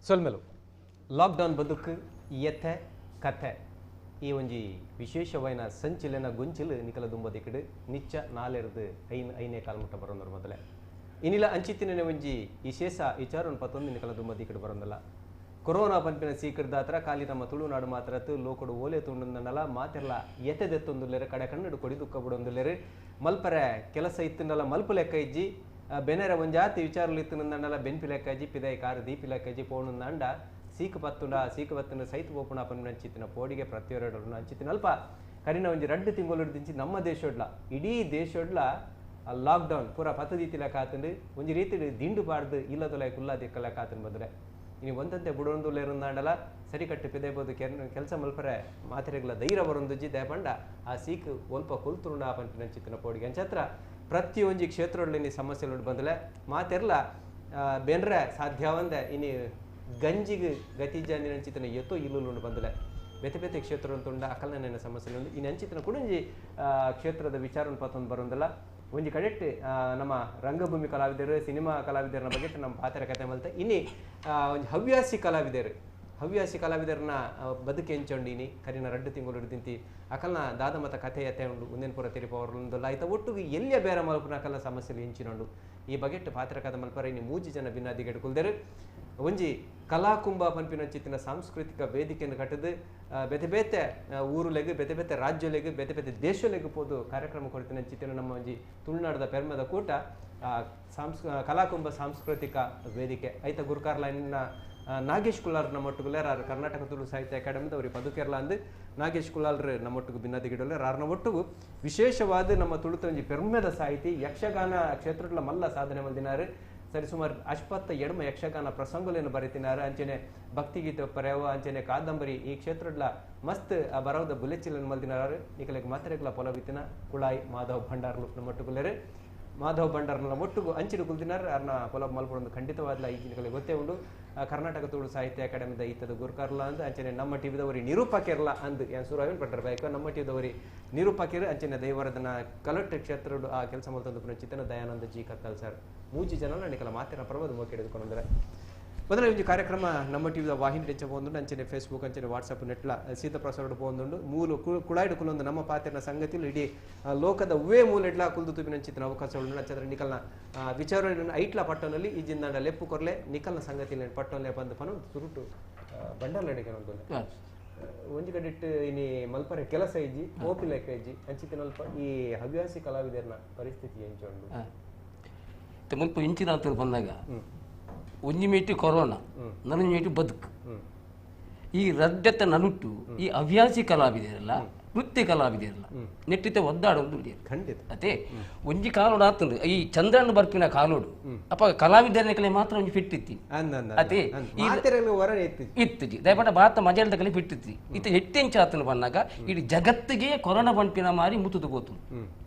ಸೊಲ್ಮೆಲು ಲಾಕ್ಡೌನ್ ಬದುಕು ಯಥೆ ಕಥೆ ಈ ಒಂಜಿ ವಿಶೇಷವಾಯಿನ ಸಂಚಿಲೆನ ಗೊಂಚಿಲು ನಿಕಲ ದುಂಬದಿಕ್ಕಡು ನಿಚ್ಚ ನಾಲೆರ್ದು ಐನ್ ಐನೇ ಕಾಲ್ಮುಟ್ಟ ಬರೋಂದರು ಮೊದಲೇ ಇನಿಲ ಅಂಚಿತ್ತಿನ ಒಂಜಿ ವಿಶೇಷ ವಿಚಾರವನ್ನು ಪತ್ತೊಂದು ನಿಕಲ ದುಂಬದಿಕ್ಕಡು ಬರೋಂದಲ್ಲ. ಕೊರೋನಾ ಪನ್ಪಿನ ಸೀಕರ್ದಾತ್ರ ಖಾಲಿ ನಮ್ಮ ತುಳುನಾಡು ಮಾತ್ರ ಲೋಕಡು ಓಲೆ ತುಂಡಲ್ಲ ಮಾತೆಲ್ಲ ಎತೆದೆತ್ತೊಂದುಲ್ಲೇರು ಕಡೆ ಕಣ್ಣಡು ಕೊಡಿ ದುಃಖ ಬಿಡೊಂದುಲ್ಲೇರು ಮಲ್ಪರೆ ಕೆಲಸ ಇತ್ತಿನಲ್ಲ ಮಲ್ಪು ಲೆಕ್ಕ ಇಜ್ಜಿ ಬೆನೆರ ಒಂಜಾತಿ ವಿಚಾರలు ಇತ್ತಿನಂದಲ್ಲ ಬೆನ್ಪಿ ಲೆಕ್ಕ ಇಜ್ಜಿ ಪಿದೈ ಕಾರು ದೀಪಿ ಲೆಕ್ಕ ಇಜ್ಜಿ ಪೋಣುಂದಾಂಡ ಸೀಕು ಪತ್ತುಂಡ ಸೀಕು ಪತ್ತುಂಡ ಸೈತು ಪೋಪುಣ ಪನ್ಪಿನ ಅಂಚಿತ್ತಿನ ಪೋಡಿಗೆ ಪ್ರತಿಯೊರಡು ಅಂಚಿತ್ತಿನ ಅಲ್ಪ ಕರಿನ ಒಂಜಿ ರಡ್ಡು ತಿಂಗಳು ದಿಂಚಿ ನಮ್ಮ ದೇಶೊಡ್ಲ ಇಡೀ ದೇಶೊಡ್ಲ ಲಾಕ್ಡೌನ್ ಪೂರ ಪತ್ತದೀತಿ ಲೆಕ್ಕ ಆತಂಡು ಒಂಜಿ ರೀತಿ ದಿಂಡು ಪಾಡ್ದು ಇಲ್ಲ ತೊಲೆ ಕುಲ್ಲ ದಿಕ್ಕ ಲೆಕ್ಕ ಆತಂಡು ಬಂದ್ರೆ ಇನ್ನು ಒಂದಂತೆ ಬುಡೊಂದುಲ್ಲೇರುಂದಾಂಡಲ ಸರಿಕಟ್ಟು ಪಿದೇಬೋದು ಕೆಲಸ ಮಲ್ಪರೆ ಮಾತೆರೆಗ್ಲ ಧೈರ್ಯ ಬರೊಂದುಜ್ಜಿ ದೇಪಂಡ ಆ ಸೀಕ್ ಒಲ್ಪ ಕುಲ್ತುರುಂಡ ಪನ್ಪಿನ ಅಂಚಿತ್ತಿನ ಪೋಡಿಗೆ ಅಂಚತ್ರ ಪ್ರತಿಯೊಂಜಿ ಕ್ಷೇತ್ರದಲ್ಲಿ ಸಮಸ್ಯೆಗಳು ಬಂದಲೆ ಮಾತೆರ್ಲ ಬೆನ್ರೆ ಸಾಧ್ಯವಂದೆ ಇನಿ ಗಂಜಿಗೆ ಗತಿಜಾನಿ ಅಂಚಿತನ ಎತ್ತೋ ಇಲ್ಲುಂಡು ಬಂದಲೆ ಬೇತೆ ಬೇತೆ ಕ್ಷೇತ್ರ ಅಂತುಂಡ ಅಕಲ್ನ ಸಮಸ್ಯೆ ಇನ್ನು ಅಂಚಿತನ ಕುಡಂಜಿ ಕ್ಷೇತ್ರದ ವಿಚಾರ ಪತ್ತೊಂದು ಬರೋಂದಲ್ಲ. ಒಂಜಿ ಕಡೆಟ್ ನಮ್ಮ ರಂಗಭೂಮಿ ಕಲಾವಿದರು ಸಿನಿಮಾ ಕಲಾವಿದರನ ಬಗ್ಗೆ ನಮ್ಮ ಪಾತ್ರ ಕತೆ ಮಲ್ತ ಇನಿ ಒಂಜಿ ಹವ್ಯಾಸಿ ಕಲಾವಿದರು ಹವ್ಯಾಸಿ ಕಲಾವಿದರನ್ನ ಬದುಕು ಎಂಚೊಂಡು ಇನಿ ಕರಿನ ರಡ್ಡು ತಿಂಗಳು ತಿಂತಿ ಅಕಲ್ನ ದಾದ ಮತ ಕಥೆ ಯತೆ ಉಂಡು ಒಂದೇನು ಪೂರ ತಿರುಪವರೊಂದಲ್ಲ ಆಯ್ತಾ ಒಟ್ಟುಗೆ ಎಲ್ಲಿಯ ಬೇರೆ ಮಲ್ಪುನ ಅಕಲ್ನ ಸಮಸ್ಯೆలు ಎಂಚಿನೊಂಡು ಈ ಬಗೆಟ್ ಪಾತ್ರ ಕಥೆ ಮಲ್ಪರ ಇನಿ ಮೂಜಿ ಜನ ಭಿನ್ನಾದಿಗೆ ಕುಲ್ದರು. ಒಂಜಿ ಕಲಾಕುಂಭ ಪನ್ಪಿನ ಚಿತ್ತಿನ ಸಾಂಸ್ಕೃತಿಕ ವೇದಿಕೆಯನ್ನು ಕಟ್ಟದು ಬೇತೆ ಬೇತೆ ಊರುಲೆಗ್ ಬೇತೆ ಬೇತೆ ರಾಜ್ಯಲೆಗ್ ಬೇತೆ ಬೇತೆ ದೇಶಲೆಗ್ ಪೋದು ಕಾರ್ಯಕ್ರಮ ಕೊಡ್ತಿನ ಚಿತ್ತಿನ ನಮ್ಮ ಒಂಜಿ ತುಳುನಾಡದ ಪೆರ್ಮದ ಕೂಟ ಕಲಾಕುಂಭ ಸಾಂಸ್ಕೃತಿಕ ವೇದಿಕೆ ಐತ ಗುರುಕಾರ್ಲೈನ್ನ ನಾಗೇಶ್ ಕುಲಾರ್ ನಮ್ಮೊಟ್ಟುಗುಲ್ಲೇರ್ ಆರ್ ಕರ್ನಾಟಕ ತುಳು ಸಾಹಿತ್ಯ ಅಕಾಡೆಮಿದ ಅವ್ರಿಗೆ ಪದುಕೆರ್ಲ ಅಂದು ನಾಗೇಶ್ ಕುಲಾಲ್ರು ನಮ್ಮೊಟ್ಟಿಗೆ ಭಿನ್ನದಿಗಿಡೋಲ್ಲೇರ್ ಆರ್ನ ಒಟ್ಟುಗು ವಿಶೇಷವಾದ ನಮ್ಮ ತುಳುತ ಒಂಜಿ ಪೆರ್ಮೆದ ಸಾಹಿತಿ ಯಕ್ಷಗಾನ ಕ್ಷೇತ್ರಗಳ ಮಲ್ಲ ಸಾಧನೆ ಮಲ್ದಿನಾರು ಸರಿ ಸುಮಾರು ಅಶ್ಪತ್ತ ಎಡಮ ಯಕ್ಷಗಾನ ಪ್ರಸಂಗಗಳನ್ನು ಬರೀತಿನಾರು ಅಂಚನೆ ಭಕ್ತಿಗೀತೆ ಪರ್ಯಾವ ಅಂಚನೆ ಕಾದಂಬರಿ ಈ ಕ್ಷೇತ್ರಡ್ಲ ಮಸ್ತ್ ಆ ಬರವದ ಬುಲೆಚಿಲನ್ನು ಮಲ್ದಿನಾರು ನಿಕಲೆಗ್ ಮಾತ್ರೆಗ್ಲ ಪೊಲವಿತ್ತಿನ ಕುಳಾಯಿ ಮಾಧವ್ ಭಂಡಾರ್ಲು ನಮ್ಮೊಟ್ಟುಗುಲ್ಲೇರು ಮಾಧವ್ ಭಂಡಾರ್ನ ಒಟ್ಟುಗು ಅಂಚಿನ ಕುಲ್ದಿನಾರು ಅರ್ನ ಪೊಲ ಮಲ್ಪೊಂದು ಖಂಡಿತವಾದ್ಲ ಈ ನಿಕಲೆಗ್ ಗೊತ್ತೇ ಉಂಡು. ಕರ್ನಾಟಕ ತುಳು ಸಾಹಿತ್ಯ ಅಕಾಡೆಮಿದ ಈತದ ಗುರುಕಾರ್ಲ ಅಂದ್ ಅಂಚನೆ ನಮ್ಮ ಟಿವಿದವರಿ ನಿರೂಪಕಿರ್ಲ ಅಂದ್ ಏನ್ ಸುರಾವಿನ ಪಟ್ಟರ್ ಬೇಕು ನಮ್ಮ ಟಿವಿದವರಿ ನಿರೂಪಕಿರು ಅಂಚನೆ ದೈವರದನ ಕಲಟ್ ಕ್ಷೇತ್ರ ಆ ಕೆಲಸ ಮಲ್ತಂದು ಚಿತ್ತನ ದಯಾನಂದ ಜಿ ಕತ್ತಲ್ ಸರ್ ಮೂಜಿ ಜನ ನಿಕಲ ಮಾತಿನ ಪರ್ವದ ಮೋಕೆ ಹಿಡಿದುಕೊಂಡ್ರೆ ಮೊದಲ ಒಂಜಿ ಕಾರ್ಯಕ್ರಮ ನಮ್ಮ ಟಿವಿದ ವಾಹಿನಿ ಟೆಂಚ ಪೋಂದುಂಡು ಅಂಚನೆ ಫೇಸ್ಬುಕ್ ಅಂಚನೆ ವಾಟ್ಸಪ್ ನೆಟ್ಲ ಸೀತ ಪ್ರಸಾರ ಪೋಂದುಂಡು ಮೂಲು ಕುಳಾಯ್ಡು ಕುಲೊಂದು ನಮ್ಮ ಪಾತ್ರನ ಸಂಗತಿಲು ಇಡೀ ಲೋಕದ ಉವೇ ಮೂಲ ಇಡ್ಲ ಕುಲ್ದು ತುಪಿನ ಅಂಚಿತ್ತಿನ ಅವಕಾಶ ಉಂಡು ಅಂಚಂದ್ರೆ ನಿಕಲ್ನ ವಿಚಾರ ಐಟ್ಲ ಪಟ್ಟಣಲ್ಲಿ ಈ ಜಿಂದಾಂಡ ಲೆಪ್ಪು ಕೊರ್ಲೆ ನಿಕಲ್ನ ಸಂಗತಿ ಪಟ್ಟಣಲೆ ಬಂದು ಪನು ಸುರುಟು ಬಂಡಾರ್ಲಡಿಗೆ ಒಂಜಿ ಕಡೆಟ್ ಇನಿ ಮಲ್ಪರೆ ಕೆಲಸ ಇಜ್ಜಿ ಓಪಿ ಲೆಕ್ಕ ಇಜ್ಜಿ ಅಂಚಿತ್ತಿನ ಈ ಹವ್ಯಾಸಿ ಕಲಾವಿದರ್ನ ಪರಿಸ್ಥಿತಿ ಎಂಚುಂಡು ಮುಲ್ಪ ಇಂಚಿನ ಬಂದಾಗ ಒಂಜಿ ಮೇಟಿ ಕೊರೋನಾ ನನೊಂಜಿ ಮೇಟಿ ಬದುಕು ಈ ರಡ್ಡತ್ತ ನಡುಟ್ಟು ಈ ಹವ್ಯಾಸಿ ಕಲಾವಿದರಲ್ಲ ವೃತ್ತಿ ಕಲಾವಿದರಲ್ಲ ನೆಟ್ಟಿತ ಒದ್ದಾಡೊಂದು ಖಂಡಿತ ಅದೇ ಒಂಜಿ ಕಾಲೋಡು ಆತಂದು ಈ ಚಂದ್ರನ ಬರ್ಪಿನ ಕಾಲೋಡು ಅಪ್ಪ ಕಲಾವಿದರನ ಕಲೆ ಮಾತ್ರ ಒಂಜಿ ಫಿಟ್ ಇತ್ತಿ ಅದೇ ಇತ್ತಿಜಿ ದಯಪಟ್ಟ ಬಾತ ಮಜಲ್ದ ಕಲೆ ಫಿಟ್ ಇತ್ತಿ ಇತ್ತ ಎಟ್ಟೆಂಚ ಆತನ ಬಂದಾಗ ಇಡೀ ಜಗತ್ತಿಗೆ ಕೊರೋನಾ ಬಂಪಿನ ಮಾರಿ ಮುತ್ತುದು ಗೋತು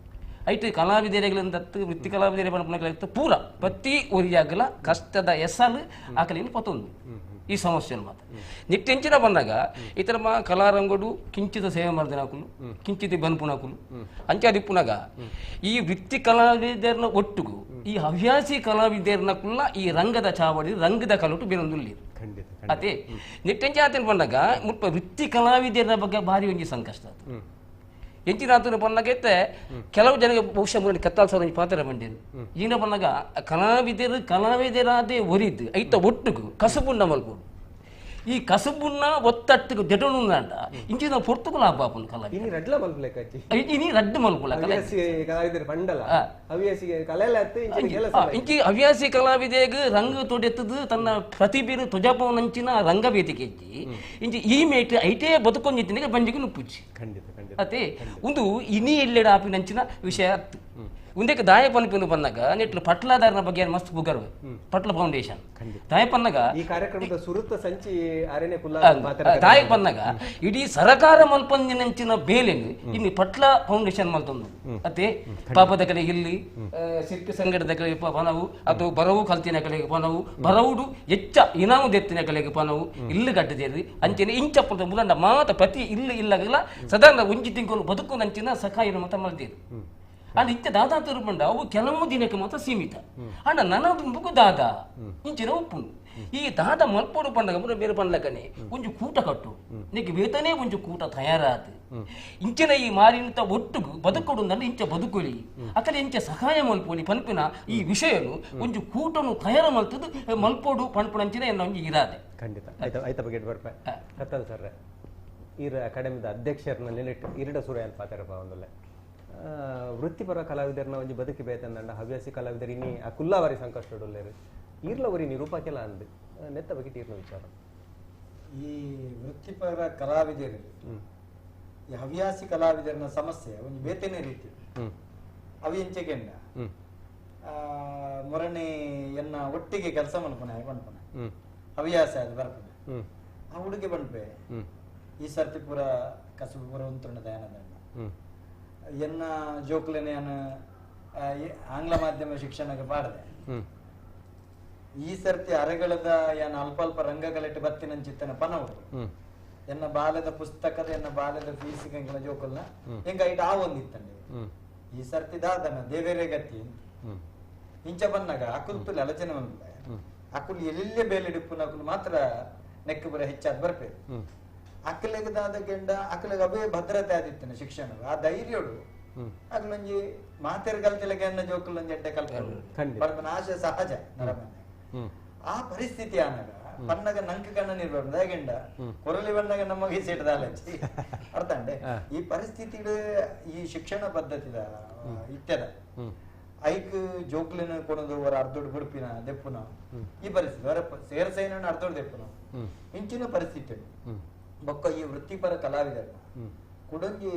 ಐಟ್ ಕಲಾವಿದರೆಗಳಂದತ್ತು ವೃತ್ತಿ ಕಲಾವಿದರೆ ಪನ್ಪುನಕಲೆಗ್ ಪೂರ ಪ್ರತಿ ಒರಿಯಾಗಲ ಕಷ್ಟದ ಎಸಲು ಆಕಲಿನ ಪತ್ತೊಂದು ಈ ಸಮಸ್ಯೆ ಮಾತ್ರ ನಿಟ್ಟೆಂಚಿನ ಬಂದಾಗ ಇತರ ಮಾ ಕಲಾರಂಗಡು ಕಿಂಚಿತ ಸೇವೆ ಮರ್ದಿನಕುಲು ಕಿಂಚಿತ ಬನ್ಪುನಕುಲು ಅಂಚಾದಿಪ್ಪುನಾಗ ಈ ವೃತ್ತಿ ಕಲಾವಿದರನ ಒಟ್ಟುಗು ಈ ಹವ್ಯಾಸಿ ಕಲಾವಿದರನ ಕುಲ್ಲ ಈ ರಂಗದ ಚಾವಡಿ ರಂಗದ ಕಲುಟು ಬೇರೊಂದುಲ್ಲಿ ಅದೇ ನಿಟ್ಟೆಂಚ ಆತನ ಬಂದಾಗ ಮುಲ್ಪ ವೃತ್ತಿ ಕಲಾವಿದರ ಬಗ್ಗೆ ಭಾರಿ ಒಂಜಿ ಸಂಕಷ್ಟ ಆತು ಎಂಚಿನ ಬಂದಾಗೈತೆ ಕೆಲವು ಜನಕ್ಕೆ ಬಹುಶಃ ಮುರಳಿ ಕತ್ತಾಲ್ ಸರ್ ಪಾತ್ರ ಬಂಡೇನು ಈಗಿನ ಬಂದಾಗ ಕಲಾವಿದರು ಕಲಾವಿದರಾದೇ ಒರಿದು ಐತ ಒಟ್ಟುಗು ಕಸುಬುಣ್ಣ ಮಲ್ಪೋಡು ಈ ಕಸುಬುಣ್ಣ ಒತ್ತಟ್ಟುಗು ದೆಡೋಣ ಇಂಚಿನ ಪೊರ್ತುಗು ಲಾಭ ಆಪುಂಡು ಕಲಾವಿದ ಇನಿ ರಡ್ಡು ಮಲ್ಪುಲ ಇಂಚಿ ಹವ್ಯಾಸಿ ಕಲಾವಿದೆಗ್ ರಂಗ ತೊಡೆತ್ತದು ತನ್ನ ಪ್ರತಿಭೆನು ತೊಜಪವನಂಚಿನ ರಂಗವೇದಿಕೆ ಇಂಚಿ ಈ ಮೇಟ್ ಐಟೇ ಬದುಕೊಂಜಿತ್ತಿನಿಗೆ ಬಂಜಿಗೆ ನುಪ್ಪುಚ್ಚಿ ಅದೇ ಒಂದು ಇನಿ ಎಲ್ಲೆಡ ಆಪಿನಂಚಿನ ವಿಷಯ ಆತು ಉಂದಕ್ಕೆ ದಾಯ ಪನ್ಪಿನ ಬಂದಾಗ ನೆಟ್ಲು ಪಟ್ಲಾದಾರನ ಬಗ್ಗೆ ಮಸ್ತ್ ಪುಗರ್ವೆ ಪಟ್ಲ ಫೌಂಡೇಶನ್ ದಾಯ ಪನ್ನಾಗ ಈ ಕಾರ್ಯಕ್ರಮದ ಸುರುತ್ತ ಸಂಚಿ ಅರೆನೆ ಕುಲ್ಲ ದಾಯ ಪನ್ನಾಗ ಇಡೀ ಸರಕಾರ ಮಲ್ಪಂದಿನಂಚಿನ ಬೇಲೆನು ಇನ್ನು ಪಟ್ಲ ಫೌಂಡೇಶನ್ ಮಲ್ತೊಂದು ಅದೇ ಪಾಪದ ಕಲೆ ಇಲ್ಲಿ ಶಿಲ್ಪಿ ಸಂಘಟದ ಕಲೆ ಪನವು ಅಥವಾ ಬರವು ಕಲ್ತಿನ ಕಲೆಗೆ ಪನವು ಬರವುಡು ಎಚ್ಚ ಇನಾಮು ದೆತ್ತಿನ ಕಲೆಗೆ ಪನವು ಇಲ್ಲು ಕಟ್ಟದೇರಿ ಅಂಚನೆ ಇಂಚಪ್ಪದ ಮುಲಂಡ ಮಾತ ಪ್ರತಿ ಇಲ್ಲು ಇಲ್ಲಗಲ ಸದಾನ ಒಂಜಿ ತಿಂಗಳು ಬದುಕು ನಂಚಿನ ಸಖಾಯಿನ ಮತ ಮಲ್ದೇರು ಅಂಡ್ ಇತ್ತ ದಾದಾ ತಿರುಪಂಡ ಅವು ಕೆಲವು ದಿನಕ್ಕೆ ಮಾತ್ರ ಸೀಮಿತ ಅಂಡ ನನ್ನ ದುಂಬುಗು ದಾದಾ ಇಂಚಿನ ಉಪ್ಪುಂಡು ಈ ದಾದ ಮಲ್ಪೋಡು ಪಂಡಗ ಮುರ ಬೇರೆ ಪಂಡ್ಲಕನೆ ಒಂಜಿ ಕೂಟ ಕಟ್ಟು ನಿಕ್ ವೇತನೇ ಒಂಜಿ ಕೂಟ ತಯಾರಾತು ಇಂಚಿನ ಈ ಮಾರಿನಂತ ಒಟ್ಟುಗು ಬದುಕೊಡು ನನ್ನ ಇಂಚ ಬದುಕೊಲಿ ಅಕಲೆ ಇಂಚ ಸಹಾಯ ಮಲ್ಪೋಲಿ ಪನ್ಪಿನ ಈ ವಿಷಯನು ಒಂಜಿ ಕೂಟನು ತಯಾರ ಮಲ್ತದು ಮಲ್ಪೋಡು ಪನ್ಪುನಂಚಿನ ಎನ್ನ ಒಂಜಿ ಇರಾದೆ. ಖಂಡಿತ ಆಯ್ತು ಆಯ್ತ ಬಗ್ಗೆ ಬರ್ಪ ಕತ್ತಲ್ ಸರ್ ಈರ ಅಕಾಡೆಮಿದ ಅಧ್ಯಕ್ಷರನ್ನ ನಿಲಿಟ್ಟು ಇರಡ ಸುರ ಅಲ್ಪ ಪಾತೆರಪ್ಪ ಒಂದೊಳ್ಳೆ ವೃತ್ತಿಪರ ಕಲಾವಿದರನ್ನ ಒಂಜಿ ಬದುಕಿ ಬೇತಂದಂಡ ಹವ್ಯಾಸಿ ಕಲಾವಿದರು ಇನ್ನಿ ಆ ಕುಲ್ಲಾವರಿ ಸಂಕಷ್ಟಡುಲ್ಲೇರು ಈರ್ಲ ಒರಿ ನಿರೂಪಕೆಲ ಅಂದು ನೆತ್ತ ಬಗ್ಗೆ ತೀರ್ನ ವಿಚಾರ. ಈ ವೃತ್ತಿಪರ ಕಲಾವಿದರು ಈ ಹವ್ಯಾಸಿ ಕಲಾವಿದರನ ಸಮಸ್ಯೆ ಒಂದು ಬೇತನೇ ರೀತಿ ಅವು ಎಂಚೆಗೆಂಡ ಮೊರನೆ ಎನ್ನ ಒಟ್ಟಿಗೆ ಕೆಲಸ ಮಲ್ಪನೆ ಪನ್ಪನೆ ಹವ್ಯಾಸ ಅದು ಬರ್ಪನೆ ಆ ಹುಡುಗಿ ಬಂಡ್ಪೆ ಈ ಸರ್ತಿ ಪೂರ ಕಸುಬು ಪೂರ ಉಂತುಂಡ ದಯಾನಂದ ಎನ್ನ ಜೋಕ್ಲೆನೆ ಆಂಗ್ಲ ಮಾಧ್ಯಮ ಶಿಕ್ಷಣಕ್ಕೆ ಪಾಡದೆ ಈ ಸರ್ತಿ ಅರೆಗಳದ ಏನ್ ಅಲ್ಪ ಅಲ್ಪ ರಂಗಗಲೆಟ್ಟು ಬತ್ತಿನಂಚಿತ್ತನ ಪನವು ಎನ್ನ ಬಾಲ್ಯದ ಪುಸ್ತಕದ ಎನ್ನ ಬಾಲ್ಯದ ಫೀಸ್ ಎಂಕಲ ಜೋಕಲ್ನ ಎಂಕ ಐಟ್ ಆ ಒಂದಿತ್ತಂಡೆ ಈ ಸರ್ತಿ ದಾದನ ದೇವೇರೇ ಗತಿ ಇಂಚ ಬನ್ನಾಗ ಅಕುಲ್ ತುಲೆ ಆಲೋಚನೆ ಬಂದ ಅಕುಲ್ ಎಲ್ಲೆಲ್ಲೇ ಬೇಲೆ ಡಿಪ್ಪುನ ಅಕುಲ್ ಮಾತ್ರ ನೆಕ್ಕು ಬರ ಹೆಚ್ಚಾದ್ ಬರ್ಪೇರು ಅಕ್ಕಲಿಗೆ ದಾದ ಗೆಂಡ ಅಕ್ಕಲಿಗೆ ಅವೇ ಭದ್ರತೆ ಆದಿತ್ತನ ಶಿಕ್ಷಣ ಆ ಧೈರ್ಯಡು ಅಕ್ಲೊಂಜಿ ಮಾತೆರ್ ಕಲ್ತಿಲಗೆ ಅನ್ನ ಜೋಕುಲೊಂಜಿ ಎಡ್ಡೆ ಕಲ್ಪನೆ ಆಶೆ ಸಹಜ ನರಮನೆ ಆ ಪರಿಸ್ಥಿತಿ ಆನಾಗ ಪನ್ನಗ ನಂಕ ಕಣ್ಣ ನಿರ್ಬಂಧ ಗೆಂಡ ಕೊರಲಿ ಬಣ್ಣಗ ನಮಗೆ ಸೀಟದ ಆಲೋಚಿ ಅರ್ಥ ಅಂಡೆ ಈ ಪರಿಸ್ಥಿತಿ ಈ ಶಿಕ್ಷಣ ಪದ್ಧತಿದ ಇತ್ಯದ ಐಕ್ ಜೋಕ್ಲಿನ ಕೊಡೋದು ಅವರ ಅರ್ಧೋಡ್ ಬುಡ್ಪಿನ ದೆಪ್ಪುನ ಈ ಪರಿಸ್ಥಿತಿ ಅವರ ಸೇರ್ಸೈನ ಅರ್ಧೋಡ್ ದೆಪ್ಪುನ ಇಂಚಿನ ಪರಿಸ್ಥಿತಿ ಬೊಕ್ಕ ಈ ವೃತ್ತಿಪರ ಕಲಾವಿದರ ಕುಡೊಂಜಿ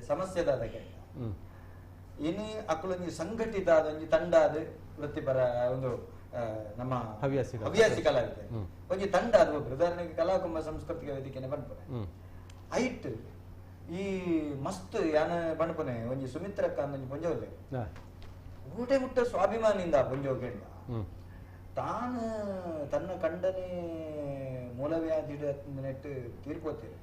ಸಮಸ್ಯೆದಾದ ಕೆಂಡ ಇನಿ ಅಕುಲೊಂಜಿ ಸಂಘಟಿತ ಒಂಜಿ ತಂಡ ಅದು ವೃತ್ತಿಪರ ಒಂದು ನಮ್ಮ ಹವ್ಯಾಸಿ ಕಲಾವಿದ ಒಂಜಿ ತಂಡ ಅದು ಒಬ್ರು ಉದಾಹರಣೆಗೆ ಕಲಾಕುಂಭ ಸಾಂಸ್ಕೃತಿಕ ವೇದಿಕೆನೆ ಪನ್ಪುನೆ ಐಟ್ ಈ ಮಸ್ತ್ ಯಾನ ಪನ್ಪುನೆ ಒಂಜಿ ಸುಮಿತ್ರಕ್ಕ ಒಂಜಿ ಪೊಂಜೋಲೆ ಊಟೆ ಮುಟ್ಟ ಸ್ವಾಭಿಮಾನಿಂದ ಪೊಂಜೋ ಕೆಂಡ ತಾನು ತನ್ನ ಕಂಡನೆ ಮೂಲವ್ಯಾಧಿ ನೆಟ್ಟು ತೀರ್ಕೋತೇವೆ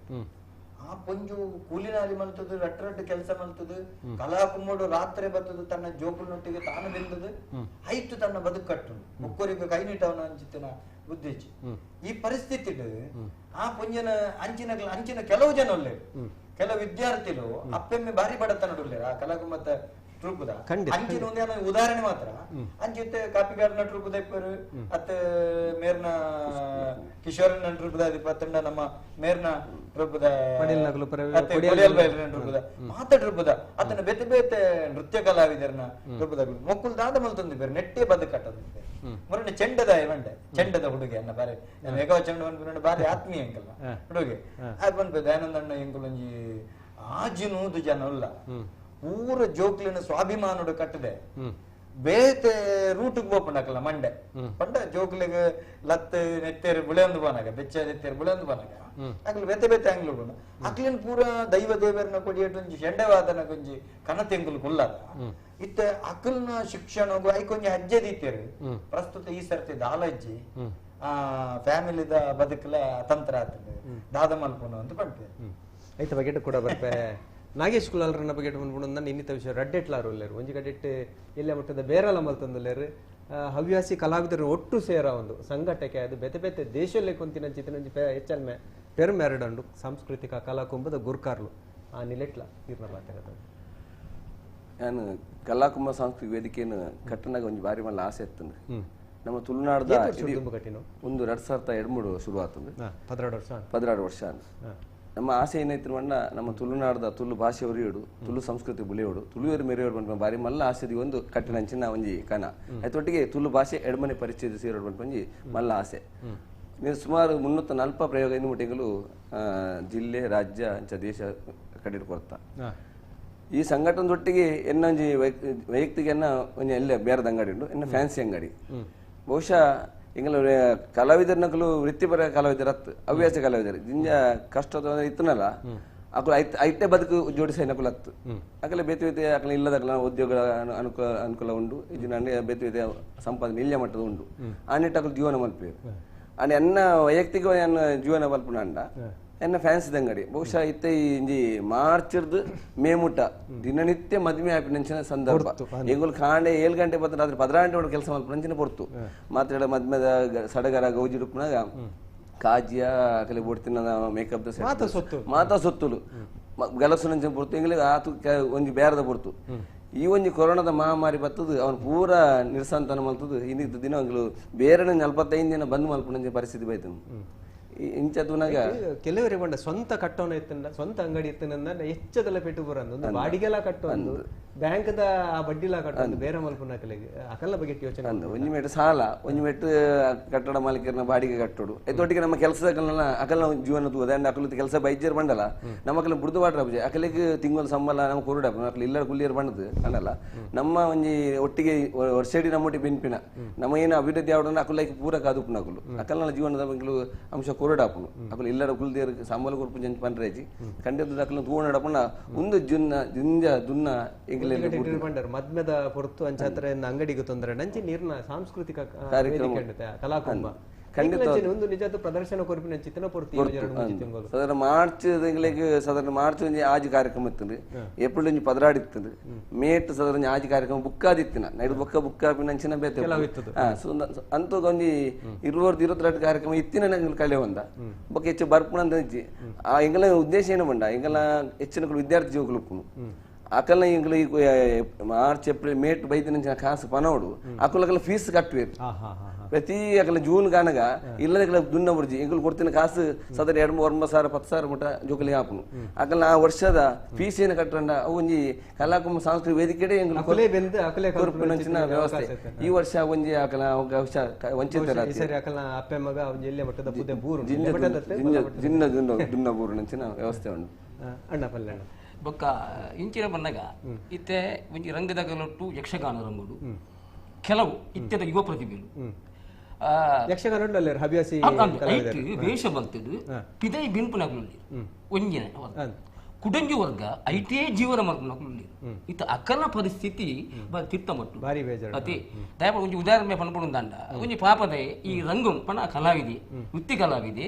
ಆ ಪೊಂಜು ಕೂಲಿನಾಲಿ ಮಲ್ತದು ರಟ್ಟು ರಟ್ಟು ಕೆಲಸ ಮಲ್ತದು ಕಲಾಕುಂಬಡು ರಾತ್ರಿ ಬರ್ತದು ತನ್ನ ಜೋಕುಲ್ನೊಟ್ಟಿಗೆ ತಾನು ಬೆಂದದು ಆಯ್ತು ತನ್ನ ಬದುಕು ಕಟ್ಟು ಮುಕ್ಕೋರಿಗೆ ಕೈ ನೀಟವನ ಅಂಚಿತ್ತಿನ ಬುದ್ಧಿಚ್ಚಿ ಈ ಪರಿಸ್ಥಿತಿ ಆ ಪೊಂಜನ ಅಂಚಿನ ಅಂಚಿನ ಕೆಲವು ಜನ ಒಳ್ಳೆ ಕೆಲವು ವಿದ್ಯಾರ್ಥಿಗಳು ಅಪ್ಪೆಮ್ಮೆ ಭಾರಿ ಬಡತನಡುಲ್ಲೇರು ಆ ಕಲಾಕುಂಬತ್ತ ಟ್ರೂಪುದ ಅಂಚಿನ ಒಂದೇ ಉದಾಹರಣೆ ಮಾತ್ರ ಅಂಚಿತ್ತೆ ಕಾಪಿಗಾಡಿನ ಟ್ರೂಪುದ ಇಪ್ಪರು ಅತ್ತ ಮೇರ್ನ ಕಿಶೋರನ ಟ್ರೂಪುದ ಅತ್ತಂಡ ನಮ್ಮ ಮೇರ್ನ ಟ್ರೂಪುದ ಟ್ರೂಪುದ ಮಾತ ಟ್ರೂಪುದ ಅತನ ಬೇತೆ ಬೇತೆ ನೃತ್ಯ ಕಲಾವಿದರನ ಟ್ರೂಪುದ ಮೊಕ್ಕುಲ್ ದಾದ ಮಲ್ತೊಂದು ಬೇರೆ ನೆಟ್ಟೆ ಬದುಕಟ್ಟದು ಮೊರನೆ ಚೆಂಡದ ಬಂಡೆ ಚೆಂಡದ ಹುಡುಗಿ ಅನ್ನ ಬಾರಿ ಮೇಘವ ಚೆಂಡ ಬಂದ್ಬಿಟ್ಟು ಬಾರಿ ಆತ್ಮೀಯ ಅಂಕಲ್ಲ ಹುಡುಗಿ ಅದು ಬಂದ್ಪೆ ದಯಾನಂದ ಅಣ್ಣ ಎಂಕುಲೊಂಜಿ ಆಜಿ ನೂದು ಜನ ಅಲ್ಲ ಪೂರ ಜೋಕ್ಲಿನ ಸ್ವಾಭಿಮಾನೋಡು ಕಟ್ಟದೆ ಬೇತೆ ರೂಟಿಗೆ ಬೋಪಂಡಕಲ್ಲ ಮಂಡೆ ಪಂಡ ಜೋಕ್ಲಿಗೆ ಲತ್ ನೆತ್ತೇರು ಬುಳೆಂದು ಬಾನಾಗ ಬೆಚ್ಚ ನೆತ್ತೇರು ಬುಳೆಂದು ಬಾನಾಗ ಅಕ್ಲು ಬೇತೆ ಬೇತೆ ಅಂಗ್ಲು ಬೋಣ ಅಕ್ಲಿನ ಪೂರ ದೈವ ದೇವರನ್ನ ಕೊಡಿಯಟ್ಟು ಒಂಜಿ ಶೆಂಡವಾದನ ಕೊಂಜಿ ಕನತೆಂಗುಲು ಕುಲ್ಲದ ಇತ್ತ ಅಕಲ್ನ ಶಿಕ್ಷಣಗೂ ಐಕೊಂಜಿ ಹಜ್ಜೆ ದೀತೇರು ಪ್ರಸ್ತುತ ಈ ಸರ್ತಿ ದಾಲಜ್ಜಿ ಆ ಫ್ಯಾಮಿಲಿದ ಬದುಕಲ ತಂತ್ರ ಆತದೆ ದಾದ ಮಲ್ಪುನ ಅಂತ ಪಂಪೆ ಐತ ಬಗೆಟ್ ಕೂಡ ಬರ್ಪೆ ನಾಗೇಶ್ ಕುಲಾಲ್ರನ್ನ ಬಗ್ಗೆ ಬಂದ್ಬಿಡು ನನ್ನ ಇನ್ನಿತ ವಿಷಯ ರಡ್ಡೆಟ್ಲಾರು ಉಲ್ಲೇರು ಒಂಜಿ ಕಡೆಟ್ ಎಲ್ಲೆ ಮಟ್ಟದ ಬೇರೆಲ್ಲ ಮಲ್ತಂದುಲ್ಲೇರು ಹವ್ಯಾಸಿ ಕಲಾವಿದರು ಒಟ್ಟು ಸೇರ ಒಂದು ಸಂಘಟಕೆ ಅದು ಬೇತೆ ಬೇತೆ ದೇಶಲ್ಲೇ ಕೊಂತಿನ ಚಿತ್ರನಂಜಿ ಹೆಚ್ಚಲ್ಮೆ ಪೆರ್ಮೆರಡಂಡು ಸಾಂಸ್ಕೃತಿಕ ಕಲಾಕುಂಭದ ಗುರ್ಕಾರ್ಲು ಆ ನಿಲೆಟ್ಲ ತೀರ್ನ ಪಾತ್ರ. ನಾನು ಕಲಾಕುಂಭ ಸಾಂಸ್ಕೃತಿಕ ವೇದಿಕೆಯನ್ನು ಕಟ್ಟನಾಗ ಒಂಜಿ ಬಾರಿ ಮಲ್ಲ ಆಸೆ ಇತ್ತು. ನಮ್ಮ ತುಳುನಾಡದ ಒಂದು 2023 ಶುರು ಆತಂದು 12 ವರ್ಷ. ನಮ್ಮ ಆಸೆ ಏನೈತಿ ಮಣ್ಣ ನಮ್ಮ ತುಳುನಾಡದ ತುಳು ಭಾಷೆ ಉರಿಯೋಡು, ತುಳು ಸಂಸ್ಕೃತಿ ಬುಳಿಯೋಡು, ತುಳುವರು ಮೆರೆಯೋಡು ಬಂದ ಬಾರಿ ಮಲ್ಲ ಆಸೆ ಒಂದು ಕಟ್ಟಿನಂಚಿನ ಒಂಜಿ ಕನ ಆಯ್ತೊಟ್ಟಿಗೆ ತುಳು ಭಾಷೆ ಎಡಮನೆ ಪರಿಚಯ ಸೇರೋಡು ಬಂದ ಒಂಜಿ ಮಲ್ಲ ಆಸೆ. ನೀವು ಸುಮಾರು 340 ಪ್ರಯೋಗ ಇನ್ನು ಮುಟ್ಟಿಗಳು ಜಿಲ್ಲೆ ರಾಜ್ಯ ಅಂಚ ದೇಶ ಕಡೆ ಕೊರ್ತ ಈ ಸಂಘಟನದೊಟ್ಟಿಗೆ ಎನ್ನೊಂಜಿ ವೈಯಕ್ತಿಕ ಎನ್ನ ಒಂಜಿ ಎಲ್ಲ ಬೇರೆದ ಅಂಗಡಿ ಉಂಟು, ಎನ್ನ ಫ್ಯಾನ್ಸಿ ಅಂಗಡಿ. ಬಹುಶಃ ಎಂಗಲ ಕಲಾವಿದರ್ನಕಲು ವೃತ್ತಿಪರ ಕಲಾವಿದರ ಹತ್ತು ಹವ್ಯಾಸ ಕಲಾವಿದರು ಜಿಂಜ ಕಷ್ಟ ಇತ್ತನಲ್ಲ ಅಕುಲು ಐತೆ ಐತೆ ಬದುಕು ಜೋಡಿಸ ನಕುಲು ಹತ್ತು ಅಕಲೆ ಬೇತೆ ಬೇತೆ ಅಕಲ ಇಲ್ಲದಕಲ ಉದ್ಯೋಗ ಅನುಕೂಲ ಅನುಕೂಲ ಉಂಡು, ಇದು ಬೇತೆ ಬೇತೆ ಸಂಪಾದನೆ ಇಲ್ಲ ಮಟ್ಟದ ಉಂಡು ಆ ನಿಟ್ಟು ಅಕಲು ಜೀವನ ಮಲ್ಪೇರು. ಅಂಡ್ ಎನ್ನ ವೈಯಕ್ತಿಕ ಎನ್ನ ಜೀವನ ಮಲ್ಪುನ ಅಂಡ ಎನ್ನ ಫ್ಯಾನ್ಸಿ ಅಂಗಡಿ ಬಹುಶಃ ಇತ್ತೆ ಇಂಜಿ ಮಾರ್ಚ್ ಮೇ ಮುಟ್ಟ ದಿನನಿತ್ಯ ಮದುವೆ ಆಪಿನಂಚಿನ ಸಂದರ್ಭ ಎಂಗುಲು ಕಾಂಡೆ 7 ಗಂಟೆ ಬತ್ತ ರಾತ್ರಿ 16 ಗಂಟೆ ಕೆಲಸ ಮಲ್ಪನಂಚಿನ ಪೊರ್ತು ಮಾತ್ರ ಮದ್ಮೆದ ಸಡಗರ ಗೌಜಿಡುಪ್ಪನಾಗ ಕಾಜಿಯ ಅಕಲೆ ಬೋಡ್ತಿನ ಮೇಕಪ್ ಮಾತಾ ಸೊತ್ತುಲು ಗಲಸುನಂಚಿನ ಪೊರ್ತು ಎಂಗ್ಲಿಗೆ ಆತು ಒಂಜಿ ಬೇರದ ಪೊರ್ತು ಈ ಒಂಜಿ ಕೊರೋನಾದ ಮಹಾಮಾರಿ ಬತ್ತದು ಅವನು ಪೂರ ನಿರ್ಸಂತಾನ ಮಲ್ತದು ಇನ್ನಿದ್ದ ದಿನ ಅಂಗ್ಲು ಬೇರೆ 45 ದಿನ ಬಂದ್ ಮಲ್ಪನಂಚಿನ ಪರಿಸ್ಥಿತಿ ಬೈತು ಇಂಚದುನಾಗ ಕೆಲವರಿಗೆ ಬಂಡ ಸ್ವಂತ ಕಟ್ಟೋಣ ಇತ್ತಂಡ ಸ್ವಂತ ಅಂಗಡಿ ಇತ್ತಂದ ಹೆಚ್ಚದೆಲ್ಲ ಪೆಟ್ಟು ಬರಂದು ಒಂದು ಬಾಡಿಗೆಲ್ಲ ಕಟ್ಟೊಂದು ಬ್ಯಾಂಕ್ದ ಆ ಬಡ್ಡಿಲ ಕಟ್ಟೊಂದು ಬೇರೆ ಮಲ್ಪುನ ಅಕಲೆಗೆ ಅಕಲ್ಲ ಬಗ್ಗೆ ಯೋಚನೆ ಒಂಜಿ ಮೆಟ್ಟು ಸಾಲ ಒಂಜಿ ಮೆಟ್ಟು ಕಟ್ಟಡ ಮಾಲೀಕರನ್ನ ಬಾಡಿಗೆ ಕಟ್ಟೋಡು ಎತ್ತೊಟ್ಟಿಗೆ ನಮ್ಮ ಕೆಲಸದ ಅಕಲ್ನ ಜೀವನ ತೂದ ಅಕಲು ಕೆಲಸ ಬೈಜರ್ ಬಂಡಲ್ಲ ನಮ್ಮ ಅಕಲ ಬುಡ್ದು ವಾಟ್ರ ಅಬಜೆ ಅಕಲಿಗೆ ತಿಂಗಳ ಸಂಬಳ ನಮ್ಮ ಕೊರಡ ಅಕಲು ಇಲ್ಲ ಕುಲ್ಲಿಯರ್ ಬಂಡದು ಅಂಡಲ್ಲ ನಮ್ಮ ಒಂಜಿ ಒಟ್ಟಿಗೆ ವರ್ಷಡಿ ನಮ್ಮೊಟ್ಟಿಗೆ ಬೆನ್ಪಿನ ನಮ್ಮ ಏನು ಅಭಿವೃದ್ಧಿ ಆವಡನ್ನ ಅಕುಲೈಕ್ ಪೂರ ಕಾದುಪ್ಪುನ ಅಕಲು ಅಕಲ್ನ ಜೀವನದ ಅಂಶ ಕೊರಡಾಪುನು ಅಕಲು ಇಲ್ಲಡ ಕುಲ್ದೇರ್ ಸಂಬಳ ಕೊರ್ಪು ಜಂಚ್ ಪನ್ರೇಜಿ ಖಂಡಿತ ಅಕಲು ತೂವಣಡಪುನ ಒಂದು ಜುನ್ನ ಜಿಂಜ ದುನ್ನ ಎಂಗ್ಲೆ ಪಂಡರ್ ಮದ್ಮೆದ ಪೊರ್ತು ಅಂಚಾತ್ರ ಅಂಗಡಿಗೆ ತೊಂದರೆ ನಂಚಿ ನೀರ್ನ ಸಾಂಸ್ಕೃತಿಕ ಕಾರ್ಯಕ್ರಮ ಕಲಾಕುಂಭ ಖಂಡಿತ ಒಂದು ನಿಜ ಪ್ರದರ್ಶನ ಕೊರ್ಪಿನ ಚಿತ್ತನ ಪೊರ್ತು ಸಾಧಾರಣ ಮಾರ್ಚ್ ತಿಂಗಳಿಗೆ ಸಾಧಾರಣ ಮಾರ್ಚ್ ಒಂಜಿ ಆಜಿ ಕಾರ್ಯಕ್ರಮ ಇತ್ತು ಏಪ್ರಿಲ್ ಒಂಜಿ 12 ಇತ್ತು ಮೇಟ್ ಸಾಧಾರಣ ಆಜಿ ಕಾರ್ಯಕ್ರಮ ಬುಕ್ ಆದಿತ್ತಿನ ನೈಟ್ ಬೊಕ್ಕ ಬುಕ್ ಆಪಿನ ಬೇತೆ ಸೊ ಅಂತೂ ಒಂಜಿ 20 22 ಕಾರ್ಯಕ್ರಮ ಇತ್ತಿನ ನಂಗೆ ಕಲೆ ಒಂದ ಬೊಕ್ಕ ಹೆಚ್ಚು ಬರ್ಪುಣ ಇಜ್ಜಿ ಆ ಎಂಗಲ ಉದ್ದೇಶ ಏನು ಬಂಡ ಎಂಗಲ ಹೆಚ್ಚಿನ ವಿದ್ಯಾರ್ಥಿ ಜೀವಕುಲು ಅಕಲ್ನ ಎಂಗ್ಲ ಮಾರ್ಚ್ ಏಪ್ರಿಲ್ ಮೇಟ್ ಬೈದಿನ ಕಾಸು ಪನೋಡು ಅಕುಲಕಲ ಫೀಸ್ ಕಟ್ಟುವೇರು ಪ್ರತಿ ಅಕಲ ಜೂನ್ ಕಾಣಗ ಇಲ್ಲದ ದುನ್ನ ಬುರ್ಜಿ ಎಂಗುಲು ಕೊಡ್ತಿನ ಕಾಸು ಸಾಧಾರಣ 2 3 ಸಾವಿರ 10 ಸಾವಿರ ಮುಟ ಜೋಕಲಿ ಹಾಪುನು ಅಕಲ್ನ ಆ ವರ್ಷದ ಫೀಸ್ ಏನು ಕಟ್ಟಂಡ ಅವು ಒಂಜಿ ಕಲಾಕುಂಭ ಸಾಂಸ್ಕೃತಿಕ ವೇದಿಕೆ ಎಂಗುಲು ಕೊರ್ಪಿನಂಚಿನ ವ್ಯವಸ್ಥೆ ಈ ವರ್ಷ ಒಂಜಿ ಅಕಲ ವಂಚಿತ ಜಿನ್ನ ದುನ್ನ ಬೂರುನಂಚಿನ ವ್ಯವಸ್ಥೆ ಉಂಟು ಅಣ್ಣ ಪಲ್ಲಣ್ಣ ಬೊಕ್ಕ ಇಂಚಿನ ಬಂದಾಗ ಇತ್ತೆ ಒಂಜಿ ರಂಗದ ಗಲೊಟ್ಟು ಯಕ್ಷಗಾನ ರಂಗುಡು ಕೆಲವು ಇತ್ಯದ ಯುವ ಪ್ರತಿಭೆಗಳು ಯಕ್ಷಗಾನ ಹವ್ಯಾಸಿ ವೇಷ ಬಲ್ತದು ಪಿದೈ ಬಿನ್ಪುನಗುಲು ಒಂಜಿನ ಕುಡಂಜಿ ವರ್ಗ ಐಟೇ ಜೀವನ ಮಲ್ಪುನಗುಲು ಇತ್ತ ಅಕಲ್ನ ಪರಿಸ್ಥಿತಿ ತಿತ್ತ ಮಟ್ಟು ಭಾರಿ ಬೇಜಾರು ಅತಿ ದಯಪ ಒಂಜಿ ಉದಾಹರಣೆ ಪನ್ಪುಂಡು ಒಂಜಿ ಪಾಪದ ಈ ರಂಗಂ ಪಣ ಕಲಾವಿದೆ ವೃತ್ತಿ ಕಲಾವಿದೆ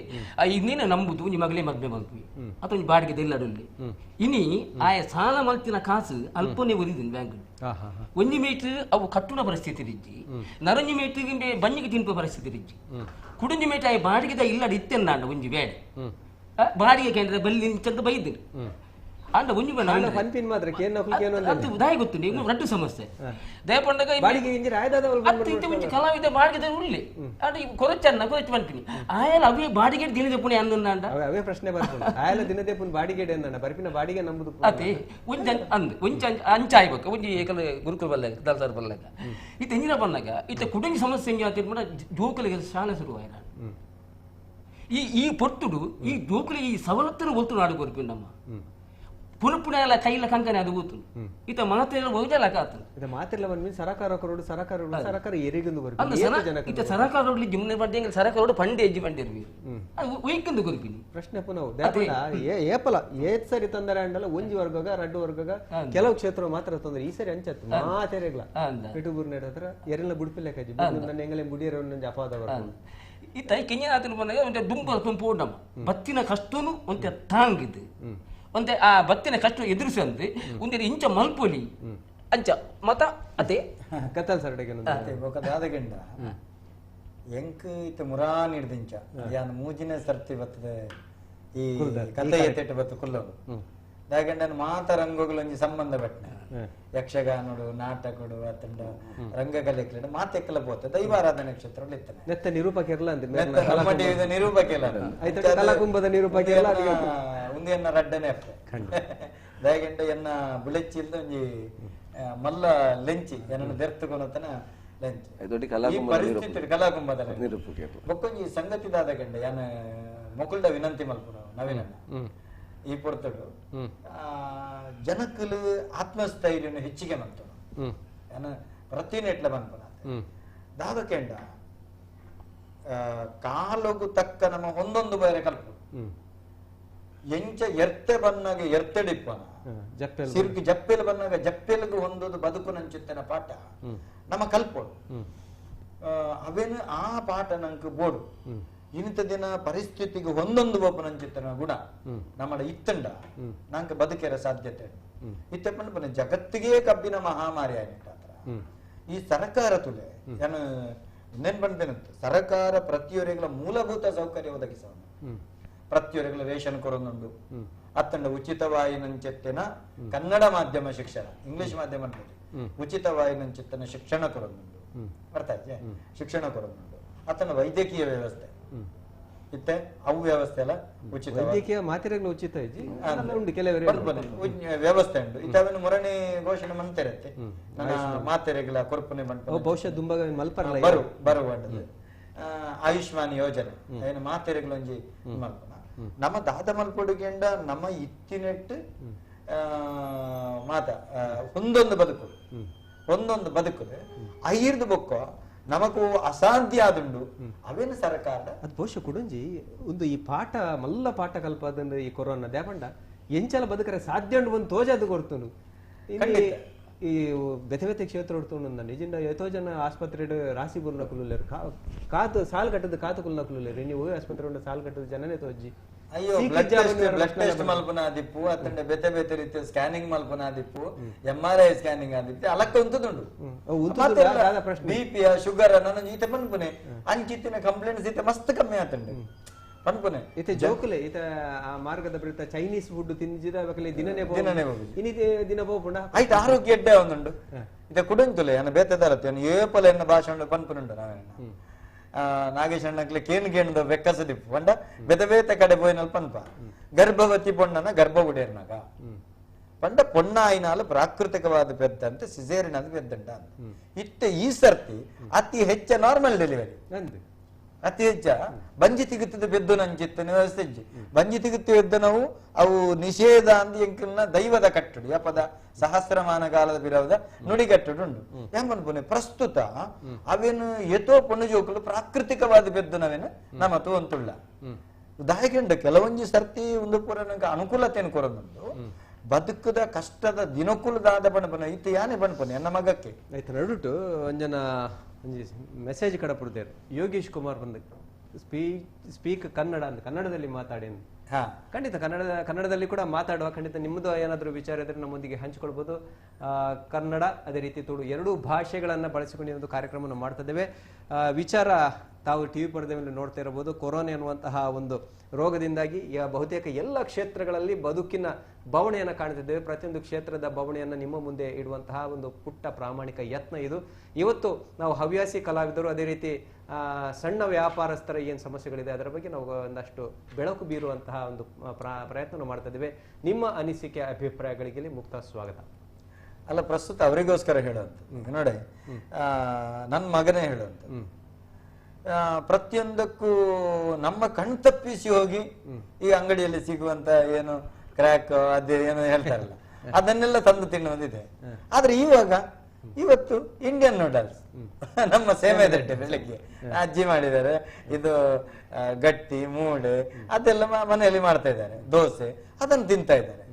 ಇನ್ನೇನು ನಂಬುದು ಒಂಜಿ ಮಗಳೇ ಮದ್ಮೆ ಮಲ್ಪಿ ಅಥವಾ ಒಂಜಿ ಬಾಡಿಗೆ ದೆಲ್ಲಡಲ್ಲಿ ಇನಿ ಆಯ ಸಾಲ ಮಲ್ತಿನ ಕಾಸು ಅಲ್ಪನೇ ಒರಿದಿನ ಬ್ಯಾಂಕ್ ಒಂಜಿ ಮೇಟ್ ಅವು ಕಟ್ಟುನ ಪರಿಸ್ಥಿತಿ ರಿಜ್ಜಿ ನರಂಜಿ ಮೇಟ್ ಬನ್ನಿಗೆ ತಿನ್ಪ ಪರಿಸ್ಥಿತಿ ರಿಜ್ಜಿ ಕುಡಂಜಿ ಮೇಟ್ ಆಯ ಬಾಡಿಗೆದ ಇಲ್ಲಡ ಇತ್ತೆಂದಾಂಡ ಒಂಜಿ ಬೇಡ ಬಾಡಿಗೆ ಕೇಂದ್ರ ಬಲ್ಲಿ ಇಂಚಂತ ಬೈದಿನಿ ಅಂಡ ಒಂಜಿ ಪನ್ಪಿನ್ ಮಾತ್ರ ದಾಯ ಗೊತ್ತು ನೀವು ರಡ್ಡು ಸಮಸ್ಯೆ ದಯಪಂಡಗ ಬಾಡಿಗೆ ಇಂಜಿರ ಆಯ್ದಾದ ಒಂಜಿ ಕಲಾವಿದ ಬಾಡಿಗೆ ಉಳ್ಳಿ ಅಂಡ ಕೊರಚನ್ನ ಕೊರಚ್ ಪನ್ಪಿನಿ ಆಯಲ ಅವೇ ಬಾಡಿಗೆ ದಿನದ ಪುಣೆ ಅಂದಂಡ ಅವೇ ಪ್ರಶ್ನೆ ಬರ್ಪುಂಡು ಆಯಲ ದಿನದೇ ಪುಣೆ ಬಾಡಿಗೆ ಅಂದಂಡ ಬರ್ಪಿನ ಬಾಡಿಗೆ ನಂಬುದು ಅತಿ ಒಂಜಿ ಅಂದ್ ಒಂಜಿ ಅಂಚಾಯ್ಬೇಕು ಒಂಜಿ ಏಕಲ ಗುರುಕುಲ ಬಲ್ಲಾಗ ದಲ್ಸಾರ್ ಬಲ್ಲಾಗ ಇತ್ತ ಇಂಜಿನ ಬಂದಾಗ ಇತ್ತ ಕುಟುಂಬ ಸಮಸ್ಯೆ ಹೆಂಗೆ ಅಂತ ಜೋಕಲಿಗೆ ಶಾಲೆ ಶುರುವಾಯ್ನ ಈ ಈ ಪೊರ್ತುಡು ಈ ಜೋಕುಲಿ ಈ ಸವಲತ್ತನ್ನು ಒತ್ತು ನಾಡು ಕೊರ್ಪಿ ನಮ್ಮ ಪುನಃ ಪುನಃ ಎಲ್ಲ ಕೈಲ ಕಂಕನೆ ಅದು ಗೊತ್ತು ಈತ ಮಾತ್ರೆ ಹೋಗಲ್ಲ ಕಾತು ಇದು ಮಾತಿಲ್ಲ ಬಂದ್ಮೇಲೆ ಸರಕಾರ ಕೊರಡು ಸರಕಾರ ಸರಕಾರ ಎರಿಗೊಂದು ಈತ ಸರಕಾರ ರೋಡ್ ಜಿಮ್ನೆ ಬಂಡಿ ಸರಕಾರ ರೋಡ್ ಪಂಡಿ ಹೆಜ್ಜೆ ಬಂಡಿರ್ವಿ ಅದು ಒಯ್ಕೊಂಡು ಕೊರ್ಪಿನಿ ಪ್ರಶ್ನೆ ಪುನಃ ಏಪಲ ಏತ್ ಸರಿ ತೊಂದರೆ ಅಂಡಲ್ಲ ಒಂಜಿ ವರ್ಗಗ ರಡ್ಡು ವರ್ಗಗ ಕೆಲವು ಕ್ಷೇತ್ರ ಮಾತ್ರ ತೊಂದರೆ ಈ ಸರಿ ಅಂಚತ್ತು ಮಾತೆರೆಗ್ಲ ಪಿಟುಬೂರ್ ನೆಡ ಹತ್ರ ಎರೆಲ್ಲ ಬುಡ್ಪಿಲ್ಲ ಕಜ್ಜಿ ನನ್ನ ಎಂಗಲೆ ಬುಡಿಯರ ಅಪಾದ ಈ ತೈ ಕೆಂಜನ ಆತನ ಬಂದಾಗ ಒಂತೆ ದುಂಬ ತುಂಪು ನಮ್ಮ ಬತ್ತಿನ ಕಷ್ಟನು ಒಂತೆ ತಾಂಗಿದ್ದು ಒಂತೆ ಆ ಬತ್ತಿನ ಕಷ್ಟ ಎದುರಿಸಂದು ಒಂದೇ ಇಂಚ ಮಲ್ಪೊಲಿ ಅಂಚ ಮತ ಅದೇ ಕತ್ತಲ್ ಸರಡಿಗೆ ದಾದಗಂಡ ಎಂಕ್ ಇತ್ತ ಮುರಾ ನೀಡ್ದಿಂಚ ಯಾನ್ ಮೂಜಿನ ಸರ್ತಿ ಬರ್ತದೆ ಈ ಕಥೆ ಎತ್ತೆಟ್ಟು ಬತ್ತು ಕುಲ್ಲೋಡು ದಾಗಂಡನ ಮಾತ ರಂಗೋಗಳು ಒಂಜಿ ಸಂಬಂಧ ಪಟ್ನ ಯಕ್ಷಗಾನಡು ನಾಟಕಡು ಅತ್ತಂಡ ರಂಗಕಲೆ ಮಾತೆಕ್ಕಲ ಪೋತೆ ದೈವಾರಾಧನೆ ಕ್ಷೇತ್ರ ಇತ್ತನೆ ನೆತ್ತ ನಿರೂಪಕ ಇರಲ್ಲ ನಮ್ಮ ಟಿವಿದ ನಿರೂಪಕ ಇಲ್ಲ ಕಲಾಕುಂಭದ ನಿರೂಪಕ ಇಲ್ಲ ಒಂದು ಎನ್ನ ರಡ್ಡನೆ ಅಪ್ಪೆ ದಯಗಂಡ ಎನ್ನ ಬುಳೆಚ್ಚಿಲ್ದ ಒಂಜಿ ಮಲ್ಲ ಲೆಂಚಿ ಎನ್ನ ಬೆರ್ತುಕೊನತನ ಲೆಂಚಿ ಪರಿಸ್ಥಿತಿ ಕಲಾಕುಂಭದ ಬೊಕ್ಕೊಂಜಿ ಸಂಗತಿ ದಾದ ಗಂಡ ಯಾನ ಮೊಕುಲ್ಡ ವಿನಂತಿ ಮಲ್ಪುನ ನವೀನಣ್ಣ ಈ ಪೊರ್ತುಡು ಜನಕ್ಕಲು ಆತ್ಮಸ್ಥೈರ್ಯನು ಹೆಚ್ಚಿಗೆ ಮಂತು ಪ್ರತಿ ನೆಟ್ಲ ಬಂದ್ಪುನ ದಾದಕೆಂಡ ಕಾಲೊಗು ತಕ್ಕ ನಮ್ಮ ಒಂದೊಂದು ಬೇರೆ ಕಲ್ಪು ಎಂಚ ಎರ್ತೆ ಬನ್ನಾಗ ಎರ್ತೆಡಿಪ್ಪನ ಸಿರ್ಕು ಜಪ್ಪೆಲ್ ಬನ್ನಾಗ ಜಪ್ಪೆಲ್ಗು ಹೊಂದೋದು ಬದುಕು ನಂಚುತ್ತನ ಪಾಠ ನಮ್ಮ ಕಲ್ಪೋಡು ಅವೇನು ಆ ಪಾಠ ನಂಗೆ ಬೋಡು. ಇಂಥ ದಿನ ಪರಿಸ್ಥಿತಿಗೆ ಒಂದೊಂದು ಒಬ್ಬನಂಚಿತ್ತನ ಗುಣ ನಮ್ಮ ಇತ್ತಂಡ ನಂಗೆ ಬದುಕಿರ ಸಾಧ್ಯತೆ ಇತ್ತಪ್ಪ ಜಗತ್ತಿಗೆ ಕಬ್ಬಿನ ಮಹಾಮಾರಿ ಆಗಿಟ್ಟ ಈ ಸರ್ಕಾರ ತುಲೆ ನಾನು ನೆನ್ಪಂತೇನಂತ ಸರ್ಕಾರ ಪ್ರತಿಯೊರಿಗಳ ಮೂಲಭೂತ ಸೌಕರ್ಯ ಒದಗಿಸವನು ಪ್ರತಿಯೊರಿಗಳ ರೇಷನ್ ಕೊರೊಂದುಂಡು ಅತ್ತಂಡ ಉಚಿತವಾಯಿನಂಚೆತ್ತಿನ ಕನ್ನಡ ಮಾಧ್ಯಮ ಶಿಕ್ಷಣ ಇಂಗ್ಲಿಷ್ ಮಾಧ್ಯಮ ಉಚಿತವಾಯಿನಂಚಿತ್ತನ ಶಿಕ್ಷಣ ಕೊರೊಂದುಂಡು ಅರ್ಥ ಆಯ್ತಾ ಶಿಕ್ಷಣ ಕೊರೊಂದುಂಡು ಅತ್ತಂಡ ವೈದ್ಯಕೀಯ ವ್ಯವಸ್ಥೆ ಇತ್ತೆ ಅವು ವ್ಯವಸ್ಥೆ ಎಲ್ಲ ಉಚಿತ ವೈದ್ಯಕೀಯ ಮಾತ್ರೆಗಳು ಉಚಿತ ಉಂಟು ಕೆಲವರು ವ್ಯವಸ್ಥೆ ಉಂಟು ಇತ್ತವನು ಮೊರಣಿ ಘೋಷಣೆ ಮಂತಿರತ್ತೆ ನನ್ನ ಮಾತೆರೆಗಳ ಕೊರ್ಪನೆ ಬಹುಶಃ ದುಂಬಗ ಮಲ್ಪರಲ್ಲ ಬರು ಬರುವ ಆಯುಷ್ಮಾನ್ ಯೋಜನೆ ಏನು ಮಾತೆರೆಗಳೊಂಜಿ ಮಲ್ಪನ ನಮ್ಮ ದಾದ ಮಲ್ಪೊಡುಗೆಂಡ ನಮ್ಮ ಇತ್ತಿನೆಟ್ಟು ಮಾತ ಒಂದೊಂದು ಬದುಕು ಒಂದೊಂದು ಬದುಕು ಐರ್ದು ಬೊಕ್ಕ ನಮಕು ಅಸಾಧ್ಯ ಆದುಂಡು ಅವೇನು ಸರ್ಕಾರ ಅದು ಬಹುಶಃ ಕುಡುಂಜಿ ಒಂದು ಈ ಪಾಠ ಮಲ್ಲ ಪಾಠ ಕಲ್ಪದಂದ್ರೆ ಈ ಕೊರೋನಾ ದೇಪಂಡ ಎಂಚಲ ಬದುಕರೆ ಸಾಧ್ಯ ಉಂಡು ಒಂದು ತೋಜಾದು ಕೊಡ್ತುಂಡು ಈ ಬೆತೆ ಬೆತೆ ಕ್ಷೇತ್ರ ಉಡ್ತುಂಡು ನಿಜಿಂದ ಎತೋ ಜನ ಆಸ್ಪತ್ರೆ ರಾಸಿ ಬುರ್ನ ಕುಲ್ಲುಲ್ಲೇರು ಕಾತು ಸಾಲು ಕಟ್ಟದ ಕಾತು ಕುಲ್ನ ಕುಲ್ಲುಲ್ಲೇರು ನೀವು ಆಸ್ಪತ್ರೆ ಉಂಡು ಸಾಲು ಕಟ್ಟದ ಜನನೇ ತೋಜಿ ಅಯ್ಯೋ blood test ಮಲ್ಪನ ಆದಿಪ್ಪು ಅತ್ತಂಡ ಬೇತೆ ಬೇತೆ ರೀತಿಯ ಸ್ಕ್ಯಾನಿಂಗ್ ಮಲ್ಪನ ಆದಿಪ್ಪು MRI scanning ಆದಿಪ್ಪು ಅಲಕ್ಕ ಉಂತುದುಂಡು BP sugar ನನ್ನ ಈತ ಪನ್ಪುನೆ ಅಂಚಿತ್ತಿನ ಕಂಪ್ಲೇಂಟ್ಸ್ ಈತ ಮಸ್ತ್ ಕಮ್ಮಿ ಆತುಂಡು ಪನ್ಪುನೆ ಇತ್ತೆ ಜೋಕುಲೆ ಈತ ಆ ಮಾರ್ಗದ ಬಿಡುತ್ತ ಚೈನೀಸ್ ಫುಡ್ ತಿಂಜಿದ ಬಕಲೆ ದಿನನೇ ದಿನನೇ ಇನಿ ದಿನ ಪೋಪುಂಡ ಆಯ್ತು ಆರೋಗ್ಯ ಎಡ್ಡೆ ಒಂದುಂಡು ಇತ ಕುಡಂತುಲೆ ಅನ್ನ ಬೇತೆ ದಾರತ್ತೆ ಏಪಲ ಎನ್ನ ಭಾಷಣ ಪನ್ಪುನುಂಡು ನಾವೇನ ನಾಗೇಶ್ ಅಣ್ಣಕ್ಲೆ ಕೇನ್ ಕೇಣದ ಬೆಕ್ಕಸದಿಪ್ಪು ಪಂಡ ಬೆದ ಬೇತ ಕಡೆ ಪೋಯಿನಲ್ ಪನ್ಪ ಗರ್ಭವತಿ ಪೊಣ್ಣನ ಗರ್ಭ ಉಡೇರ್ನಾಗ ಪಂಡ ಪೊಣ್ಣಾಯಿನಾಲು ಪ್ರಾಕೃತಿಕವಾದ ಪೆದ್ದಂತೆ ಸಿಸೇರಿನ ಪೆದ್ದಂಟ ಇತ್ತೆ ಈ ಸರ್ತಿ ಅತಿ ಹೆಚ್ಚ ನಾರ್ಮಲ್ ಡೆಲಿವರಿ ಅತಿ ಹೆಚ್ಚ ಬಂಜಿ ತಿಗುತ್ತದ ಬೆದ್ದು ನಂಚಿತ್ತ ವ್ಯವಸ್ಥೆ ಬಂಜಿ ತಿಗುತ್ತ ಎದ್ದ ನಾವು ಅವು ನಿಷೇಧ ಅಂದ್ ಎಂಕಲ್ನ ದೈವದ ಕಟ್ಟಡು ಯಪದ ಸಹಸ್ರಮಾನ ಕಾಲದ ಬಿರವದ ನುಡಿಗಟ್ಟಡು ಉಂಡು ಎಂಬನ್ಪುನೆ ಪ್ರಸ್ತುತ ಅವೇನು ಎತೋ ಪೊಣ್ಣು ಜೋಕುಲು ಪ್ರಾಕೃತಿಕವಾದ ಬೆದ್ದು ನಾವೇನು ನಮ್ಮ ತೋಂತುಳ್ಳ ದಾಯಕಂಡ ಕೆಲವೊಂಜಿ ಸರ್ತಿ ಒಂದು ಪೂರ ನಂಗೆ ಅನುಕೂಲತೆಯನ್ನು ಕೊರದುಂಡು ಬದುಕದ ಕಷ್ಟದ ದಿನಕುಲದಾದ ಬಣಪನ ಇತ್ತು ಯಾನೆ ಬಣಪನೆ ನನ್ನ ಮಗಕ್ಕೆ ಆಯ್ತು ನಡುಟು ಒಂಜನ ಒಂಜಿ ಮೆಸೇಜ್ ಕಡಪುಡ್ದೇರು ಯೋಗೇಶ್ ಕುಮಾರ್ ಬಂದು ಸ್ಪೀಕ್ ಕನ್ನಡ ಅಂತ ಕನ್ನಡದಲ್ಲಿ ಮಾತಾಡಿ ಖಂಡಿತ ಕನ್ನಡದಲ್ಲಿ ಕೂಡ ಮಾತಾಡುವ ಖಂಡಿತ ನಿಮ್ಮದು ಏನಾದರೂ ವಿಚಾರ ಇದ್ದರೆ ನಮ್ಮೊಂದಿಗೆ ಹಂಚಿಕೊಳ್ಬೋದು. ಕನ್ನಡ ಅದೇ ರೀತಿ ತುಳು ಎರಡೂ ಭಾಷೆಗಳನ್ನು ಬಳಸಿಕೊಂಡು ಒಂದು ಕಾರ್ಯಕ್ರಮವನ್ನು ಮಾಡ್ತಾ ಇದ್ದೇವೆ. ವಿಚಾರ ತಾವು ಟಿವಿ ಪರದೆ ಮೇಲೆ ನೋಡ್ತಾ ಇರಬಹುದು. ಕೊರೋನಾ ಎನ್ನುವಂತಹ ಒಂದು ರೋಗದಿಂದಾಗಿ ಬಹುತೇಕ ಎಲ್ಲ ಕ್ಷೇತ್ರಗಳಲ್ಲಿ ಬದುಕಿನ ಬವಣೆಯನ್ನು ಕಾಣ್ತಿದ್ದೇವೆ. ಪ್ರತಿಯೊಂದು ಕ್ಷೇತ್ರದ ಬವಣೆಯನ್ನು ನಿಮ್ಮ ಮುಂದೆ ಇಡುವಂತಹ ಒಂದು ಪುಟ್ಟ ಪ್ರಾಮಾಣಿಕ ಯತ್ನ ಇದು. ಇವತ್ತು ನಾವು ಹವ್ಯಾಸಿ ಕಲಾವಿದರು ಅದೇ ರೀತಿ ಸಣ್ಣ ವ್ಯಾಪಾರಸ್ಥರ ಏನು ಸಮಸ್ಯೆಗಳಿದೆ ಅದರ ಬಗ್ಗೆ ನಾವು ಒಂದಷ್ಟು ಬೆಳಕು ಬೀರುವಂತಹ ಒಂದು ಪ್ರಯತ್ನ ಮಾಡ್ತಾ ಇದ್ದೇವೆ. ನಿಮ್ಮ ಅನಿಸಿಕೆ ಅಭಿಪ್ರಾಯಗಳಿಗೆ ಮುಕ್ತ ಸ್ವಾಗತ. ಅಲ್ಲ, ಪ್ರಸ್ತುತ ಅವರಿಗೋಸ್ಕರ ಹೇಳುವಂಥದ್ದು ನೋಡಿ, ನನ್ನ ಮಗನೇ ಹೇಳುವಂಥದ್ದು. ಪ್ರತಿಯೊಂದಕ್ಕೂ ನಮ್ಮ ಕಣ್ತಪ್ಪಿಸಿ ಹೋಗಿ ಈ ಅಂಗಡಿಯಲ್ಲಿ ಸಿಗುವಂತ ಏನು ಕ್ರ್ಯಾಕ್ ಅದೇ ಏನು ಹೇಳ್ತಾರಲ್ಲ ಅದನ್ನೆಲ್ಲ ತಂದು ತಿನ್ನುವುದಿದೆ. ಆದ್ರೆ ಇವಾಗ ಇವತ್ತು ಇಂಡಿಯನ್ ನೂಡಲ್ಸ್ ನಮ್ಮ ಸೇಮೆ ದಟ್ಟೆ ಬೆಳಗ್ಗೆ ಅಜ್ಜಿ ಮಾಡಿದ್ದಾರೆ, ಇದು ಗಟ್ಟಿ ಮೂಡೆ ಅದೆಲ್ಲ ಮನೆಯಲ್ಲಿ ಮಾಡ್ತಾ ಇದ್ದಾರೆ, ದೋಸೆ ಅದನ್ನು ತಿಂತಾ ಇದ್ದಾರೆ.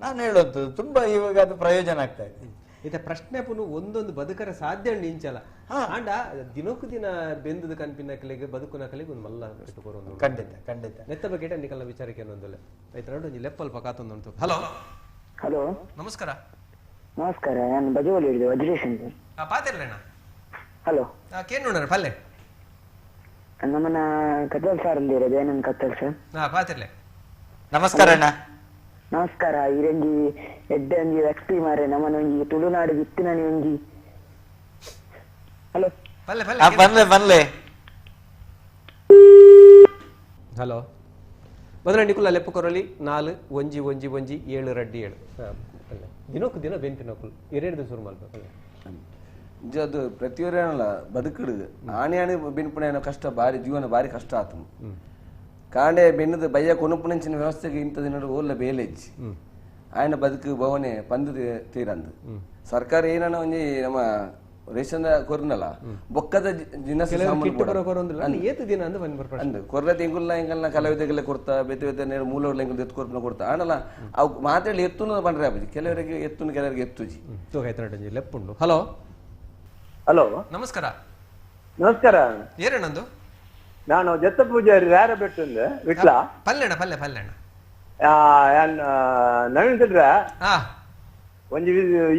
ನಾನು ಹೇಳೋದು ತುಂಬಾ ಇವಾಗ ಅದು ಪ್ರಯೋಜನ ಆಗ್ತಾ ಇದೆ. ಇತ ಪ್ರಶ್ನೆ ಪುನಃ ಒಂದೊಂದು ಬದುಕರ ಸಾಧ್ಯ ನಿಂಚಲ ಆಂಡ ದಿನಕ್ಕೂ ದಿನ ಬೆಂದದ ಕನ್ಪಿನ ಕಲೆಗೆ ಬದುಕುನ ಕಲೆಗೆ ಒಂದು ಮಲ್ಲ. ಖಂಡಿತ ಖಂಡಿತ ನೆತ್ತ ಬಗ್ಗೆ ನಿಕಲ್ಲ ವಿಚಾರಕ್ಕೆ ಒಂದಲ್ಲ ಆಯ್ತು ನೋಡಿ ಲೆಪ್ಪಲ್ಪ ಕಾತೊಂದು. ಹಲೋ ಹಲೋ, ನಮಸ್ಕಾರ. ನಮಸ್ಕಾರ, ನಾನು ಬಜೋಲಿ ಹಿಡಿದು ವಜ್ರೇಶ್ ಅಂತ. ಪಾತಿರ್ಲೇಣ. ಹಲೋ, ಕೇನ್ ನೋಡೋಣ ಪಲ್ಲೆ ನಮ್ಮನ್ನ ಕತ್ತಲ್ ಸರ್ ಅಂದಿರ ದಯಾನಂದ್ ಕತ್ತಲ್ ಸರ್. ಪಾತಿರ್ಲೆ. ನಮಸ್ಕಾರ ಅಣ್ಣ. ನಮಸ್ಕಾರ. ಇರಂಜಿ ಎಡ್ಡೆ ಒಂಜಿ ವ್ಯಕ್ತಿ ಮಾರೆ ನಮ್ಮನ ಒಂಜಿ ತುಳುನಾಡು ಬಿತ್ತಿನ ಒಂಜಿ. ಹಲೋ ಪಲ್ಲೆ ಪಲ್ಲೆ ಪಲ್ಲೆ. ಹಲೋ ಮೊದಲ ನಿಕುಲ ಲೆಪ್ಪು ಕೊರಲಿ 4 1 1 1 7 2 7 ದಿನಕ್ಕೂ ದಿನ ಬೆಂಪಿನಕುಲ್ ಎರಡು ಶುರು ಮಾಡ್ಬೇಕು. ಅದು ಪ್ರತಿಯೊಂದಲ್ಲ ಬದುಕುಡು ಆಣೆ ಆಣೆ ಬೆನ್ಪುಣ ಕಷ್ಟ ಬಾರಿ ಜೀವನ ಬಾರಿ ಕಷ್ಟ ಆತನು ಕಾಂಡೆ ಬೆನ್ನದ ಬಯ್ಯ ಕೊನುಪುನಂಚಿನ ವ್ಯವಸ್ಥೆಗೆ ಇಂಥ ದಿನ ಓಲ್ಲ ಬೇಲೆಜ್ಜಿ ఆయన ಬದುಕು ಭವನೆ ಪಂದು ತೀರಂದು ಸರ್ಕಾರ ಏನನ್ನ ಒಂಜಿ ನಮ್ಮ ರೇಷನ್ ಕೊರ್ನಲ್ಲ ಬೊಕ್ಕದ ದಿನಸಿ ಅಂದು ಕೊರ್ಲ ತಿಂಗುಲ್ಲ ಎಂಗಲ್ನ ಕಲಾವಿದಗೆಲ್ಲ ಕೊಡ್ತಾ ಬೇತೆ ಬೇತೆ ನೇರ ಮೂಲವ್ರ ಎಂಗುಲ್ ಎತ್ತು ಕೊರ್ಪನ ಕೊಡ್ತಾ ಆನಲ್ಲ ಅವು ಮಾತಾಡಿ ಎತ್ತುನ ಬಂದ್ರೆ ಆಪುಜಿ ಕೆಲವರಿಗೆ ಎತ್ತುನು ಕೆಲವರಿಗೆ ಎತ್ತುಜಿ. ಲೆಪ್ಪುಂಡು. ಹಲೋ ಹಲೋ, ನಮಸ್ಕಾರ. ನಮಸ್ಕಾರ. ಏರೇನಂದು? ನಾನು ಜತ್ತ ಪೂಜಾರಿ ಯಾರ ಬೆಟ್ಟಂದು ವಿಟ್ಲ ಪಲ್ಲೆಣ ಪಲ್ಲೆ ಪಲ್ಲೆಣ ನವೀನ್ ಸೆಟ್ರ ಒಂಜಿ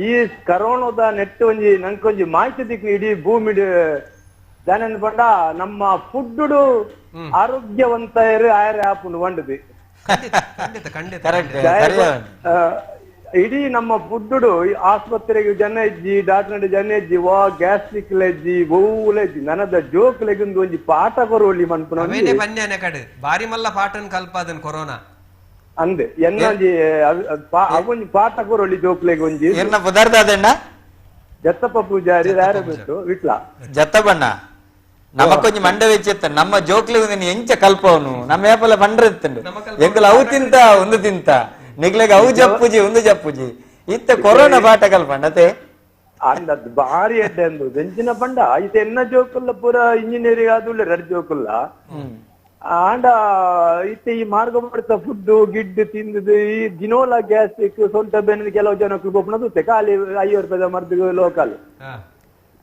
ಈ ಕರೋನಾದ ನೆಟ್ ಒಂಜಿ ನಂಕೊಂಜಿ ಮಾಹಿತಿ ದಿಕ್ಕು ಇಡೀ ಭೂಮಿ ದಾನಂದ ಪಂಡ ನಮ್ಮ ಫುಡ್ ಆರೋಗ್ಯವಂತ ಆಯರೆ ಆಪುಂಡು వండుది. ಖಂಡಿತ ಖಂಡಿತ ಇಡೀ ನಮ್ಮ ಫುಡ್ ಆಸ್ಪತ್ರೆಗೆ ಜನ ಇಜ್ಜಿ, ಡಾಕ್ಟರ್ ಜನ ಇಜ್ಜಿ, ವಾ ಗ್ಯಾಸ್ಟ್ರಿಕ್ ಲೆಜ್ಜಿ ಲೆಜ್ಜಿ ನನದ ಜೋಕ್ ಲೆಗುಂದು ಒಂಜಿ ಪಾಠ ಕೊರೋಲಿ ಮನ್ಪುನ ಪನ್ಯಾನೆ ಕಡೆ ಬಾರಿ ಮಲ್ಲ ಪಾಠನ್ ಕಲ್ಪಾದನ್ ಕೊರೋನಾ ಅಂದೆ ಎನ್ನೊಂಜಿ ಅವೊಂಜಿ ಪಾಠ ಕೊರೋಲಿ ಜೋಕ್ಲೆಗ್ ಒಂಜಿ ಎನ್ನ ಪದಾರ್ಥ ಅದಣ್ಣ ಜತ್ತಪ್ಪ ಪೂಜಾರಿ ಯಾರ ಬಿಟ್ಟು ವಿಟ್ಲ ಜತ್ತಬಣ್ಣ ನಮಕೊಂಜಿ ಮಂಡ ವೆಚ್ಚ ನಮ್ಮ ಜೋಕ್ಲಿ ಒಂದು ಎಂಚ ಕಲ್ಪವನು ನಮ್ಮ ಏಪಲ ಬಂಡ್ರ ಇತ್ತಂಡು ಎಂಕುಲು ಅವು ತಿಂತ ಒಂದು ತಿಂತ ನಿಗ್ಲೆಗ್ ಅವು ಜಪ್ಪುಜಿ ಒಂದು ಜಪ್ಪುಜಿ ಇತ್ತ ಕೊರೋನಾ ಪಾಠ ಕಲ್ಪಂಡತೆ ಅಂದದ್ ಬಾರಿ ಎಡ್ಡೆ ಅಂದು ಬೆಂಚಿನ ಪಂಡ ಇತ್ತ ಎನ್ನ ಜೋಕುಲ್ಲ ಪೂರ ಇಂಜಿನಿಯರಿಂಗ್ ಆದುಳ್ಳೆ ರಡ್ ಜೋಕುಲ್ಲ ಆಂಡ ಇತ್ತೆ ಈ ಮಾರ್ಗ ಮಾಡ್ತಾ ಫುಡ್ ಗಿಡ್ ತಿಂದದು ಈ ದಿನೋಲ ಗ್ಯಾಸ್ಟ್ರಿಕ್ ಸೊಂಟ ಬೆನ್ನ ಕೆಲವು ಜನಕ್ಕೆ ಗೋಪುಣದು ಖಾಲಿ 50 ರೂಪಾಯಿದ ಮರ್ದು ಲೋಕಲ್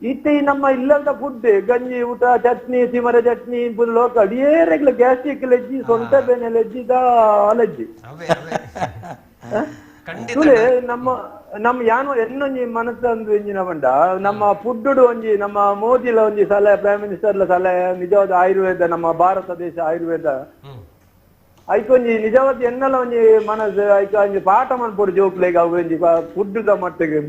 ಇತ್ತೆ ಈ ನಮ್ಮ ಇಲ್ಲದ ಫುಡ್ ಗಂಜಿ ಊಟ ಚಟ್ನಿ ಸಿಮರ ಚಟ್ನಿ ಲೋಕಲ್ ಏರೆಗ್ಲ ಗ್ಯಾಸ್ಟ್ರಿಕ್ ಲೆಜ್ಜಿ ಸೊಂಟ ಬೆನ್ನ ಲೆಜ್ಜಿ ಲಜ್ಜಿ ನಮ್ಮ ನಮ್ಮ ಯಾನು ಎನ್ನೊಂಜಿ ಮನಸ್ಸಂದು ಇಂಜಿನ ಬಂಡ ನಮ್ಮ ಫುಡ್ ಒಂಜಿ ನಮ್ಮ ಮೋದಿಲ ಒಂಜಿ ಸಲಹೆ ಪ್ರೈಮ್ ಮಿನಿಸ್ಟರ್ ಸಲಹೆ ನಿಜವಾದ ಆಯುರ್ವೇದ ನಮ್ಮ ಭಾರತ ದೇಶ ಆಯುರ್ವೇದ ಐಕೊಂಜಿ ನಿಜವಾದ ಎನ್ನಲ ಒಂಜಿ ಮನಸ್ಸು ಐಕ ಒಂಜಿ ಪಾಠ ಮನ್ಪೊಡು ಜೋಕ್ಲೆಗ್ ಅವು ಒಂಜಿ ಫುಡ್ ಮಟ್ಟಿಗೆ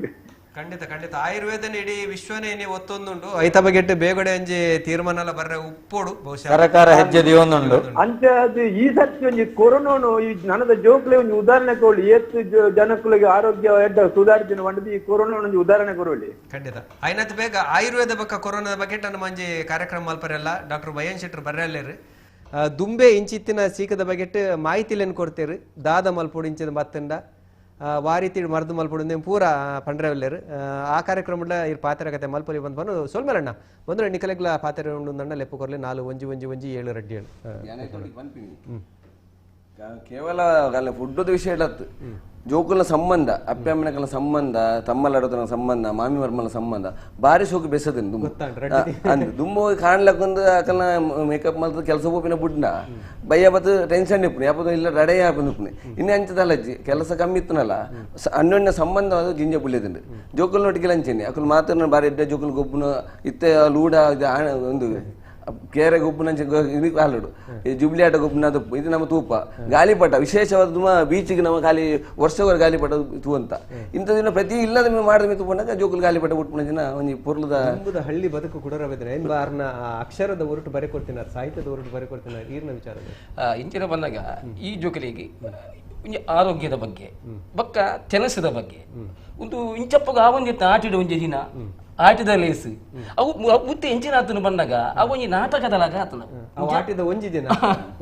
ಖಂಡಿತ ಖಂಡಿತ ಆಯುರ್ವೇದನ ಇಡೀ ವಿಶ್ವನೇ ನೀವು ಒತ್ತೊಂದುಂಡು ಐತ ಬಗೆಟ್ ಬೇಗಡೆ ಒಂಜಿ ತೀರ್ಮಾನ ಬರ್ರೆ ಉಪ್ಪೋಡು ಬಹುಶಃ ಸರಕಾರ ಹೆಜ್ಜೆ ದಿವೊಂದುಂಡು ಅಂಚೆ ಅದು ಈ ಸರ್ತಿ ಒಂಜಿ ಕೊರೋನಾನು ಈ ನನದ ಜೋಕ್ಲೆ ಒಂಜಿ ಉದಾಹರಣೆ ಕೊಡಿ ಏತ್ ಜನಕ್ಕುಲಿಗೆ ಆರೋಗ್ಯ ಎಡ್ಡ ಸುಧಾರಿಸಿನ వంటిది ಈ ಕೊರೋನಾ ಒಂಜಿ ಉದಾಹರಣೆ ಕೊರೊಲಿ ಖಂಡಿತ ಐನತ್ ಬೇಗ ಆಯುರ್ವೇದ ಬಕ್ಕ ಕೊರೋನಾದ ಬಗ್ಗೆ ನಮ್ಮ ಒಂಜಿ ಕಾರ್ಯಕ್ರಮ ಮಲ್ಪರೆಲ್ಲ ಡಾಕ್ಟರ್ ಬಯ್ಯನ್ ಶೆಟ್ಟರ್ ಬರ್ರಲ್ಲೇರು ದುಂಬೆ ಇಂಚಿತ್ತಿನ ಸೀಕದ ಬಗೆಟ್ ಮಾಹಿತಿಲೇನು ಕೊಡ್ತೇರು ದಾದ ಮಲ್ಪೊಡು ಇಂಚಿನ ಬತ್ತಂಡ ವಾರಿತಿ ಮರ್ದು ಮಲ್ಪೊಡು ಪೂರ ಪಂಡ್ರವಲ್ಲೇರು ಆ ಕಾರ್ಯಕ್ರಮದ ಇರ್ ಪಾತ್ರ ಕತೆ ಮಲ್ಪೊಲಿ ಬಂದ್ ಬಂದು ಸೊಲ್ಮರಣ್ಣ ಬಂದ್ರೆ ನಿಕಲೆಗ್ಲ ಪಾತ್ರ ಉಂಡು ಲೆಪ್ಪು ಕೊರ್ಲಿ 4 1 1 1 7 2 7 ಕೇವಲ ಫುಡ್ ವಿಷಯ ಇಲ್ಲತ್ತು ಜೋಕುಲ ಸಂಬಂಧ ಅಪ್ಪ ಸಂಬಂಧ ತಮ್ಮಲಾಡೋದನ ಸಂಬಂಧ ಮಾಮಿ ಮರ್ಮಲ ಸಂಬಂಧ ಬಾರಿ ಸೋಕು ಬೆಸದನ್ ದುಂಬು ದುಂಬು ಕಾಣ್ಲಕ್ಕೊಂದು ಅಕಲ್ನ ಮೇಕಪ್ ಮಲ್ತ ಕೆಲಸ ಹೋಪಿನ ಬುಡ್ನ ಬಯ್ಯ ಬತ್ತು ಟೆನ್ಷನ್ ಇಪ್ಪುನಿ ಯಾಪದ ಇಲ್ಲ ರಡೆ ಯಾಪುನಿ ಇನ್ನೇ ಅಂಚದಲ್ಲಜ್ಜಿ ಕೆಲಸ ಕಮ್ಮಿ ಇತ್ತನಲ್ಲ ಅನ್ಯೋನ್ಯ ಸಂಬಂಧ ಅದು ಜಿಂಜ ಪುಳ್ಯದುಂಡು ಜೋಕುಲ್ ನೊಟ್ಟಿಗೆ ಅಂಚೇನೆ ಅಕಲ್ ಮಾತ್ರ ಬಾರಿ ಎಡ್ಡೆ ಜೋಕುಲ್ ಗೊಬ್ಬುನ ಇತ್ತೆ ಲೂಡ ಒಂದು ಕೇರೆ ಗೊಬ್ಬುನ ಇದಕ್ಕೆ ಹಾಲುಡು ಈ ಜುಬ್ಲಿ ಆಟ ಗೊಬ್ಬುನ ಅದು ಇದು ನಮ್ಮ ತೂಪ ಗಾಲಿಪಟ ವಿಶೇಷವಾದ ತುಂಬ ಬೀಚಿಗೆ ನಮ್ಮ ಖಾಲಿ ವರ್ಷವರ ಗಾಲಿಪಟ ತೂ ಅಂತ ಇಂಥದಿನ ಪ್ರತಿ ಇಲ್ಲದ ಮಾಡಿದ ತೂಪಂಡಾಗ ಜೋಕುಲ್ ಗಾಲಿಪಟ ಉಟ್ಪುನ ಜನ ಒಂಜಿ ಪೊರ್ಲುದ ಹಳ್ಳಿ ಬದುಕು ಕುಡರವಿದ್ರೆ ಬಾರ್ನ ಅಕ್ಷರದ ಹೊರಟು ಬರೆ ಕೊಡ್ತೀನಿ ಸಾಹಿತ್ಯದ ಹೊರಟು ಬರೆ ಕೊಡ್ತೀನಿ ಈರ್ನ ವಿಚಾರ ಇಂಚಿನ ಬಂದಾಗ ಈ ಜೋಕಲಿಗೆ ಆರೋಗ್ಯದ ಬಗ್ಗೆ ಬಕ್ಕ ತೆನಸದ ಬಗ್ಗೆ ಒಂದು ಇಂಚಪ್ಪಗ ಆ ಒಂದಿತ್ತು ಆಟಿಡ ಒಂಜಿ ದಿನ ಆಟದ ಲೇಸು ಅವು ಮುತ್ತೆ ಎಂಚಿನ ಆತನು ಬಂದಾಗ ಅವು ಒಂಜಿ ನಾಟಕದಲಾಗ ಆತನ ಆಟಿದ ಒಂಜಿ ದಿನ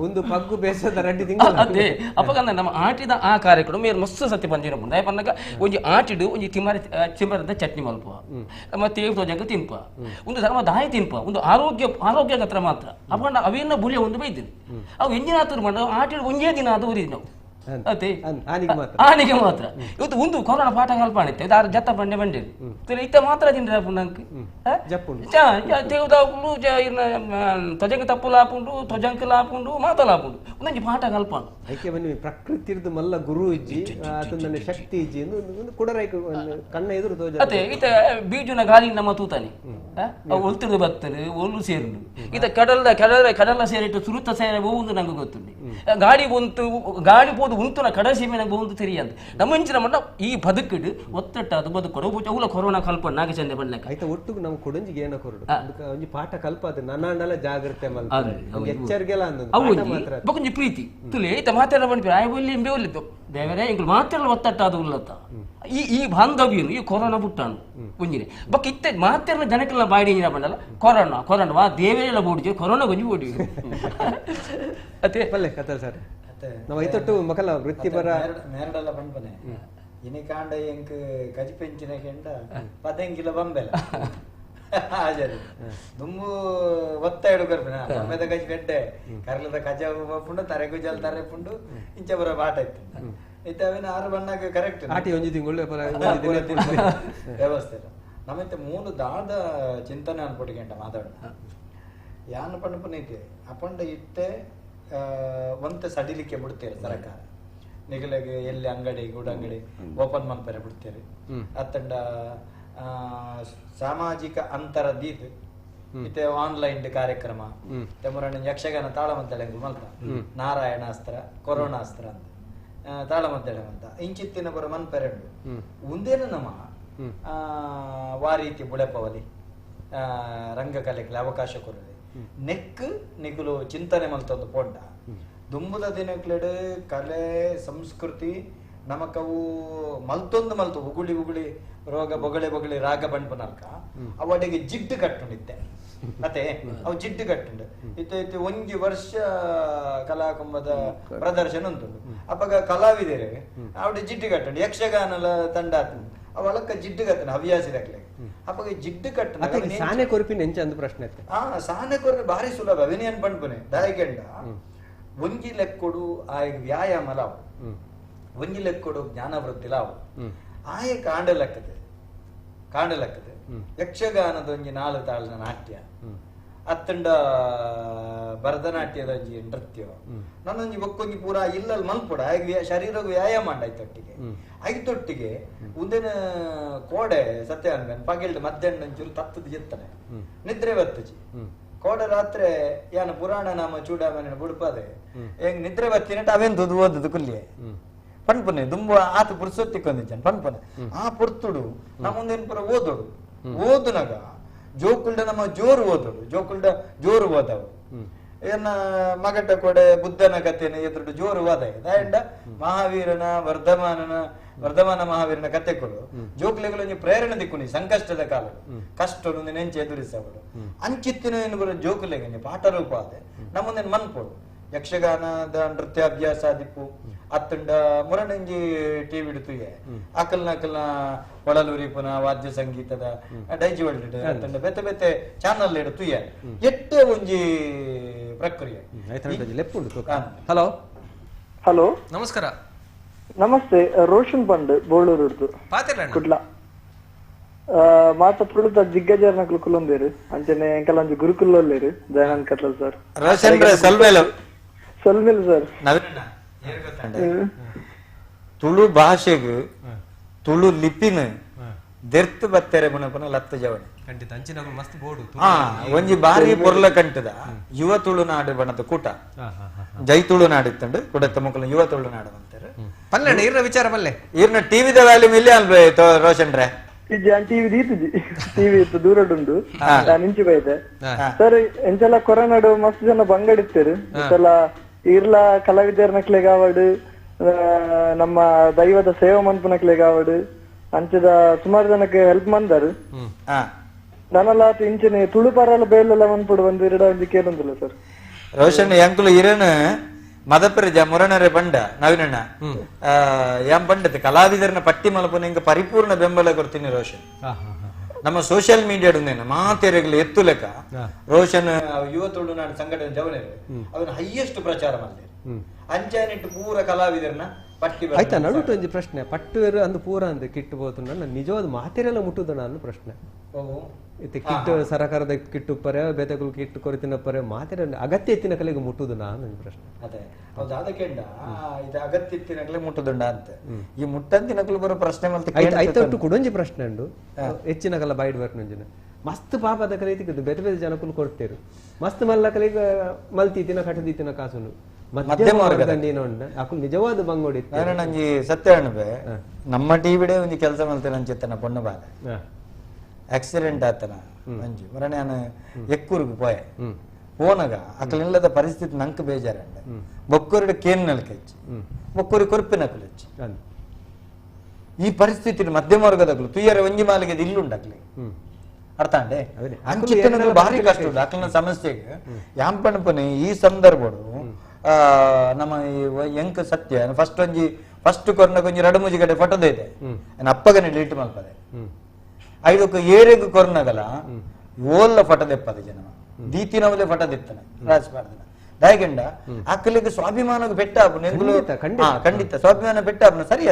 ಒಂದು ಪಗ್ಗು ಬೇಸದ ರಡ್ಡಿ ತಿಂಗಳು ಅದೇ ಅಪ್ಪಗಂದ ನಮ್ಮ ಆಟಿದ ಆ ಕಾರ್ಯಕ್ರಮ ಮೇರ್ ಮಸ್ತ್ ಸತ್ಯ ಬಂದಿನ ಮುಂದೆ ಬಂದಾಗ ಒಂಜಿ ಆಟಿಡು ಒಂಜಿ ತಿಮರೆ ತಿಮರದ ಚಟ್ನಿ ಮಲ್ಪ ನಮ್ಮ ತೇವ್ ತೋಜಂಗ ತಿನ್ಪ ಒಂದು ಧರ್ಮ ದಾಯ ತಿನ್ಪ ಒಂದು ಆರೋಗ್ಯ ಆರೋಗ್ಯ ಹತ್ರ ಮಾತ್ರ ಅಪ್ಪಗಂಡ ಅವೇನ ಬುಳಿಯ ಒಂದು ಬೈದಿನಿ ಅವು ಎಂಜಿನ ಆತನು ಬಂದ ಆಟಿಡು ಒಂಜೇ ದಿನ ಅದು ಊರಿದ್ ನಾವು ಆನಿಗೆ ಮಾತ್ರ ಇವತ್ತು ಒಂದು ಕೊರೋನಾ ಪಾಠ ಕಲ್ಪಾಣಿತ್ತೆ ದಾರ ಜತ್ತ ಬಂಡೆ ಬಂಡೆ ಇತ್ತ ಮಾತ್ರ ತಿಂದ್ರೆ ನಂಗೆ ದೇವದಾಪುಂಡು ತೊಜಂಕ ತಪ್ಪು ಲಾಪುಂಡು ತೊಜಂಕ ಲಾಪುಂಡು ಮಾತ ಲಾಪುಂಡು ಒಂದೊಂದು ಪಾಠ ಕಲ್ಪಾಣ ಐಕೆ ಬನ್ನಿ ಪ್ರಕೃತಿರ್ದು ಮಲ್ಲ ಗುರು ಇಜ್ಜಿ ಆತನ ಶಕ್ತಿ ಇಜ್ಜಿ ಒಂದು ಕುಡರೈಕ ಕಣ್ಣ ಎದುರು ತೋಜ ಅದೇ ಈತ ಬೀಜುನ ಗಾಳಿ ನಮ್ಮ ತೂತಾನೆ ಒಲ್ತಿರ್ದು ಬರ್ತದೆ ಒಲ್ಲು ಸೇರುಂಡು ಈತ ಕಡಲ್ದ ಕಡಲ ಕಡಲ ಸೇರಿಟ್ಟು ಸುರುತ ಸೇರೆ ಹೋಗುದು ನಂಗೆ ಗೊತ್ತುಂಡು ಗಾಡಿ ಬಂತು ಗಾಡಿ ಪೋದು ಉಂತುನ ಕಡಸೀಮೆ ನಂಗೆ ಒಂದು ತೆರಿಯಂತ ನಮ್ಮ ಇಂಚಿನ ಮಟ್ಟ ಈ ಬದುಕಿಡು ಒತ್ತಟ್ಟ ಅದು ಬದುಕೊಡು ಅವುಲ ಕೊರೋನಾ ಕಲ್ಪ ನಾಗ ಚಂದ ಬಣ್ಣಕ್ಕೆ ಆಯ್ತಾ ಒಟ್ಟು ನಮ್ಮ ಕೊಡಂಜಿಗೆ ಏನ ಕೊರಡು ಒಂಜಿ ಪಾಠ ಕಲ್ಪ ಅದು ನನ್ನಾಂಡಲ ಜಾಗ್ರತೆ ಮಲ್ಪ ಎಚ್ಚರಿಕೆಲ್ಲ ಅವು ಬೊಕೊಂಜಿ ಪ್ರೀತಿ ತುಲೆ ಈತ ಮಾತೆಲ್ಲ ಬಂದ್ಪಿ ಆಯ್ ಒಲ್ಲಿ ಇಂಬೆ ಒಲ್ಲಿದ್ದು ದೇವರೇ ಇಂಗ್ಲು ಮಾತೆಲ್ಲ ಒತ್ತಟ್ಟ ಅದು ಉಲ್ಲತ್ತ ಈ ಈ ಬಾಂಧವ್ಯನು ಈ ಕೊರೋನಾ ಬುಟ್ಟಾನು ಒಂಜಿನೆ ಬಕ್ ಇತ್ತೆ ಮಾತೆಲ್ಲ ಜನಕ್ಕೆಲ್ಲ ಬಾಡಿ ಇಂಜಿನ ಬಂಡಲ್ಲ ಕೊರೋನಾ ಕೊರೋನಾ ವಾ ದೇವರೆಲ್ಲ ಬೋಡಿಜೆ ಕೊರೋನಾ ಗೊಂಜಿ ಬೋಡಿ ಅದೇ ಪಲ್ಲೆ ಕಥಲ್ ಸರ್ ನಾವು ಐತೊಟ್ಟು ಮಕಲ ವೃತ್ತಿಪರ ಮೇರಡಲ್ಲ ಪನ್ಪನೆ ಇನಿ ಕಾಂಡ ಎಂಕ್ ಕಜಿಪೆಂಚಿನ ಕೆಂಡ ಪದೆಂಗಿಲ ಬಂಬೆಲ ಆಜರಿ ದುಮ್ಮು ಒತ್ತ ಇಡು ಕರ್ಪಿನ ಬೊಂಬೆದ ಕಜಿ ಬೆಡ್ಡೆ ಕರ್ಲದ ಕಜ ಪುಂಡು ತರೆ ಗುಜಲ್ ತರೆ ಪುಂಡು ಇಂಚ ಬರೋ ಬಾಟ ಇತ್ತು ಇತ್ತೆ ಅವಿನ ಆರು ಬಣ್ಣಕ್ಕೆ ಕರೆಕ್ಟ್ ಆಟಿ ಒಂಜಿ ತಿಂಗಳು ವ್ಯವಸ್ಥೆ ಇಲ್ಲ ನಮ್ಮಿತ್ತೆ ಮೂಲ ದಾದ ಚಿಂತನೆ ಅನ್ಪೊಟ್ಟಿಗೆಂಟ ಮಾತಾಡೋಣ ಯಾನ್ ಪನ್ಪುನೈತೆ ಅಪಂಡ ಇತ್ತೆ ಒಂತೆ ಸಡಿಲಿಕ್ಕೆ ಬಿಡ್ತೇವೆ ಸರ್ಕಾರ ನಿಗಲೆಗೆ ಎಲ್ಲಿ ಅಂಗಡಿ ಗೂಡಂಗಡಿ ಓಪನ್ ಮನ್ಪರೆ ಬಿಡ್ತೇವೆ ಅತ್ತಂಡ ಸಾಮಾಜಿಕ ಅಂತರ ದೀದ್ ಇತ್ತೆ ಆನ್ಲೈನ್ ಕಾರ್ಯಕ್ರಮ ತೆಮುರಣ್ಣ ಯಕ್ಷಗಾನ ತಾಳಮದ್ದಳೆ ಮಲ್ತ ನಾರಾಯಣಾಸ್ತ್ರ ಕೊರೋನಾಸ್ತ್ರ ಅಂತ ತಾಳಮದ್ದಳೆ ಅಂತ ಇಂಚಿತ್ತಿನ ಬರ ಮನ್ಪೆರೆಂಡು ಉಂದೇನು ನಮ್ಮ ವಾರೀತಿ ಬುಳೆಪವಲಿ ರಂಗಕಲೆಗೆ ಅವಕಾಶ ಕೊರಲಿ ನೆಕ್ ನಿಗುಲು ಚಿಂತನೆ ಮಲ್ತೊಂದು ಪೊಂಡ ದುಂಬುದ ದಿನಕ್ಲೆಡ್ ಕಲೆ ಸಂಸ್ಕೃತಿ ನಮಕವು ಮಲ್ತೊಂದು ಮಲ್ತು ಉಗುಳಿ ಉಗುಳಿ ರೋಗ ಬೊಗಳೆ ಬೊಗಳಿ ರಾಗ ಬಂಡ್ಪನಲ್ಕ ಅವಡಿಗೆ ಜಿಡ್ಡು ಕಟ್ಟುಂಡಿತ್ತೆ ಮತ್ತೆ ಅವು ಜಿಡ್ಡು ಕಟ್ಟುಂಡು ಇತ್ತೆ ಇತ್ತೆ ಒಂಜಿ ವರ್ಷ ಕಲಾಕುಂಭದ ಪ್ರದರ್ಶನ ಉಂಟು ಅಪ್ಪಗ ಕಲಾವಿದರೆ ಅವಡೆ ಜಿಡ್ಡು ಕಟ್ಟುಂಡು ಯಕ್ಷಗಾನಲ ತಂಡ ಅವಳಕ್ಕ ಜಿಡ್ಡು ಕಟ್ಟಣ ಹವ್ಯಾಸಿದಾಗ್ಲೆ ಅಪ್ಪಗ ಜಿಡ್ಡು ಕಟ್ಟ ಸಾನೆ ಕೊರ್ಪಿನ ಎಂಚ ಅಂದ್ ಪ್ರಶ್ನೆ. ಸಾನೆ ಕೊರ್ಪಿ ಭಾರಿ ಸುಲಭ ವಿನಯನ್ ಪಂಡ್ಪುನೆ ದಾಯಿಗೆಂಡ ಒಂಜಿ ಲೆಕ್ಕೊಡು ಆಯ್ ವ್ಯಾಯಾಮ ಲಾವು ಒಂಜಿ ಲೆಕ್ಕೊಡು ಜ್ಞಾನವೃದ್ಧಿ ಲಾವು ಆಯ ಕಾಂಡ ಲೆಕ್ಕದೆ ಕಾಂಡ ಲೆಕ್ಕದೆ ಯಕ್ಷಗಾನದ ಒಂಜಿ ನಾಲು ತಾಳಿನ ನಾಟ್ಯ ಅತ್ತಂಡ ಭರತನಾಟ್ಯದ ಒಂಜಿ ನೃತ್ಯ ನನ್ನೊಂಜಿ ಬೊಕ್ಕೊಂಜಿ ಪೂರಾ ಇಲ್ಲಲ್ಲಿ ಮಲ್ಪೊಡು ಆಯ್ಗೆ ಶರೀರಗ್ ವ್ಯಾಯಾಮ ಅಂಡ ಐತೊಟ್ಟಿಗೆ ಐತೊಟ್ಟಿಗೆ ಉಂದಿನ ಕೋಡೆ ಸತ್ಯ ಅನ್ಬೇನ್ ಪಗೆಲ್ಡ್ ಮಧ್ಯಾಹ್ನ ಒಂಚೂರು ತತ್ತದ ಎತ್ತನೆ ನಿದ್ರೆ ಬತ್ತಜಿ ಕೋಡೆ ರಾತ್ರಿ ಯಾನ ಪುರಾಣ ನಾಮ ಚೂಡಾಮನ ಬುಡ್ಪಾದೆ ಹೆಂಗ್ ನಿದ್ರೆ ಬತ್ತಿನಟ್ ಅವೇನ್ ದುದು ಓದದು ಕುಲ್ಲಿಯೆ ಪನ್ಪುನೆ ದುಂಬು ಆತ ಪುರ್ಸೊತ್ತಿಕ್ಕೊಂದಿದ್ದಾನೆ ಪನ್ಪುನೆ ಆ ಪುರ್ತುಡು ನಮ್ಮೊಂದೇನು ಪುರ ಓದೋಡು ಓದುನಗ ಜೋಕುಲ್ಡ ನಮ್ಮ ಜೋರು ಓದೋಡು ಜೋಕುಲ್ಡ ಜೋರು ಓದವು ಏನ ಮಗಟ ಕೊಡೆ ಬುದ್ಧನ ಕಥೆನ ಎದುರು ಜೋರು ವಾದ ದಾಯಂಡ ಮಹಾವೀರನ ವರ್ಧಮಾನನ ವರ್ಧಮಾನ ಮಹಾವೀರನ ಕಥೆಗಳು ಜೋಕ್ಲೆಗಳು ಒಂಜಿ ಪ್ರೇರಣೆ ದಿಕ್ಕುನಿ ಸಂಕಷ್ಟದ ಕಾಲ ಕಷ್ಟ ನೆಂಚೆ ಎದುರಿಸವಡು ಅಂಚಿತ್ತಿನ ಏನು ಜೋಕುಲೆಗೆ ಪಾಠ ರೂಪ ಆದೆ ನಮ್ಮೊಂದೇನು ಮನ್ಪೋಡು ಯಕ್ಷಗಾನದ ನೃತ್ಯಾಭ್ಯಾಸ ದಿಪ್ಪು ಅತ್ತಂಡ ಮುರಣಂಜಿ ಟಿವಿ ತುಯೆ ಅಕಲ್ನ ಅಕಲ್ನ ಒಳಲುರಿಪುನ ವಾದ್ಯ ಸಂಗೀತದ ಡೈಜಿ ವರ್ಲ್ಡ್ ಅತ್ತಂಡ ಬೇತೆ ಬೇತೆ ಚಾನಲ್ ಇಡು ತುಯೆ ಎಟ್ಟೆ ಒಂಜಿ ಪ್ರಕ್ರಿಯೆ. ಹಲೋ ಹಲೋ ನಮಸ್ಕಾರ. ನಮಸ್ತೆ, ರೋಷನ್ ಪಂಡ್ ಬೋಳೂರು ಕುಡ್ಲ ಮಾತ ತುಳುತ ದಿಗ್ಗಜರ್ನಕುಲು ಕುಲೊಂದೇರು ಅಂಚನೆ ಎಂಕಲಂಜಿ ಗುರುಕುಲೊಲ್ಲೇರು ದಯಾನಂದ್ ಕತ್ಲಲ್ ಸರ್. ರೋಷನ್ ಸೊಲ್ಮೇಲು ಸೊಲ್ಮೇಲು ಸರ್. ತುಳು ಭಾಷೆಗೆ ತುಳು ಲಿಪಿನ ದೆರ್ತು ಬತ್ತೆರೆ ಗುಣಪನ ಲತ್ತ ಜವನೆ ಖಂಡಿತ ಅಂಚಿನ ಮಸ್ತ್ ಬೋಡು ಒಂಜಿ ಬಾರಿ ಪೊರ್ಲ ಕಂಟದ ಯುವ ತುಳುನಾಡು ಬಣದ ಕೂಟ ಜೈ ತುಳುನಾಡು ಇತ್ತಂಡು ಕುಡತ್ತ ಮಕ್ಕಳು ಯುವ ತುಳುನಾಡು ಅಂತಾರೆ. ಪಲ್ಲೆ ಇರ್ನ ವಿಚಾರ ಪಲ್ಲೆ ಇರ್ನ ಟಿವಿದ ವ್ಯಾಲ್ಯೂಮ್ ಇಲ್ಲಿ ಅಲ್ವೇ ರೋಷನ್ ರೇ ಟಿವಿ ದೀತುಜಿ ಟಿವಿ ಇತ್ತು ದೂರಡುಂಡು ನಿಂಚು ಬೈತೆ ಸರ್. ಎಂಚೆಲ್ಲ ಕೊರೋನಾಡು ಮಸ್ತ್ ಜನ ಬಂಗಡಿತ್ತೇರು ಎಂಚೆಲ್ಲ ಇರ್ಲ ಕಲಾವಿದರ ನಕ್ಲೆಗಾವಡು ನಮ್ಮ ದೈವದ ಸೇವಾ ಮನ್ಪುನಕ್ಲೆಗಾವಡು ಅಂಚದ ಸುಮಾರು ಜನಕ್ಕೆ ಹೆಲ್ಪ್ ಮಂದಾರು. ನನ್ನಲ್ಲ ಇಂಚನೆ ತುಳು ಪರಲ ಬೇಲೆಲ್ಲ ಮನ್ಪುಡು ಬಂದು ಇರಡ ಒಂಜಿ ಕೇಳೊಂದಿಲ್ಲ ಸರ್. ರೋಷನ್ ಎಂಕುಲು ಇರೇನು ಮದಪರಿ ಜ ಮುರಣರೆ ಬಂಡ ನವೀನಣ್ಣ ಯಾಂ ಬಂಡತೆ ಕಲಾವಿದರನ್ನ ಪಟ್ಟಿ ಮಲಪುನ ಇಂಕ ಪರಿಪೂರ್ಣ ಬೆಂಬಲ ಕೊಡ್ತೀನಿ ರೋಷನ್. ನಮ್ಮ ಸೋಷಿಯಲ್ ಮೀಡಿಯಾ ಮಾತೆರೆಗಳು ಎತ್ತು ಲೆಕ್ಕ ರೋಷನ್ ಯುವ ತುಳುನಾಡು ಸಂಘಟನೆ ಜವನೇರು ಅವನ ಹೈಯೆಸ್ಟ್ ಪ್ರಚಾರ ಮಾಡಿದೆ ಅಂಚಾನಿಟ್ಟು ಪೂರ ಕಲಾವಿದರನ್ನ ಪಟ್ಟಿ. ಆಯ್ತಾ ನಡುಟು ಒಂಜಿ ಪ್ರಶ್ನೆ ಪಟ್ಟುವೆರು ಅಂದು ಪೂರ ಅಂದು ಕಿಟ್ಟು ಬೋತು ನನ್ನ ನಿಜವಾದ ಮಾತೆರೆಲ್ಲ ಮುಟ್ಟುದ ನಾನು ಪ್ರಶ್ನೆ. ಇತ್ತೆ ಕಿಟ್ಟು ಸರಕಾರದ ಕಿಟ್ಟು ಪರೆ ಬೇತೆಗಳು ಕಿಟ್ಟು ಕೊರತಿನ ಪರೆ ಮಾತೆರ ಅಗತ್ಯ ಎತ್ತಿನ ಕಲೆಗೆ ಮುಟ್ಟುದು ನಾನು ಪ್ರಶ್ನೆ. ಅದೇ ಹೌದು ಅದಕ್ಕೆಂಡ ಇದು ಅಗತ್ಯ ಎತ್ತಿನ ಕಲೆ ಮುಟ್ಟುದುಂಡ ಅಂತ ಈ ಮುಟ್ಟಂತಿನಕಲು ಬರೋ ಪ್ರಶ್ನೆ ಮಲ್ತ ಐತೊಟ್ಟು ಕುಡೊಂಜಿ ಪ್ರಶ್ನೆ ಉಂಡು ಹೆಚ್ಚಿನ ಕಲ ಬೈಡ್ ಬರ್ನೊಂಜಿನ ಮಸ್ತ್ ಪಾಪದ ಕಲೆ ಬೇತೆ ಬೇತೆ ಜನಕ್ಕೂ ಕೊಡ್ತೇರು ಮಸ್ತ್ ಮಲ್ಲ ಕಲೆಗೆ ಮಲ್ತೀತಿನ ಕಟ್ಟದೀತಿನ ಕಾಸುನು ಮಧ್ಯಮ ವರ್ಗದ ಅಕುಲು ನಿಜವಾದ ಬಂಗೋಡಿ. ನಾನು ನಂಜಿ ಸತ್ಯ ಅಣಬೆ ನಮ್ಮ ಟಿವಿಡೇ ಒಂಜಿ ಕೆಲಸ ಮಲ್ತೆ ನಂಚಿತ್ತನ ಪೊಣ್ಣು ಬಾಲೆ ಆಕ್ಸಿಡೆಂಟ್ ಆತನ ಮಂಜು ಮರಣ ನಾನು ಎಕ್ಕೂರಿಗೆ ಪೋಯೆ ಪೋನಗ ಅಕಲಿಲ್ಲದ ಪರಿಸ್ಥಿತಿ ನಂಗೆ ಬೇಜಾರಂಡ ಬೊಕ್ಕೂರಿಡ ಕೇನ್ ನಲ್ಕೆಚ್ಚಿ ಬೊಕ್ಕೂರಿ ಕೊರ್ಪಿನ ಕುಲೆಚ್ಚಿ ಈ ಪರಿಸ್ಥಿತಿ ಮಧ್ಯಮ ವರ್ಗದಗಳು ತುಯ್ಯರ ಒಂಜಿ ಮಾಲಿಗೆ ಇಲ್ಲುಂಡಕ್ಲಿ ಅರ್ಥ ಅಂಡೆ ಅಂಚಿತ್ತನಗಳು ಭಾರಿ ಕಷ್ಟ ಉಂಟು ಅಕಲಿನ ಸಮಸ್ಯೆಗೆ ಯಾಂಪಣಪನೆ ಈ ಸಂದರ್ಭಡು ನಮ್ಮ ಎಂಕ್ ಸತ್ಯ ಫಸ್ಟ್ ಒಂಜಿ ಫಸ್ಟ್ ಕೊರ್ನಗ ಒಂಜಿ ರಡು ಮುಜಿ ಕಡೆ ಫೋಟೋದ ಇದೆ ನನ್ನ ಅಪ್ಪಗನೆ ಡಿಲೀಟ್ ಮಲ್ಪದೆ ಐದಕ್ಕೆ ಏರೆಗ್ ಕೊರ್ನಗಲ ಓಲ್ಲ ಫೋಟೋದೆಪ್ಪದೆ ಜನ ದೀತಿನವಲೇ ಫೋಟೋದೆತ್ತನೆ ರಾಜಪಾರ್ದನ ದಾಯಗಂಡ ಅಕ್ಕಲಿಗೆ ಸ್ವಾಭಿಮಾನಕ್ಕೆ ಬೆಟ್ಟ ಖಂಡಿತ ಸ್ವಾಭಿಮಾನ ಬೆಟ್ಟ ಆಪುನ ಸರಿ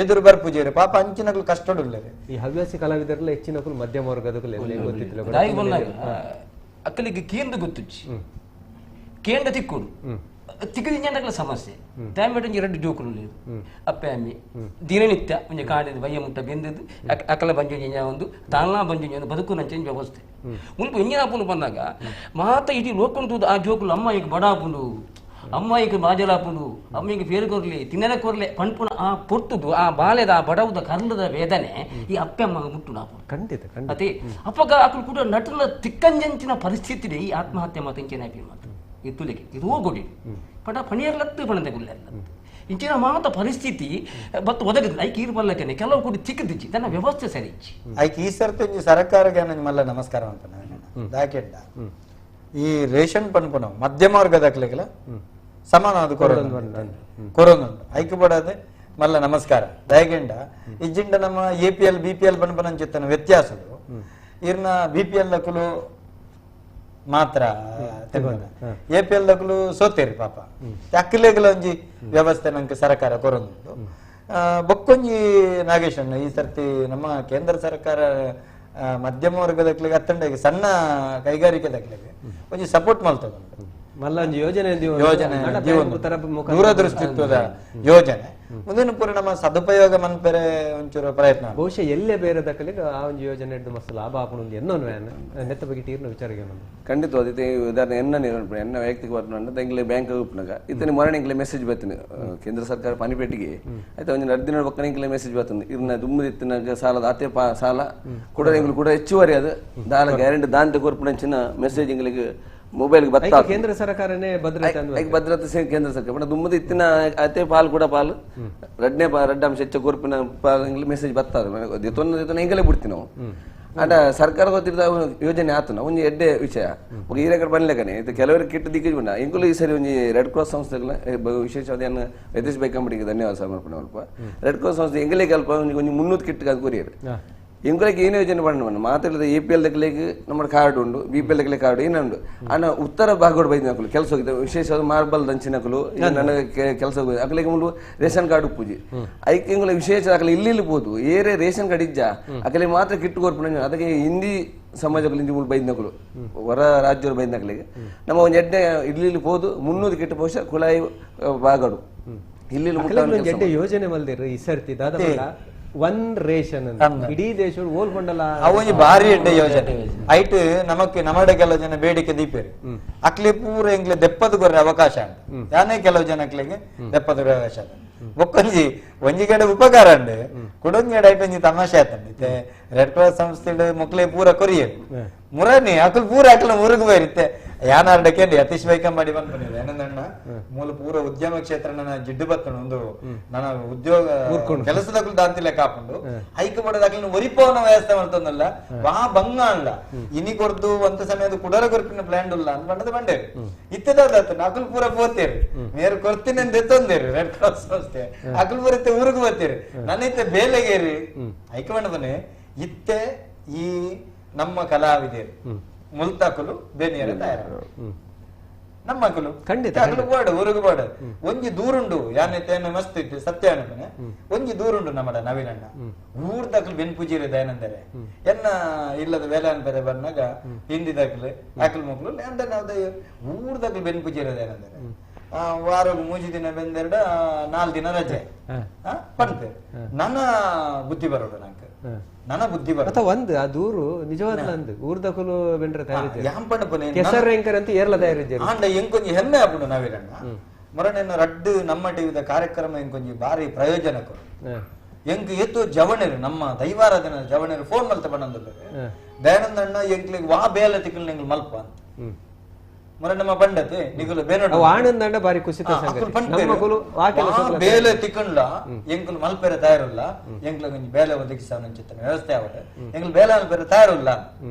ಎದುರು ಬರ್ಪುಜೇರು ಪಾಪ ಅಂಚಿನಕಲು ಕಷ್ಟಡುಲ್ಲೇರು ಈ ಹವ್ಯಾಸಿ ಕಲಾವಿದರೆಲ್ಲ ಹೆಚ್ಚಿನಕಲು ಮಧ್ಯಮ ವರ್ಗದಕಲು ಗೊತ್ತಿಲ್ಲ. ಅಕ್ಕಲಿಗೆ ಕೇಂದ್ರ ಗೊತ್ತುಜ್ಜಿ ಕೇಂದ್ರ ತಿಕ್ಕೋಡು ತಿಕ್ಕದಿಂಜಾಂಡಗಳ ಸಮಸ್ಯೆ ದಾಯಬೇಡ ಎರಡು ಜೋಕುಲು ಅಪ್ಪೆ ಅಮ್ಮಿ ದಿನನಿತ್ಯ ಒಂಜಿ ಕಾಡಿದ ಬಯ್ಯ ಮುಟ್ಟ ಬೆಂದದ್ದು ಅಕಲ ಬಂಜು ಒಂದು ತಾನ್ಲಾ ಬಂಜು ಒಂದು ಬದುಕು ನಂಚಿನ ವ್ಯವಸ್ಥೆ ಮುಲ್ಪ ಎಂಜಿನ ಆಪುಂಡು ಬಂದಾಗ ಮಾತ ಇಡೀ ಲೋಕೊಂದು ಆ ಜೋಕುಲು ಅಮ್ಮ ಈಗ ಬಡ ಆಪುಂಡು ಅಮ್ಮ ಈಗ ಮಾಜಲಾಪುಂಡು ಅಮ್ಮ ಈಗ ಪೇರು ಕೊರ್ಲಿ ತಿನ್ನಲ ಕೊರ್ಲೆ ಪಣ್ಪುನ ಆ ಪೊರ್ತುದು ಆ ಬಾಲೆದ ಆ ಬಡವುದ ಕರ್ಲದ ವೇದನೆ ಈ ಅಪ್ಪೆ ಅಮ್ಮ ಮುಟ್ಟು ಆಪುಂಡು ಖಂಡಿತ ಖಂಡಿತ ಅದೇ ಅಪ್ಪಗ ಅಕುಲು ಕೂಡ ನಟನ ತಿಕ್ಕಂಜಂಚಿನ ಪರಿಸ್ಥಿತಿ ಈ ಆತ್ಮಹತ್ಯೆ ಮಾತು ಇಂಚಿನ ಮಾತು ಈ ತುಲಿಗೆ ಇದು ಹೋಗೋಡಿ ಪಟ ಪಣಿಯರ್ಲತ್ತು ಪಣಂತೆ ಗುಲ್ಲೆಲ್ಲ ಇಂಚಿನ ಮಾತ ಪರಿಸ್ಥಿತಿ ಬತ್ತು ಒದಗದು ಐಕೆ ಈರು ಬಲ್ಲಕನೆ ಕೆಲವು ಕೂಡ ತಿಕ್ಕದಿಜ್ಜಿ ತನ್ನ ವ್ಯವಸ್ಥೆ ಸರಿ ಇಜ್ಜಿ ಐಕೆ ಈ ಸರ್ತಿ ಒಂಜಿ ಸರ್ಕಾರಕ್ಕೆ ಮಲ್ಲ ನಮಸ್ಕಾರ ಅಂತ ದಾಕೆಂಡ ಈ ರೇಷನ್ ಪನ್ಪುನ ಮಧ್ಯಮ ವರ್ಗದಕ್ಲೆಗ್ಲ ಸಮಾನ ಅದು ಕೊರೋನ ಐಕೆ ಬಡದೆ ಮಲ್ಲ ನಮಸ್ಕಾರ ದಯಗೆಂಡ ಇಜ್ಜಿಂಡ ನಮ್ಮ A P L B P L ಪನ್ಪುನ ಚಿತ್ತನ ವ್ಯತ್ಯಾಸಗಳು ಇರ್ನ B P L ದಕ್ಕಲು ಮಾತ್ರ A P L ದಕ್ಕಲು ಸೋತೇರಿ ಪಾಪ ಅಕ್ಕಲೆಗ್ಲ ಒಂಜಿ ವ್ಯವಸ್ಥೆ ನಂಗೆ ಸರ್ಕಾರ ಕೊರೊಂದುಂಡು ಬೊಕ್ಕೊಂಜಿ ನಾಗೇಶಣ್ಣ ಈ ಸರ್ತಿ ನಮ್ಮ ಕೇಂದ್ರ ಸರ್ಕಾರ ಮಧ್ಯಮ ವರ್ಗದಕ್ಲಿಗೆ ಅತ್ತಂಡ ಸಣ್ಣ ಕೈಗಾರಿಕೆ ದಕ್ಲಿಗೆ ಒಂಜಿ ಸಪೋರ್ಟ್ ಮಲ್ತದುಂಟು ಮಲ್ಲ ಒಂಜಿ ಯೋಜನೆ ಯೋಜನೆ ದೂರದೃಷ್ಟಿತ್ವದ ಯೋಜನೆ ಮುಂದಿನ ಪೂರ ನಮ್ಮ ಸದುಪಯೋಗ ಮನ್ಪೆರೆ ಒಂಚೂರು ಪ್ರಯತ್ನ ಬಹುಶಃ ಎಲ್ಲೇ ಬೇರೆ ದಕ್ಕಲಿಗೆ ಆ ಒಂದು ಯೋಜನೆ ಹಿಡಿದು ಮಸ್ತ್ ಲಾಭ ಆಪುಂಡು ಎನ್ನೋನು ನೆತ್ತ ಬಗ್ಗೆ ತೀರ್ನ ವಿಚಾರ ಖಂಡಿತ ಅದಿತ್ತೆ ಉದಾಹರಣೆ ಎನ್ನ ಎನ್ನ ವೈಯಕ್ತಿಕ ಎಂಗ್ಲೆ ಬ್ಯಾಂಕ್ ಉಪ್ಪನಾಗ ಇತನೆ ಮೊರನೆ ಎಂಗ್ಲೆ ಮೆಸೇಜ್ ಬರ್ತೀನಿ ಕೇಂದ್ರ ಸರ್ಕಾರ ಪನಿಪೇಟಿಗೆ ಆಯ್ತು ಒಂದು ಎರಡು ದಿನ ಪಕ್ಕನ ಎಂಗ್ಲೆ ಮೆಸೇಜ್ ಬರ್ತೀನಿ ಇರ್ನ ದುಮ್ಮದ ಇತ್ತಿನಾಗ ಸಾಲದ ಆತೆ ಸಾಲ ಕೂಡ ಎಂಗ್ಲು ಕೂಡ ಹೆಚ್ಚುವರಿ ಅದು ದಾಲ ಗ್ಯಾರಂಟಿ ದಾಂತೆ ಕೊರ್ಪುನಂಚಿನ ಮೆಸೇಜ್ ಎಂಗ್ಲಿಗೆ ಮೊಬೈಲ್ ಬರ್ತಾ ಕೇಂದ್ರ ಸರ್ಕಾರನೇ ಭದ್ರತೆ ಭದ್ರತೆ ಕೇಂದ್ರ ಸರ್ಕಾರ ಬಟ್ ದುಮ್ಮದ ಇತ್ತಿನ ಅತೆ ಪಾಲ್ ಕೂಡ ಪಾಲ್ ರಡ್ನೇ ರಡ್ಡಾಂಶ ಹೆಚ್ಚು ಕೊರ್ಪಿನ ಪಾಲ್ ಮೆಸೇಜ್ ಬರ್ತಾರೆ ದಿತೊನ್ನ ಎಂಗಲೇ ಬಿಡ್ತೀವಿ ನಾವು ಅಂಡ ಸರ್ಕಾರ ಗೊತ್ತಿದ್ದ ಯೋಜನೆ ಆತನ ಒಂಜಿ ಎಡ್ಡೆ ವಿಷಯ ಈ ರೆಕಾರ್ಡ್ ಬನ್ಲೇಕನೆ ಇದು ಕೆಲವರಿಗೆ ಕಿಟ್ಟು ದಿಕ್ಕಿ ಬಂಡ ಇಂಕುಲು ಈ ಸರಿ ಒಂಜಿ ರೆಡ್ ಕ್ರಾಸ್ ಸಂಸ್ಥೆಗಳ ವಿಶೇಷವಾದ ಯತೀಶ್ ಬೈಕಂಬಡಿಗೆ ಧನ್ಯವಾದ ಸಮರ್ಪಣೆ ಅಲ್ಪ ರೆಡ್ ಕ್ರಾಸ್ ಸಂಸ್ಥೆ ಎಂಗಲೇ ಕಲ್ಪ ಒಂಜಿ 300 ಕಿಟ್ ಕೊರಿಯರ್ ಇಂಕೊಳಗೆ ಏನು ಯೋಜನೆ ಬಣ್ಣ ಮಾತಾಡಿದ A P L ದಕ್ಕಲಿಗೆ ನಮ್ಮ ಕಾರ್ಡ್ ಉಂಡು B P L ದಕ್ಕಲೆ card ಏನುಂಡು ಅನ್ನ ಉತ್ತರ ಭಾಗದ ಬೈದಿನಕಲು ಕೆಲಸ ಹೋಗಿದೆ ವಿಶೇಷವಾದ ಮಾರ್ಬಲ್ ದಂಚಿನಕಲು ನನಗೆ ಕೆಲಸ ಹೋಗಿದೆ ಅಕಲಿಗೆ ಮುಂಡು ರೇಷನ್ ಕಾರ್ಡ್ ಪೂಜೆ ಐಕೆ ಇಂಗುಲ ವಿಶೇಷ ಅಕಲೆ ಇಲ್ಲಿ ಇಲ್ಲಿ ಪೋದು ಏರೇ ರೇಷನ್ ಕಾರ್ಡ್ ಇಜ್ಜ ಅಕಲೆ ಮಾತ್ರ ಕಿಟ್ಟು ಕೊರ್ಪುನ ಅದಕ್ಕೆ ಹಿಂದಿ ಸಮಾಜಗಳು ಹಿಂದಿ ಮೂಲ ಬೈದಿನಕಲು ಹೊರ ರಾಜ್ಯದ ಬೈದಿನಕಲಿಗೆ ನಮ್ಮ ಒಂದು ಎಡ್ಡೆ ಇಲ್ಲಿ ಇಲ್ಲಿ ಪೋದು 300 ಕಿಟ್ಟು ಬಹುಶಃ ಕುಳಾಯಿ ಭಾಗಡು ಇಲ್ಲಿ ಎಡ್ಡೆ ಯೋಜನೆ ಮಲ್ದಿರು ಈ ಸರ್ತಿ ದಾದಾ ಒನ್ ರೇಷನ್ ಇಡೀ ದೇಶ ಓಲ್ಕೊಂಡಲ್ಲ ಅವೊಂಜಿ ಭಾರಿ ಎಡ್ಡೆ ಯೋಜನೆ ಐಟ್ ನಮಕ್ ನಮ್ಮಡೆ ಕೆಲವು ಜನ ಬೇಡಿಕೆ ದೀಪೇರು ಅಕ್ಲೆ ಪೂರ ಎಂಗ್ಲೆ ದೆಪ್ಪದ ಗೊರ್ರೆ ಅವಕಾಶ ಯಾನೇ ಕೆಲವು ಜನಕ್ಲೆಗೆ ದೆಪ್ಪದ ಅವಕಾಶ ಬೊಕ್ಕೊಂಜಿ ಒಂಜಿ ಕಡೆ ಉಪಕಾರ ಉಂಡು ಕುಡೊಂಜಿ ಕಡೆ ಐಟ್ ಒಂಜಿ ತಮಾಷೆ ಆತಂడి ರೆಡ್ ಕ್ರಾಸ್ ಸಂಸ್ಥೆ ಮೊಕ್ಲೆ ಪೂರ ಕೊರಿಯರು ಮುರನಿ ಅಕಲ್ ಪೂರ ಅಕಲ ಮುರುಗು ಬೈರುತ್ತೆ ಯಾನಾರ್ಡ ಕೇಳಿ ಯತೀಶ್ ಬೈಕಂಬಾಡಿ ಬಂದ್ಬಂದಿದೆ ಏನಂದಣ್ಣ ಮೂಲ ಪೂರ ಉದ್ಯಮ ಕ್ಷೇತ್ರ ನನ್ನ ಜಿಡ್ಡು ಬತ್ತಣ ಒಂದು ನನ್ನ ಉದ್ಯೋಗ ಕೆಲಸದಕ್ಕೂ ದಾಂತಿಲ್ಲ ಕಾಪುಂಡು ಹೈಕ ಬಡದಾಗ್ಲಿ ಒರಿಪೋನ ವ್ಯವಸ್ಥೆ ಮಾಡ್ತಂದಲ್ಲ ವಾ ಬಂಗ ಅಲ್ಲ ಇನಿ ಕೊರ್ದು ಒಂತ ಸಮಯದ ಕುಡರ ಕೊರ್ಪಿನ ಪ್ಲಾನ್ ಉಲ್ಲ ಅಂತ ಬಂಡದ ಬಂಡೇರಿ ಇತ್ತದಾದ ಅಕಲ್ ಪೂರ ಪೋತೇರಿ ಮೇರು ಕೊರ್ತೀನಿ ಅಂತ ಎತ್ತೊಂದೇರಿ ರೆಡ್ ಕ್ರಾಸ್ ಸಂಸ್ಥೆ ಅಕಲ್ ಪೂರ ಇತ್ತೆ ಊರಿಗೆ ಬರ್ತೀರಿ ನನ್ನ ಇತ್ತೆ ಬೇಲೆಗೇರಿ ಹೈಕ ಬಣ್ಣದನೆ ಇತ್ತೆ ಈ ನಮ್ಮ ಕಲಾವಿದರು ಮುಲ್ತಾಕುಲು ಬೇನಿಯರ ತಯಾರ ನಮ್ಮ ಕುಲು ಖಂಡಿತ ಅಕಲು ಬೋಡ ಊರಿಗೆ ಬೋಡ ಒಂಜಿ ದೂರುಂಡು ಯಾನೆ ತೇನ ಮಸ್ತ್ ಇತ್ತು ಸತ್ಯ ಅನ್ಪನೆ ಒಂಜಿ ದೂರುಂಡು ನಮ್ಮಡ ನವೀನಣ್ಣ ಊರ್ದಕ್ಲು ಬೆನ್ ಪೂಜಿರಿ ದಯನಂದರೆ ಎನ್ನ ಇಲ್ಲದ ವೇಲೆ ಅನ್ಪರೆ ಬಂದಾಗ ಹಿಂದಿದಕ್ಲು ಅಕಲ್ ಮಕ್ಳು ಊರ್ದಕ್ಲು ಬೆನ್ ಪೂಜಿರಿ ದಯನಂದರೆ ವಾರ ಮೂಜಿ ದಿನ ಬೆಂದೆರಡ 4 ದಿನ ರಜೆ ಪಂಪೆ ನನ್ನ ಬುದ್ಧಿ ಬರೋಡು ನಂಗೆ ನನ್ನ ಬುದ್ಧಿ ಬರೋ ಅಥವಾ ಒಂದು ಆ ದೂರು ನಿಜವಾದ ಅಂದು ಊರ್ದಕುಲು ಬೆಂಡ್ರೆ ತಯಾರಿದ್ದಾರೆ ಕೆಸರ್ ಎಂಕರ್ ಅಂತ ಏರ್ಲ ತಯಾರಿದ್ದಾರೆ ಆಂಡ ಎಂಕೊಂಜಿ ಹೆಮ್ಮೆ ಆಪುಂಡು ನಾವಿರಣ್ಣ ಮೊರನೆನ್ನ ರಡ್ಡು ನಮ್ಮ ಟಿವಿದ ಕಾರ್ಯಕ್ರಮ ಎಂಕೊಂಜಿ ಭಾರಿ ಪ್ರಯೋಜನಕ್ಕೂ ಎಂಕ್ ಏತು ಜವಣರು ನಮ್ಮ ದೈವಾರಾಧನ ಜವಣರು ಫೋನ್ ಮಲ್ತ ಬಣ್ಣಂದು ದಯಾನಂದ ಅಣ್ಣ ಎಂಕ್ಲಿಗೆ ವಾ ಬೇಲೆ ತಿಕ್ಕಲ್ ನಿಂಗ್ಲು ಮಲ್ಪ ಅಂತ ಮೊರ ನಮ್ಮ ಬಂಡತೆ ನಿಗುಲು ಬೇನೋಡು ಆನಂದ ಬಾರಿ ಖುಷಿ ಬೇಲೆ ತಿಕ್ಕಂಡ್ಲ ಎಂಕುಲು ಮಲ್ಪೆರೆ ತಯಾರುಲ್ಲ ಎಂಕ್ಲ ಒಂಜಿ ಬೇಲೆ ಒದಗಿಸ ಚಿತ್ತನ ವ್ಯವಸ್ಥೆ ಆವಡೆ ಎಂಕ್ಲು ಬೇಲೆ ಮಲ್ಪೆರೆ ತಯಾರುಲ್ಲ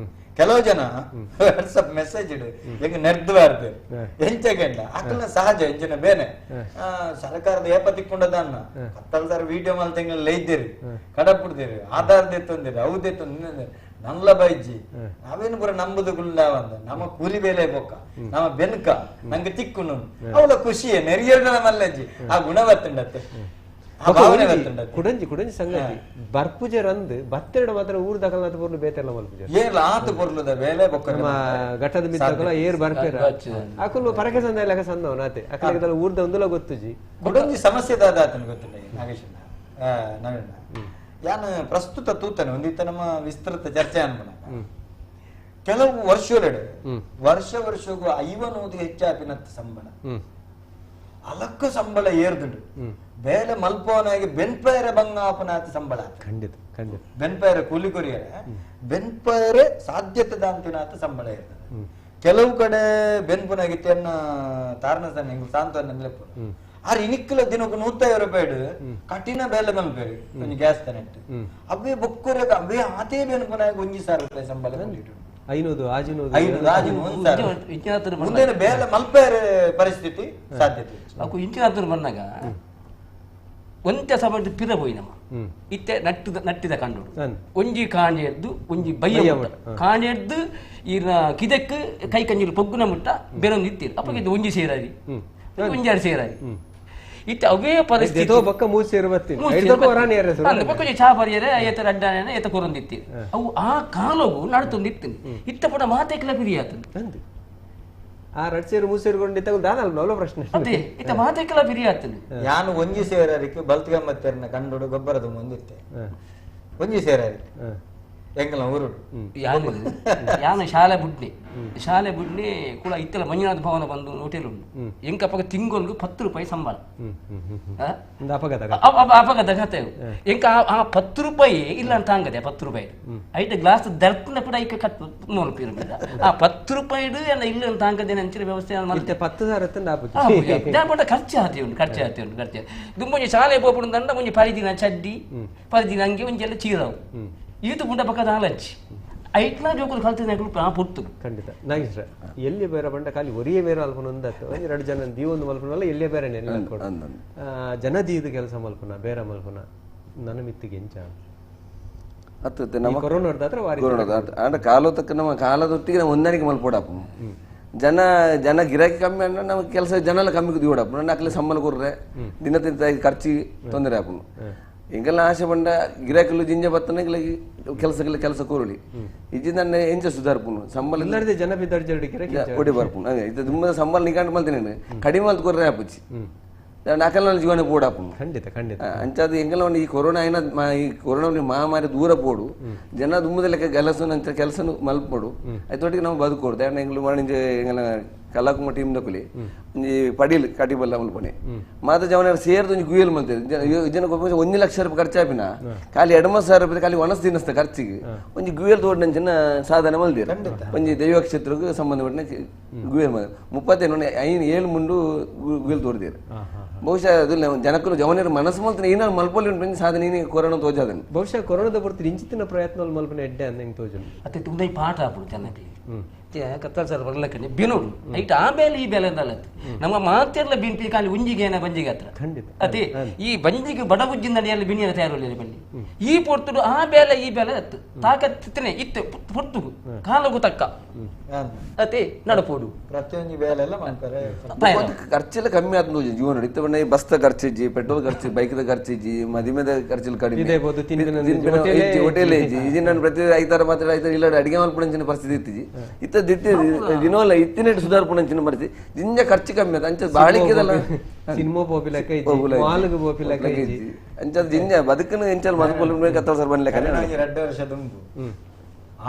ಕೆಲವು ಜನ ವಾಟ್ಸಪ್ ಮೆಸೇಜ್ ಇಡು ಎಂಗ್ ನೆರ್ದು ಬಾರ್ದು ಎಂಚಗೆಂಡ ಅಕಲ್ನ ಸಹಜ ಎಂಚಿನ ಬೇನೆ ಸರ್ಕಾರದ ಏಪ ತಿಕ್ಕೊಂಡದನ್ನ ಕತ್ತಲ್ ಸರ್ ವಿಡಿಯೋ ಮಲ್ತ ಎಂಗ್ಲ ಲೈದ್ದೀರಿ ಕಡಪುಡ್ದಿರಿ ಆಧಾರ್ ದೆತ್ತೊಂದಿರಿ ಅವು ದೆತ್ತೊಂದಿರಿ ನಲ್ಲ ಬೈಜಿ ನಾವೇನು ಪೂರ ನಂಬುದು ಗುಲ್ಲ ಅಂದ ನಮ್ಮ ಕೂಲಿ ಬೇಲೆ ಬೊಕ್ಕ ನಮ್ಮ ಬೆನ್ಕ ನಂಗೆ ತಿಕ್ಕುನು ಅವಳ ಖುಷಿಯೇ ನೆರಿಯಡ ಮಲ್ಲಜ್ಜಿ ಆ ಗುಣ ಬತ್ತುಂಡತ್ತೆ. ಕುಡಂಜಿ ಕುಡಂಜಿ ಸಂಗತಿ ಬರ್ಪುಜೆ ರಂದು ಬತ್ತೆರಡು ಮಾತ್ರ ಊರು ದಕಲ್ನಾಥ ಪೊರ್ಲು ಬೇತೆಲ್ಲ ಮಲ್ಪುಜೆ ಏರ್ಲ ಆತ ಪೊರ್ಲುದ ಬೇಲೆ ಬೊಕ್ಕ ನಮ್ಮ ಘಟ್ಟದ ಮಿತ್ತಕಲ ಏರ್ ಬರ್ಪೇರ ಅಕುಲು ಪರಕೆ ಸಂದ ಲೆಕ್ಕ ಸಂದವ ನಾತೆ ಅಕಲಿಗೆ ಊರ್ದ ಒಂದುಲ ಗೊತ್ತುಜಿ ಕುಡಂಜಿ ಸಮಸ್ಯೆ ದಾದಾತನ ಗೊತ್ತಿಲ್ಲ ನಾಗೇಶಣ್ಣ ನವೀನ ಯಾನ್ ಪ್ರಸ್ತುತ ತೂತಾನೆ ಒಂದಿತ್ತ ನಮ್ಮ ವಿಸ್ತೃತ ಚರ್ಚೆ ಅನ್ಮನ ಕೆಲವು ವರ್ಷಗಳೆಡು ವರ್ಷ ವರ್ಷಗೂ 50 ಹೆಚ್ಚಾಪಿನತ್ತ ಸಂಬಳ ಅಲಕ್ಕ ಸಂಬಳ ಏರ್ದುಂಡು ಬೇಲೆ ಮಲ್ಪವನಾಗಿ ಬೆನ್ಪೇರೆ ಬಂಗಾಪನಾತ ಸಂಬಳ ಖಂಡಿತ ಖಂಡಿತ ಬೆನ್ಪೇರೆ ಕೂಲಿ ಕೊರಿಯರೆ ಬೆನ್ಪೇರೆ ಸಾಧ್ಯತೆ ದಾಂತಿನಾತ ಸಂಬಳ ಇರ್ತದೆ. ಕೆಲವು ಕಡೆ ಬೆನ್ಪುನಾಗಿತ್ತು ಎನ್ನ ತಾರಣ ಎಂಗ್ ಸಾಂತ್ವನ ಲೆಪ್ಪು ಆರ್ ಇನಿಕ್ಕಲ ದಿನಕ್ಕೂ 150 ರೂಪಾಯಿ ಕಠಿಣ ಬೇಲೆ ಮಲ್ಪೇರು ಒಂಜಿ ಗ್ಯಾಸ್ ತನೆಟ್ ಅವೇ ಬೊಕ್ಕುರೆಗ ಅವೇ ಆತೇ ಬೆನ್ಪುನಾಗಿ 1,000 ರೂಪಾಯಿ ಸಂಬಳ 500 ಆಜಿನೂರು 500 ಮುಂದೆ ಬೇಲೆ ಮಲ್ಪೇರೆ ಪರಿಸ್ಥಿತಿ ಸಾಧ್ಯತೆ ಅಕ್ಕು ಇಂಚಿನಾತರು ಬಂದಾಗ ಒಂತೆ ಸಭೆ ಪಿರ ಪೋಯಿ ನಮ್ಮ ಇತ್ತೆ ನಟ್ಟಿದ ಕಂಡೋಡು ಒಂಜಿ ಕಾಂಡೆ ಎದ್ದು ಒಂಜಿ ಬಯ್ಯ ಕಾಂಡೆ ಎದ್ದು ಈರ್ನ ಕಿದೆಕ್ ಕೈ ಕಂಜಿಲು ಪೊಗ್ಗುನ ಮುಟ್ಟ ಬೇರೊಂದು ಇತ್ತೀರಿ ಅಪ್ಪ ಇದು ಒಂಜಿ ಸೇರಾರಿ ಒಂಜಾರು ಸೇರಾರಿ ಇತ್ತೆ ಅವೇ ಪರಿಸ್ಥಿತಿ ಬೊಕ್ಕ ಮೂರು ಸೇರು ಬರ್ತೀನಿ ಬೊಕ್ಕ ಚಾ ಬರಿಯರೆ ಏತ ಅಡ್ಡಾನೆ ಏತ ಕೊರೊಂದಿತ್ತೀರಿ ಅವು ಆ ಕಾಲವು ನಡ್ತೊಂದಿತ್ತೀನಿ ಇತ್ತ ಪುಡ ಮಾತೆಕ್ಲ ಪಿರಿಯಾತನು ಆ ರಡ್ ಸೇರು ಮೂರು ಸೇರುಗೊಂಡಿದ್ದಾಗ ದಾನಲ್ಲ ಪ್ರಶ್ನೆ ಅದೇ ಇತ್ತ ಮಾತೆಕ್ಲ ಪಿರಿಯಾತನು ಯಾನು ಒಂಜಿ ಸೇರರಿಕೆ ಬಲ್ತ್ಗಮ್ಮತ್ತೇರನ ಕಂಡೋಡು ಗೊಬ್ಬರದ ಮುಂದಿತ್ತೆ ಒಂಜಿ ಸೇರರಿಕೆ ಎಂಗಲ ಊರುಡು ಯಾನು ಶಾಲೆ ಬುಡ್ನಿ ಶಾಲೆ ಬುಡ್ನಿ ಕೂಡ ಇತ್ತಲ ಮಂಜುನಾಥ ಭವನ ಬಂದು ಹೋಟೆಲ್ ಉಂಟು ಎಂಕಪ್ಪಗ ತಿಂಗಳು 10 ರೂಪಾಯಿ ಸಂಬಳ ಅಪಘಾತ ಕತೆ ಎಂಕ ಆ 10 ರೂಪಾಯಿ ಇಲ್ಲ ಅಂತ ಹಂಗದೆ 10 ರೂಪಾಯಿ ಐಟ ಗ್ಲಾಸ್ ದರ್ಪಣ ಕೂಡ ಐಕ ಕಟ್ ನೋಡ್ಪಿರ ಆ 10 ರೂಪಾಯಿ ಇಲ್ಲ ಅಂತ ಹಂಗದೆ ಅಂಚಿನ ವ್ಯವಸ್ಥೆ 10,000 ಖರ್ಚು ಆತಿ ಉಂಟು ಖರ್ಚು ಆತಿ ಉಂಟು ಖರ್ಚು ದುಂಬೊಂಜಿ ಶಾಲೆ ಪೋಪುಡು ದಂಡ ಒಂಜಿ ಪರಿದಿನ ಚಡ್ಡಿ ಪರಿದಿನ ಅಂಗಿ ಒಂಜೆಲ್ಲ ಚೀರವು ಈತು ಪುಂಡ ಪಕ್ಕದ ಆಲಚ್ಚಿ ಐಟ್ಲಾ ಜೋಕುಲು ಕಲ್ತಿನ ಆ ಪುಟ್ಟು ಖಂಡಿತ ನಾಗೇಶ್ವರ ಎಲ್ಲಿ ಬೇರೆ ಬಂಡ ಖಾಲಿ ಒರಿಯೇ ಬೇರೆ ಅಲ್ಪನ ಒಂದತ್ತು ಒಂಜಿ ಎರಡು ಜನ ದೀವೊಂದು ಮಲ್ಪನಲ್ಲ ಎಲ್ಲೇ ಬೇರೆ ಜನ ದೀದು ಕೆಲಸ ಮಲ್ಪನ ಬೇರೆ ಮಲ್ಪನ ನನ್ನ ಮಿತ್ತಿಗೆ ಎಂಚ ನಮ್ಮ ಕೊರೋನಾದ ಕಾಲೋ ತಕ್ಕ ನಮ್ಮ ಕಾಲದೊಟ್ಟಿಗೆ ನಾವು ಹೊಂದಾಣಿಕೆ ಮಲ್ಪೋಡಪ್ಪ ಜನ ಜನ ಗಿರಾಕಿ ಕಮ್ಮಿ ಅಂದ್ರೆ ನಮಗೆ ಕೆಲಸ ಜನ ಎಲ್ಲ ಕಮ್ಮಿ ದಿವಡಪ್ಪ ನನ್ನ ಅಕ್ಲೆ ಸಂಬಳ ಕೊರ್ರೆ ದಿನ ತಿಂತ ಖರ್ಚಿಗೆ ತೊಂದರೆ ಆಪನು ಎಂಗೆಲ್ಲ ಆಸೆ ಬಂಡ ಗಿರಾಕಿಲು ಜಿಂಜ ಬತ್ತನ ಕೆಲಸಕ್ಕೆಲ್ಲ ಕೆಲಸ ಕೋರಲಿ ಇಜ್ಜಿ ನನ್ನ ಎಂಚ ಸುಧಾರ್ಪುನು ಸಂಬಳ ಇಲ್ಲದೆ ಜನ ಒಡಿ ಬರ್ಪುನು ಅದೇ ಇದು ತುಂಬ ಸಂಬಳ ನಿಗಂಟು ಮಲ್ತೇನೆ ಕಡಿಮೆ ಮಲ್ತು ಕೊರ್ರೆ ಆಪುಚಿ ನಾಕಲ್ಲ ಜೀವನ ಪೋಡಾಪುನು ಖಂಡಿತ ಖಂಡಿತ ಅಂಚಾದ ಎಂಗೆಲ್ಲ ಒಂದು ಈ ಕೊರೋನಾ ಏನ ಈ ಕೊರೋನಾ ಮಹಾಮಾರಿ ದೂರ ಪೋಡು ಜನ ದುಮ್ಮದ ಲೆಕ್ಕ ಕೆಲಸ ನಂತರ ಕೆಲಸನು ಮಲ್ಪೋಡು ಅದೊಟ್ಟಿಗೆ ನಾವು ಬದುಕೋಡು ದಾಂಡ ಎಂಗ್ಲು ವಾಣಿಜ್ಯ ಎಂಗಲ ಕಲಾಕುಮ ಟೀಮ್ ದಕುಲಿ ಒಂಜಿ ಪಡೀಲ್ ಕಟಿಬಲ್ಲ ಮಲ್ಪನೆ ಮಾತ ಜವನ ಸೇರ್ದು ಒಂಜಿ ಗುಯಲ್ ಮಲ್ತೇವೆ ಜನ 1 ಲಕ್ಷ ರೂಪಾಯಿ ಖರ್ಚಾಪಿನ ಖಾಲಿ 2,000 ರೂಪಾಯಿ ಖಾಲಿ ಒಣಸ್ ದಿನಸ್ತ ಖರ್ಚಿಗೆ ಒಂಜಿ ಗುಯಲ್ ತೋಡಿನ ಸಾಧನೆ ಮಲ್ದಿರ ಒಂಜಿ ದೈವ ಕ್ಷೇತ್ರಕ್ಕೆ ಸಂಬಂಧಪಟ್ಟ ಗುಯಲ್ ಮಲ್ 37 5 7 ಮುಂಡು ಗುಯಲ್ ತೋಡಿದಿರು ಬಹುಶಃ ಅದು ಜನಕ್ಕೂ ಜವನರ ಮನಸ್ಸು ಮಲ್ತನೆ ಏನಾರು ಮಲ್ಪೊಲಿ ಉಂಟು ಸಾಧನೆ ಕೊರೋನಾ ತೋಜಾದನ್ ಬಹುಶಃ ಕೊರೋನಾದ ಬರ್ತೀನಿ ಇಂಚಿತ್ತಿನ ಪ್ರಯತ್ನ ಮಲ್ಪನೆ ಎಡ್ಡೆ ಅಂದ ಹೆಂಗೆ ತೋಜು ಅತ್ತೆ ತುಂಬ ಪಾಠ ಆಪುಡು ಜನಕ್ಕೆ ಕತ್ತಲ್ ಸರ್ ಬರ್ಲಕ್ಕನೆ ಬಿನೋಡು ಐಟ್ ಆ ಬೇಲೆ ಈ ಬೇಲೆ ಅಂದಲ್ಲ ನಮ್ಮ ಮಾತೆಲ್ಲ ಬಿನ್ಪಿ ಖಾಲಿ ಉಂಜಿಗೆ ಏನ ಬಂಜಿಗೆ ಹತ್ರ ಖಂಡಿತ ಅದೇ ಈ ಬಂಜಿಗೆ ಬಡ ಉಜ್ಜಿನ ನಡೆಯಲ್ಲ ಬಿನಿಯರ ತಯಾರು ಬನ್ನಿ ಈ ಪೊರ್ತುಡು ಆ ಬೇಲೆ ಈ ಬೇಲೆ ಅತ್ತು ತಾಕತ್ತಿನೇ ಇತ್ತು ಪೊರ್ತುಗು ಕಾಲಗು ತಕ್ಕ ಅದೇ ನಡಪೋಡು ಪ್ರತಿಯೊಂದು ಬೇಲೆ ಎಲ್ಲ ಮಾಡ್ತಾರೆ ಖರ್ಚೆಲ್ಲ ಕಮ್ಮಿ ಆಯ್ತು ಜೀವನ ಇತ್ತ ಬಣ್ಣ ಬಸ್ದ ಖರ್ಚಿಜ್ಜಿ ಪೆಟ್ರೋಲ್ ಖರ್ಚು ಬೈಕ್ದ ಖರ್ಚಿಜ್ಜಿ ಮದಿಮೆದ ಖರ್ಚು ಕಡಿಮೆ ಹೋಟೆಲ್ ಇಜ್ಜಿ ಇದು ನಾನು ಪ್ರತಿ ಐತಾರ ಮಾತ್ರ ಐತಾರ ಇಲ್ಲ ಅಡಿಗೆ ಮಲ್ಪುಣಂಚಿನ ಪರಿಸ್ಥಿತಿ ಇತ್ತಿಜಿ ಇತ್ತ ದಿತ್ತಿ ದಿನವಲ್ಲ ಇತ್ತಿನೆಟ್ ಸುಧಾರ್ಪುಣಂಚಿನ ಪರಿಸ್ಥಿತಿ ಜಿಂಜ ಖರ್ಚು ಕಮ್ಮಿ ಆಯ್ತು ಅಂಚ ಬಾಳಿಕೆದಲ್ಲ ಸಿನಿಮಾ ಪೋಪಿಲಕ ಇಜ್ಜಿ ಮಾಲ್ಗ್ ಪೋಪಿಲಕ ಇಜ್ಜಿ ಅಂಚ ಜಿಂಜ ಬದುಕನ್ನು ಎಂಚಲ್ ಮದುಪೊಲು ಕತ್ತಲ ಸರ್ ಬನ್ಲೆಕ್ಕ 2 ವರ್ಷ ದುಂಬು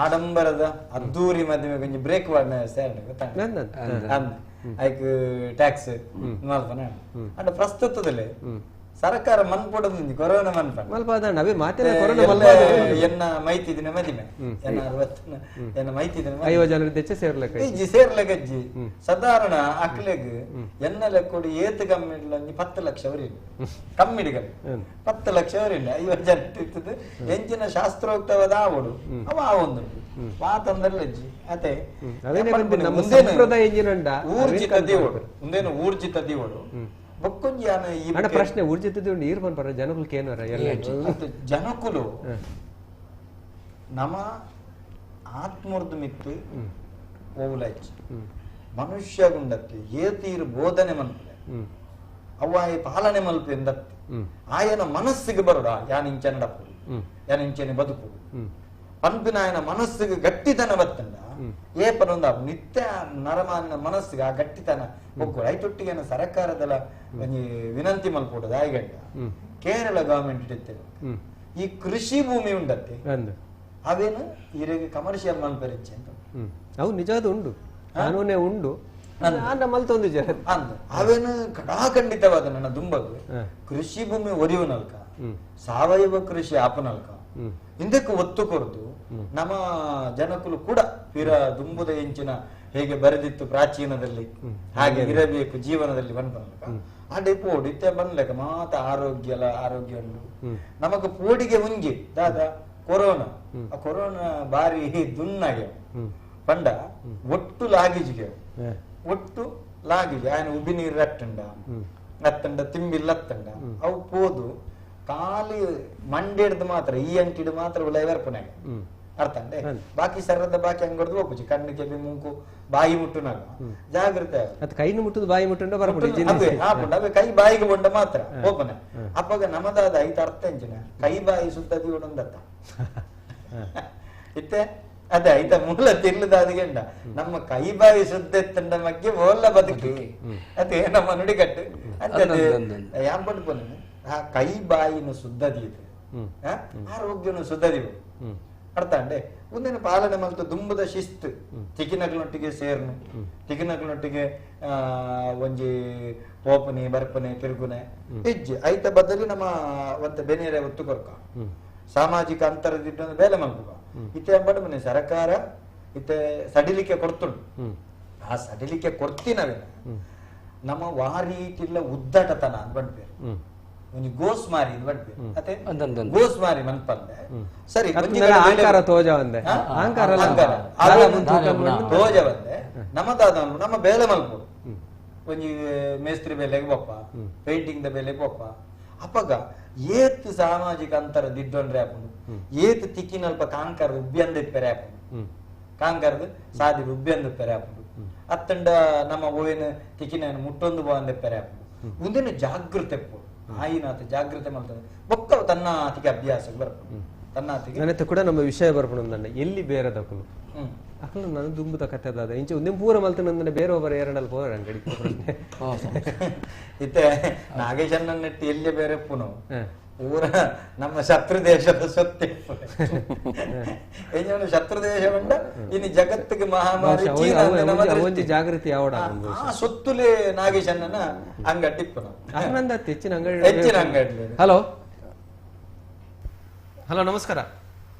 ಆಡಂಬರದ ಅದ್ದೂರಿ ಮದುವೆ ಕೊಂಚ ಬ್ರೇಕ್ ವಾಡಿನ ಗೊತ್ತಾಗ ಐಕ್ ಟ್ಯಾಕ್ಸ್ ಮಲ್ಪನ ಅಂಡ ಪ್ರಸ್ತುತದಲ್ಲಿ ಸರ್ಕಾರ ಮನ್ಪೊಡದು ಕೊರೋನಾ ಮನ್ಪ ಮಲ್ಪಾದ ಮಾತಿನ ಎನ್ನ ಮೈತಿದಿನ ಮದಿಮೆ ಎನ್ನ 60 ಎನ್ನ ಮೈತಿದಿನ 50 ಜನರ ದೆಚ್ಚ ಸೇರ್ಲಕ ಇಜ್ಜಿ ಸೇರ್ಲಕಜ್ಜಿ ಸಾಧಾರಣ ಅಕ್ಲೆಗ್ ಎನ್ನ ಲೆಕ್ಕೊಡು ಏತ್ ಕಮ್ಮಿ 10 ಲಕ್ಷ ಅವರಿಲ್ಲ ಕಮ್ಮಿಡಿ ಕಮ್ಮಿ 10 ಲಕ್ಷ ಅವರಿಲ್ಲ 50 ಜನ ಇರ್ತದೆ ಎಂಚಿನ ಶಾಸ್ತ್ರೋಕ್ತವಾದ ಆವಡು ಅವ ಆವೊಂದು ಮಾತಂದ್ರಲ್ಲ ಅಜ್ಜಿ ಅದೇ ಊರ್ಜಿತ ದೇವಡು ಮುಂದೇನು ಊರ್ಜಿತ ದೇವಡು ಬೊಕ್ಕೊಂಜಿ ಪ್ರಶ್ನೆ ಊರ್ಜಿತ ನೀರು ಪನ್ಪರ ಜನಕುಲು ಕೇನರ ಜನಕುಲು ನಮ್ಮ ಆತ್ಮರ್ದು ಮಿತ್ತು ಓವುಲಚ್ಚಿ ಮನುಷ್ಯ ಗುಂಡತ್ತಿ ಏತೀರು ಬೋಧನೆ ಮನ್ಪುಲೆ ಅವ್ವಾಯ ಪಾಲನೆ ಮಲ್ಪು ಎಂದತ್ತು ಆಯನ ಮನಸ್ಸಿಗೆ ಬರೋಡ ಯಾನ್ ಇಂಚ ನಡಪುಡು ಯಾನ್ ಇಂಚನೆ ಬದುಕುಡು ಪನ್ಪಿನ ಆಯನ ಮನಸ್ಸಿಗೆ ಗಟ್ಟಿತನ ಬತ್ತಂಡ ಏಪನೊಂದು ನಿತ್ಯ ನರಮಾನ ಮನಸ್ಸಿಗೆ ಆ ಗಟ್ಟಿತನ ಒಗ್ಗೂಡು ಐತೊಟ್ಟಿಗೆ ಸರ್ಕಾರದಲ್ಲ ಒಂಜಿ ವಿನಂತಿ ಮಲ್ಪೋಡು ದಾಯಿಗಂಡ ಕೇರಳ ಗವರ್ಮೆಂಟ್ ಇತ್ತೇವೆ ಈ ಕೃಷಿ ಭೂಮಿ ಉಂಡತ್ತೆ ಅವೇನು ಈರೆಗೆ ಕಮರ್ಷಿಯಲ್ ಮಲ್ಪೆರಿಚ್ಚೆ ಅಂತ ಅವು ನಿಜಾದ ಉಂಡು ಕಾನೂನೇ ಉಂಡು ಅವೇನು ಕಡಾಖಂಡಿತವಾದ ನನ್ನ ದುಂಬಗು ಕೃಷಿ ಭೂಮಿ ಒರಿಯುನಲ್ಕ ಸಾವಯವ ಕೃಷಿ ಆಪನಲ್ಕ ಹಿಂದಕ್ಕೆ ಒತ್ತು ಕೊರದು ನಮ್ಮ ಜನಕುಲು ಕೂಡ ಪಿರ ದುಂಬುದ ಎಂಚಿನ ಹೇಗೆ ಬರೆದಿತ್ತು ಪ್ರಾಚೀನದಲ್ಲಿ ಹಾಗೆ ಇರಬೇಕು ಜೀವನದಲ್ಲಿ ಬಂದ್ಬನ್ಲಕ ಆ ಪೋಡು ಇತ್ತೆ ಬಂದ್ಲಕ ಮಾತ ಆರೋಗ್ಯ ಆರೋಗ್ಯ ಉಂಡು ನಮಗ ಪೋಡಿಗೆ ಉಂಜಿ ದಾದ ಕೊರೋನಾ ಆ ಕೊರೋನಾ ಬಾರಿ ದುನ್ನಾಗ್ಯವ ಪಂಡ ಒಟ್ಟು ಲಾಗಿಜಿಗೆ ಒಟ್ಟು ಲಾಗಿಜಿ ఆయన ಉಬ್ಬಿ ನೀರು ಅಟ್ಟಂಡ ಅತ್ತಂಡ ತಿಂಬಿಲ್ಲ ಅತ್ತಂಡ ಅವು ಪೋದು ಖಾಲಿ ಮಂಡಿಡ್ದು ಮಾತ್ರ ಈ ಅಂಟಿಡು ಮಾತ್ರ ಉಲೈ ಬರ್ಪುನಾಗ ಅರ್ಥ ಅಂಡೆ ಬಾಕಿ ಸರ್ರದ ಬಾಕಿ ಅಂಗಡ್ದು ಹೋಗುಜಿ ಕಣ್ಣು ಕೆಬಿ ಮೂಕು ಬಾಯಿ ಮುಟ್ಟುನಾಗ ಜಾಗ್ರತೆ ಕೈನು ಮುಟ್ಟುದು ಬಾಯಿ ಮುಟ್ಟುಂಡ ಅವೆ ಕೈ ಬಾಯಿಗೆ ಬೊಂಡ ಮಾತ್ರ ಓಪನ ಅಪ್ಪಾಗ ನಮದಾದ ಐತ ಅರ್ಥ ಎಂಚಿನ ಕೈ ಬಾಯಿ ಸುದ್ದದಿ ಒಡೊಂದತ್ತ ಇತ್ತೆ ಅದೇ ಐತ ಮೂಲ ತಿರ್ಲದಾದ ಗೆಂಡ ನಮ್ಮ ಕೈ ಬಾಯಿ ಶುದ್ಧ ಎತ್ತಂಡ ಮಗ್ಗೆ ಓಲ್ಲ ಬದುಕಿ ಅದೇ ನಮ್ಮ ನುಡಿಗಟ್ಟು ಅಂತ ಯಾನ್ ಪಂಡು ಪೋನೆ ಆ ಕೈ ಬಾಯಿನ ಶುದ್ಧದಿ ಆರೋಗ್ಯನು ಶುದ್ಧದಿ ಅರ್ಥ ಅಂಡೆ ಒಂದಿನ ಪಾಲನೆ ಮಲ್ತು ದುಂಬದ ಶಿಸ್ತು ತಿಕ್ಕಿನಗ್ಲೊಟ್ಟಿಗೆ ಸೇರ್ನು ತಿಕ್ಕಿನಗ್ಲೊಟ್ಟಿಗೆ ಒಂಜಿ ಪೋಪನೆ ಬರ್ಪನೆ ತಿರುಗುನೆ ಹೆಜ್ಜೆ ಐತ ಬದಲು ನಮ್ಮ ಒಂತ ಬೆನೇರೆ ಒತ್ತು ಕೊರ್ಕ ಸಾಮಾಜಿಕ ಅಂತರದಿಟ್ಟು ಬೇಲೆ ಮಲ್ಪುಗ ಇತ್ತೆ ಬಡಮನೆ ಸರ್ಕಾರ ಇತ್ತೆ ಸಡಿಲಿಕೆ ಕೊಡ್ತುಂಡು ಆ ಸಡಿಲಿಕೆ ಕೊಡ್ತಿನವೇನ ನಮ್ಮ ವಾರೀತಿಲ್ಲ ಉದ್ದಟತನ ಅಂತ ಬಂಡ್ಪೇರು ಒಂಜಿ ಗೋಸ್ಮಾರಿ ಬಂಡ್ಪೇರು ಅತ್ತೆ ಗೋಸ್ಮಾರಿ ಮನ್ಪಂದೆ ಸರಿ ಅಹಂಕಾರ ತೋಜ ಬಂದೆ ನಮ್ಮದಾದ ನಮ್ಮ ಬೇಲೆ ಮಲ್ಪುಡು ಒಂಜಿ ಮೇಸ್ತ್ರಿ ಬೇಲೆಗೆ ಬೊಪ್ಪ ಪೇಂಟಿಂಗ್ the ಬೇಲೆಗೆ ಬೊಪ್ಪ ಅಪ್ಪಗ ಏತ್ ಸಾಮಾಜಿಕ ಅಂತರ ದಿಡ್ಡೊಂಡ್ರೆ ಆಪುಂಡು ಏತ್ ತಿಕ್ಕಿನಲ್ಪ ಕಾಂಕರ್ ಉಬ್ಬಿಯಂದ ಇಪ್ಪೆರೆ ಆಪುಂಡು ಕಾಂಕರ್ದು ಸಾದಿ ಉಬ್ಬಿಯಂದ ಇಪ್ಪೆರೆ ಆಪುಂಡು ಅತ್ತಂಡ ನಮ್ಮ ಓಯಿನ ತಿಕ್ಕಿನ ಮುಟ್ಟೊಂದು ಬೋಂದ ಇಪ್ಪೆರೆ ಆಪುಂಡು ಒಂದೇನು ಜಾಗೃತೆ ಪೋಡು ಆಯಿನಾತ ಜಾಗೃತೆ ಮಾಡ್ತದೆ ಬೊಕ್ಕ ತನ್ನ ಆತಿಗೆ ಅಭ್ಯಾಸ ಬರ್ಪುಂಡು ತನ್ನ ಆತಿಗೆ ನನಗೆ ಕೂಡ ನಮ್ಮ ವಿಷಯ ಬರ್ಪುಂಡು ನನ್ನ ಎಲ್ಲಿ ಬೇರೆದಕ್ಕಲು ಅಕಲು ನಾನು ದುಂಬುದ ಕತೆ ಅದ ಇಂಚೆ ಒಂದೇ ಪೂರ ಮಲ್ತ ನಂದನೆ ಬೇರೆ ಒಬ್ಬರ ಎರಡಲ್ಲಿ ಪೋರ ಅಂಗಡಿ ಪ್ರಶ್ನೆ ಇತ್ತೆ ನಾಗೇಶನ್ನ ನೆಟ್ಟು ಎಲ್ಲಿ ಬೇರೆ ಪುನೋ ಊರ ನಮ್ಮ ಶತ್ರು ದೇಶದ ಸೊತ್ತೆ ಏನೇನು ಶತ್ರು ದೇಶ ಉಂಡ ಇನ್ನು ಜಗತ್ತಿಗೆ ಮಹಾಮಾರಿ ಒಂಜಿ ಜಾಗೃತಿ ಯಾವಡ ಆ ಸೊತ್ತುಲೇ ನಾಗೇಶನ್ನ ಅಂಗಡಿ ಇಪ್ಪು ಹೆಚ್ಚಿನ ಅಂಗಡಿ ಹೆಚ್ಚಿನ ಅಂಗಡಿ. ಹಲೋ ಹಲೋ ನಮಸ್ಕಾರ.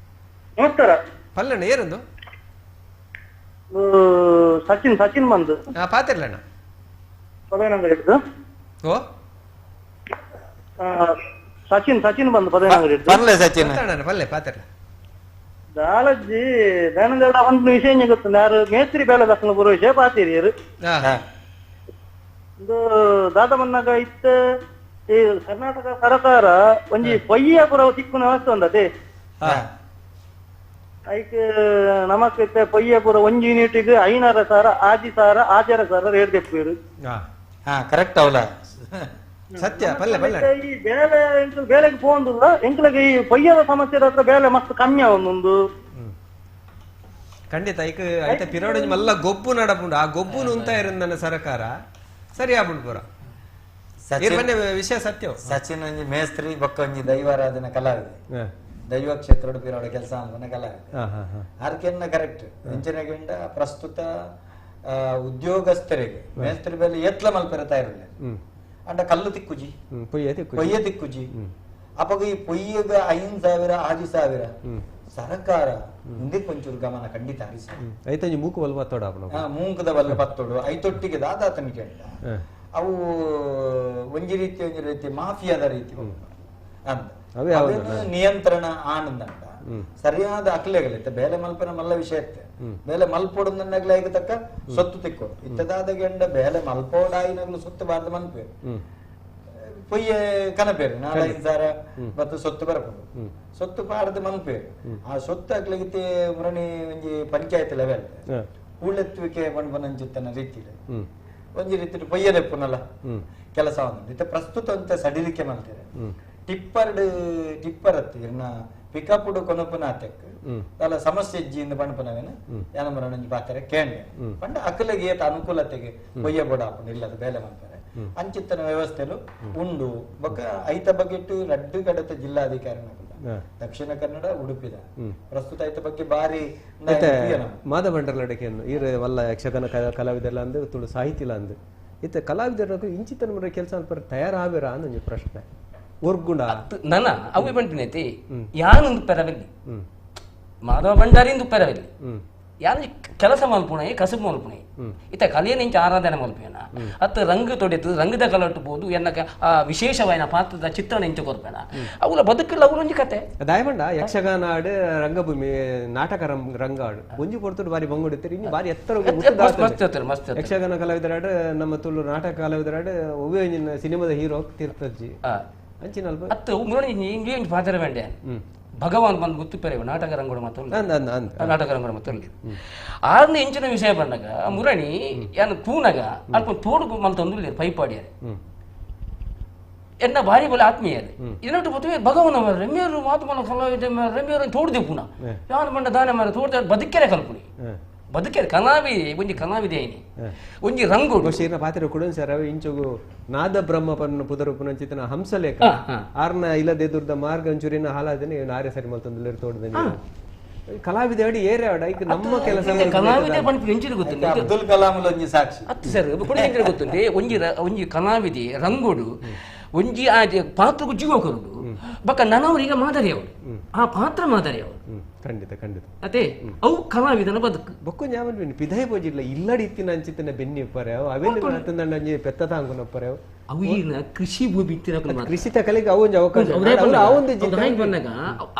ನಮಸ್ಕಾರ. ಪಲ್ಲಣ್ಣ ಏನಂದು ಸಚಿನ್ ಸಚಿನ್ ಬಂದು ಪಾತಿರ್ಲಣ್ಣ ಪದವಿನಂಗಡಿ. ಓ ಸಚಿನ್ ಸಚಿನ್ ಬಂದು ಪದವಿನಂಗಡಿ. ಪಲ್ಲೆ ಸಚಿನ್ ಪಲ್ಲೆ ಪಾತಿರ್ಲ ದಾಲಜ್ಜಿ ದಯಾನಂದ ಒಂದು ವಿಷಯ ಗೊತ್ತು ಯಾರು ಮೇಸ್ತ್ರಿ ಬೇಲೆ ದಕ್ಷಿಣ ಬರೋ ವಿಷಯ ಪಾತಿರಿಯರು ಒಂದು ದಾದ ಮನ್ನಾಗ ಇತ್ತ ಈ ಕರ್ನಾಟಕ ಸರ್ಕಾರ ಒಂಜಿ ಪೊಯ್ಯ ಪುರ ತಿಕ್ಕುನ ವ್ಯವಸ್ಥೆ ಒಂದತೆ ಐಕ್ ನಮಕ್ ಇತ್ತೆ ಪೊಯ್ಯ ಪುರ ಒಂಜಿ ಯೂನಿಟ್ಗೆ 500,000 5,000 6,000 ರೇಟ್ ದೆಪ್ಪುವೆರು. ಕರೆಕ್ಟ್ ಅವಲ ಸತ್ಯ. ಪಲ್ಲೆ ಪಲ್ಲೆ ಈ ಬೇಲೆ ಬೇಲೆಗೆ ಪೋಂದುಲ್ಲ ಎಂಕ್ಲೆಗೆ ಈ ಪೊಯ್ಯದ ಸಮಸ್ಯೆ ಹತ್ರ ಬೇಲೆ ಮಸ್ತ್ ಕಮ್ಮಿ ಅವನೊಂದು ಖಂಡಿತ. ಐಕ್ ಐತ ಪಿರೋಡ್ ಮಲ್ಲ ಗೊಬ್ಬು ನಡಪುಂಡು ಆ ಗೊಬ್ಬು ನುಂತ ಇರಂದನ ಸರ್ಕಾರ ಸರಿ ಆಪುಂಡು ಪೂರ ವಿಷಯ ಸತ್ಯ. ಸಚಿನ್ ಒಂಜಿ ಮೇಸ್ತ್ರಿ ಬೊಕ್ಕ ಒಂಜಿ ದೈವಾರಾಧನೆ ಕಲಾವಿದೆ ದೈವ ಕ್ಷೇತ್ರದ ಪಿರೋಡ ಕೆಲಸ ಅನ್ಪನ ಕಲಾವಿದೆ ಆರ್ಕೆನ್ನ ಕರೆಕ್ಟ್ ಎಂಚಿನ ಪ್ರಸ್ತುತ ಉದ್ಯೋಗಸ್ಥರಿಗೆ ಮೇಸ್ತ್ರಿ ಬೇಲೆ ಎತ್ಲ ಮಲ್ಪೆರ ತಯಾರಿಲ್ಲ ಅಂಡ ಕಲ್ಲು ತಿಕ್ಕುಜಿ ಪೊಯ್ಯ ತಿಕ್ಕುಜಿ ಅಪಗ ಈ ಪೊಯ್ಯಗ 5,000 6,000 ಸರ್ಕಾರ ಮುಂದೆ ಕೊಂಚೂರು ಗಮನ ಖಂಡಿತ ಹರಿಸ ಮೂಕು ಬಲ್ ಪತ್ತೋಡು ಮೂಕದ ಬಲ್ಲ ಪತ್ತೋಡು ಐತೊಟ್ಟಿಗೆ ದಾದಾತನ ಕೇಳ ಅವು ಒಂಜಿ ರೀತಿ ಒಂಜಿ ರೀತಿ ಮಾಫಿಯಾದ ರೀತಿ ಅಂತ ನಿಯಂತ್ರಣ ಆನಂದ ಸರಿಯಾದ ಅಕ್ಲೆಗಳಿತ್ತ ಬೇಲೆ ಮಲ್ಪನ ಮಲ್ಲ ವಿಷಯ ಇತ್ತೆ ಬೇಲೆ ಮಲ್ಪೋಡನ್ನಗ್ಲ ಈಗ ತಕ್ಕ ಸೊತ್ತು ತಿಕ್ಕೋಡು ಇತ್ತದಾದ ಗಂಡ ಬೇಲೆ ಮಲ್ಪೋಡಾಯಿನಗ್ಲು ಸೊತ್ತು ಬಾರ್ದ ಮನ್ಪೇರು ಪೊಯ್ಯೆ ಕನಪೇರು 4-5 ಸಾವಿರ ಮತ್ತು ಸೊತ್ತು ಬರಬಹುದು ಸೊತ್ತು ಪಾಡದ ಮನ್ಪೇರು ಆ ಸೊತ್ತು ಅಕ್ಲಗಿತ್ತೆ ಮುರಣಿ ಒಂಜಿ ಪಂಚಾಯತ್ ಲೆವೆಲ್ ಹೂಳೆತ್ತುವಿಕೆ ಪಂಡ್ಪನಂಚಿತ್ತನ ರೀತಿಲಿ ಒಂಜಿ ರೀತಿ ಪೊಯ್ಯದೆಪ್ಪುನಲ್ಲ ಕೆಲಸ ಒಂದು ಇತ್ತೆ ಪ್ರಸ್ತುತ ಅಂತ ಸಡಿಲಿಕೆ ಮಾಡ್ತಾರೆ. ಟಿಪ್ಪರ್ ಟಿಪ್ಪರ್ ಅತ್ತಿ ಇರ್ನ ಪಿಕಪ್ ಕೊನಪುನ ಆತೆಕ್ ಅಲ್ಲ ಸಮಸ್ಯೆ ಇಜ್ಜಿಂದ ಪಣಪನವೇನ ಯಾನಮರ ಒಂಜಿ ಪಾತ್ರೆ ಕೇಂದ್ರ ಪಂಡ ಅಕಲೆಗೆ ಏತ ಅನುಕೂಲತೆಗೆ ಪೊಯ್ಯ ಬೋಡ ಆಪುಂಡು ಇಲ್ಲದ ಬೇಲೆ ಮಾಡ್ತಾರೆ ಅಂಚಿತ್ತನ ವ್ಯವಸ್ಥೆಲು ಉಂಡು. ಬೊಕ್ಕ ಐತ ಬಗೆಟ್ ರಡ್ಡು ಕಡತ ಜಿಲ್ಲಾಧಿಕಾರಿ ದಕ್ಷಿಣ ಕನ್ನಡ ಉಡುಪಿದ ಪ್ರಸ್ತುತ ಐತ ಬಗ್ಗೆ ಬಾರಿ ಮಾಧವಂಡರ್ಲಡಕ್ಕೆ ಈರ ವಲ್ಲ ಯಕ್ಷಗಾನ ಕಲಾವಿದರ್ಲ ಅಂದ್ ತುಳು ಸಾಹಿತಿಲ ಅಂದ್ ಇತ್ತ ಕಲಾವಿದರ ಇಂಚಿತನ ಮುறை ಕೆಲಸ ಅಲ್ಪ ತಯಾರಾವಿರ ಅಂದ್ ಪ್ರಶ್ನೆ ಒರ್ಗುಣ ನನ ಅವು ಬಂಟಿನೈತಿ ಯಾನೊಂದು ಪೆರವೆಲ್ಲಿ ಮಾಧವ ಭಂಡಾರಿಂದು ಪೆರವೆಲ್ಲಿ ಯಾನು ಕೆಲಸ ಮಲ್ಪುಣೆ ಕಸುಬು ಮಲ್ಪುಣೆ ಇತ್ತ ಕಲೆಯ ಇಂಚ ಆರಾಧನೆ ಮಲ್ಪೇನ ಅತ್ತ ರಂಗು ತೊಡೆತು ರಂಗದ ಕಲಟ್ಟು ಬೋದು ಎನ್ನ ಆ ವಿಶೇಷವಾದ ಪಾತ್ರದ ಚಿತ್ರಣ ಇಂಚ ಕೊರ್ಪೇನ ಅವರ ಬದುಕಲ್ಲ ಅವರೊಂಜಿ ಕತೆ ದಾಯಮಂಡ ಯಕ್ಷಗಾನ ಆಡು ರಂಗಭೂಮಿ ನಾಟಕ ರಂಗಾಡು ಒಂಜಿ ಪೊರ್ತುಡು ಬಾರಿ ಬಂಗುಡಿತ್ತಾರೆ ಇನ್ನು ಬಾರಿ ಎತ್ತರ ಮಸ್ತ್ ಯಕ್ಷಗಾನ ಕಲಾವಿದರಾಡು ನಮ್ಮ ತುಳು ನಾಟಕ ಕಲಾವಿದರಾಡು ಒವ್ವೇ ಸಿನಿಮಾದ ಹೀರೋ ತೀರ್ಥಜ್ಜಿ ಅಂಚಿನ ಅತ್ತ ಮುರಣಿ ಪಾತ್ರ ಬೇಂಡೆ ಭಗವಾನ್ ಬಂದು ಗೊತ್ತು ಪೆರೆವು ನಾಟಕ ರಂಗೋಡ ಮಾತ್ರ ನಾಟಕ ರಂಗೋಡ ಮಾತ್ರ ಆರನೇ ಇಂಚಿನ ವಿಷಯ ಬಂದಾಗ ಮುರಣಿ ಯಾನು ತೂನಗ ಅಲ್ಪ ತೋಡು ಮಂತೊಂದು ಪೈಪಾಡಿಯಾರೆ ಎನ್ನ ಭಾರಿ ಬಲ ಆತ್ಮೀಯರು ಇದನ್ನೊಟ್ಟು ಗೊತ್ತು ಭಗವಾನ್ ಅವರ ರೆಮ್ಮಿಯರು ಮಾತು ಮನ ಕಲಾವಿದ ರೆಮ್ಮಿಯರು ತೋಡ್ದೆ ಪುನಃ ಯಾನು ಬಂಡ ದಾನ ಮಾರ ತೋಡ್ದೆ ಬದುಕೆರೆ ಕಲ್ಪುನಿ ಬದುಕೆರೆ ಕಲಾವಿ ಒಂಜಿ ಕಲಾವಿದೆ ಐನಿ ಒಂಜಿ ರಂಗು ಪಾತ್ರ ಕೂಡ ಸರ್ ಇಂಚುಗು ನಾದ ಬ್ರಹ್ಮ ಪನ್ನ ಪುದರು ಪುನಂಚಿತನ ಹಂಸಲೇಖ ಆರ್ನ ಇಲ್ಲದೆ ದುರ್ದ ಮಾರ್ಗ ಒಂಚೂರಿನ ಹಾಲಾದನೆ ಆರ್ಯ ಸರಿ ಮಲ್ತೊಂದು ತೋಡ್ದೆ ಕಲಾವಿದ ಅಡಿ ಏರೆ ಆಡ ಈಗ ನಮ್ಮ ಕೆಲಸ ಕಲಾವಿದೆ ಪನ್ಪಿ ಎಂಚಿನ ಗೊತ್ತುಂಟು ಅಬ್ದುಲ್ ಕಲಾಂ ಒಂಜಿ ಸಾಕ್ಷಿ ಅತ್ತು ಸರ್ ಕೂಡ ಎಂಚಿನ ಗೊತ್ತುಂಟು ಒಂಜಿ ಒಂಜಿ ಕಲಾವಿದೆ ರಂಗೋಡು ಒಂಜಿ ಆ ಪಾತ್ರಕ್ಕೂ ಜೀವ ಕೊರುಡು ಬಕ್ಕ ನನವರಿಗೆ ಮಾದರಿ ಅವರು ಆ ಪಾತ್ರ ಮಾದರಿ ಅವರು ಖಂಡಿತ ಖಂಡಿತ ಅದೇ ಅವು ಕಲಾವಿದನ ಬದುಕು ಬೊಕ್ಕ ಜ್ಞಾಪನ ಪಿದಾಯಿ ಪೋಜಿಲ್ಲ ಇಲ್ಲಡಿ ಇತ್ತಿನ ಅಂಚಿತನ ಬೆನ್ನಿ ಇಪ್ಪರೆ ಅವೇನು ಪೆತ್ತ ತಾಂಗುನಪ್ಪರೆ ಅವು ಈಗಿನ ಕೃಷಿ ಭೂಮಿ ಇತ್ತಿನ ಕೃಷಿ ತಕಲಿಗೆ ಅವು ಒಂದು ಅವಕಾಶ ಬಂದಾಗ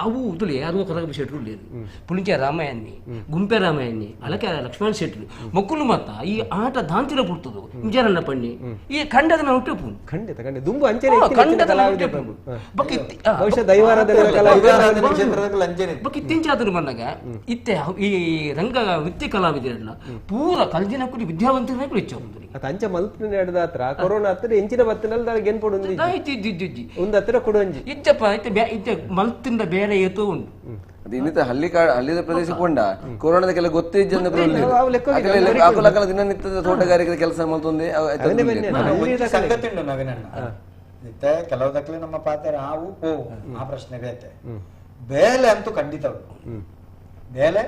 ಅವು ಉದುಳಿ ಯಾರು ಕೊರಗ ಶೆಟ್ರು ಪುಳಿಂಚ ರಾಮಯ್ಯನ್ನಿ ಗುಂಪೆ ರಾಮಯ್ಯನ್ನಿ ಅಲಕೆ ಲಕ್ಷ್ಮಣ ಶೆಟ್ರು ಮಕ್ಕಳು ಮತ್ತ ಈ ಆಟ ದಾಂತಿರ ಪುರ್ತದು ಇಂಜರನ್ನ ಪಣ್ಣಿ ಈ ಖಂಡದ ನಾವು ಹುಟ್ಟು ಖಂಡಿತ ಖಂಡಿತ ದುಂಬು ಅಂಚನೆ ಖಂಡದ ಇತ್ತೀಚಾದ್ರು ಬಂದಾಗ ಇತ್ತೆ ಈ ರಂಗ ವೃತ್ತಿ ಕಲಾವಿದರನ್ನ ಪೂರ ಕಲ್ಜಿನ ಕುಡಿ ವಿದ್ಯಾವಂತರನ್ನ ಕೂಡ ಹೆಚ್ಚು ಅಂಚ ಮಲ್ಪನೆ ನಡೆದ ಹತ್ರ ಕೊರೋನಾ ಹತ್ರ ಎಂಚಿನ ಬತ್ತಿನಲ್ಲಿ ಗೆನ್ಪೊಡು ಒಂದು ಹತ್ರ ಕೊಡುವಂಜಿ ಇಜ್ಜಪ್ಪ ಇತ್ತೆ ಮಲ್ತಿಂದ ಬೇರೆ ಏತೋ ಉಂಟು ಅದು ಇನ್ನಿತ ಹಳ್ಳಿ ಕಾಡು ಹಳ್ಳಿದ ಪ್ರದೇಶಕ್ಕೆ ಕೊಂಡ ಕೊರೋನಾದ ಕೆಲ ಗೊತ್ತೇ ದಿನನಿತ್ಯದ ತೋಟಗಾರಿಕೆ ಕೆಲಸ ಮಲ್ತೊಂದೆ ಸಂಗತಿ ಉಂಟು ನವೀನಣ್ಣ ಇತ್ತೆ ಕೆಲವು ದಕ್ಕಲೆ ನಮ್ಮ ಪಾತ್ರ ಆವು ಪೋವು ಆ ಪ್ರಶ್ನೆ ಬೇತೆ ಬೇಲೆ ಅಂತೂ ಖಂಡಿತ ಉಂಟು ಬೇಲೆ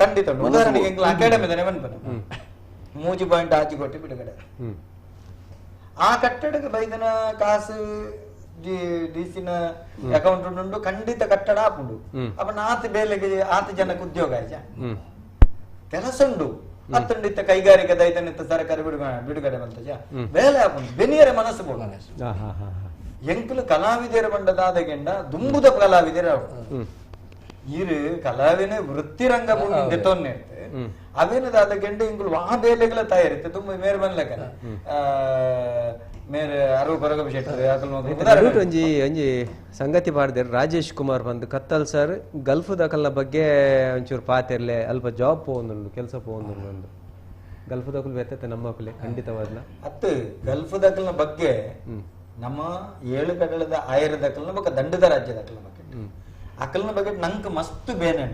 ಖಂಡಿತ ಉಂಟು. ಉದಾಹರಣೆಗೆ ಎಂಗ್ಲ ಅಕಾಡೆಮಿ ಬನ್ಪನೆ 3.5 ಕೋಟಿ ಬಿಡುಗಡೆ ಆ ಕಟ್ಟಡಕ್ಕೆ ಬೈದನ ಕಾಸು ಡಿಸಿನ ಅಕೌಂಟ್ ಉಂಟು ಖಂಡಿತ ಕಟ್ಟಡ ಆಪುಂಡು. ಅಪ್ಪ ಆತ ಬೇಲೆಗೆ ಆತ ಜನಕ್ಕೆ ಉದ್ಯೋಗ ಆಯ್ತಾ ಕೆಲಸ ಉಂಡು ಅತ್ತಂಡಿತ್ತ ಕೈಗಾರಿಕೆ ದೈತನಿತ್ತ ಸರ್ಕಾರ ಬಿಡುಗಡೆ ಬಂತಜ ಬೇಲೆ ಆಪುಂಡು ಬೆನಿಯರ ಮನಸ್ಸು ಬೋಡು. ಎಂಕುಲು ಕಲಾವಿದರ ಬಂಡದಾದ ಗೆಂಡ ದುಂಬುದ ಕಲಾವಿದರ ಇರು ಕಲಾವಿನ ವೃತ್ತಿ ರಂಗಭೂಮಿ ದೆತ್ತೊನ್ನೆ ಅವೇನದಾದ ಗೆಂಡ ಇಂಗುಲು ಆ ಬೇಲೆಗಳ ತಯಾರಿತ್ತು ತುಂಬ ಮೇರೆ ಬನ್ಲಕನ ಮೇರೆ ಅರು ಕೊರಗ ಶೆಟ್ಟರು ಒಂಜಿ ಒಂಜಿ ಸಂಗತಿ ಪಾಡ್ದೇರು ರಾಜೇಶ್ ಕುಮಾರ್ ಬಂದು ಕತ್ತಲ್ ಸರ್ ಗಲ್ಫ್ ದಕಲ್ನ ಬಗ್ಗೆ ಒಂಚೂರು ಪಾತಿರ್ಲೆ ಅಲ್ಪ ಜಾಬ್ ಪೋವೊಂದುಂಡು ಕೆಲಸ ಪೋವೊಂದುಂಡು ಒಂದು ಗಲ್ಫ್ ದಕಲ್ ಬೆತ್ತತೆ ನಮ್ಮ ಕುಲೆ ಖಂಡಿತವಾದ್ಲ ಅತ್ತು ಗಲ್ಫ್ ದಕಲ್ನ ಬಗ್ಗೆ ನಮ್ಮ ಏಳು ಕಡಲದ ಆಯರ ದಕಲ್ನ ಬೊಕ್ಕ ದಂಡದ ರಾಜ್ಯ ದಕಲ್ನ ಬಗ್ಗೆ ಅಕಲ್ನ ಬಗ್ಗೆ ನಂಗೆ ಮಸ್ತ್ ಬೇನೆ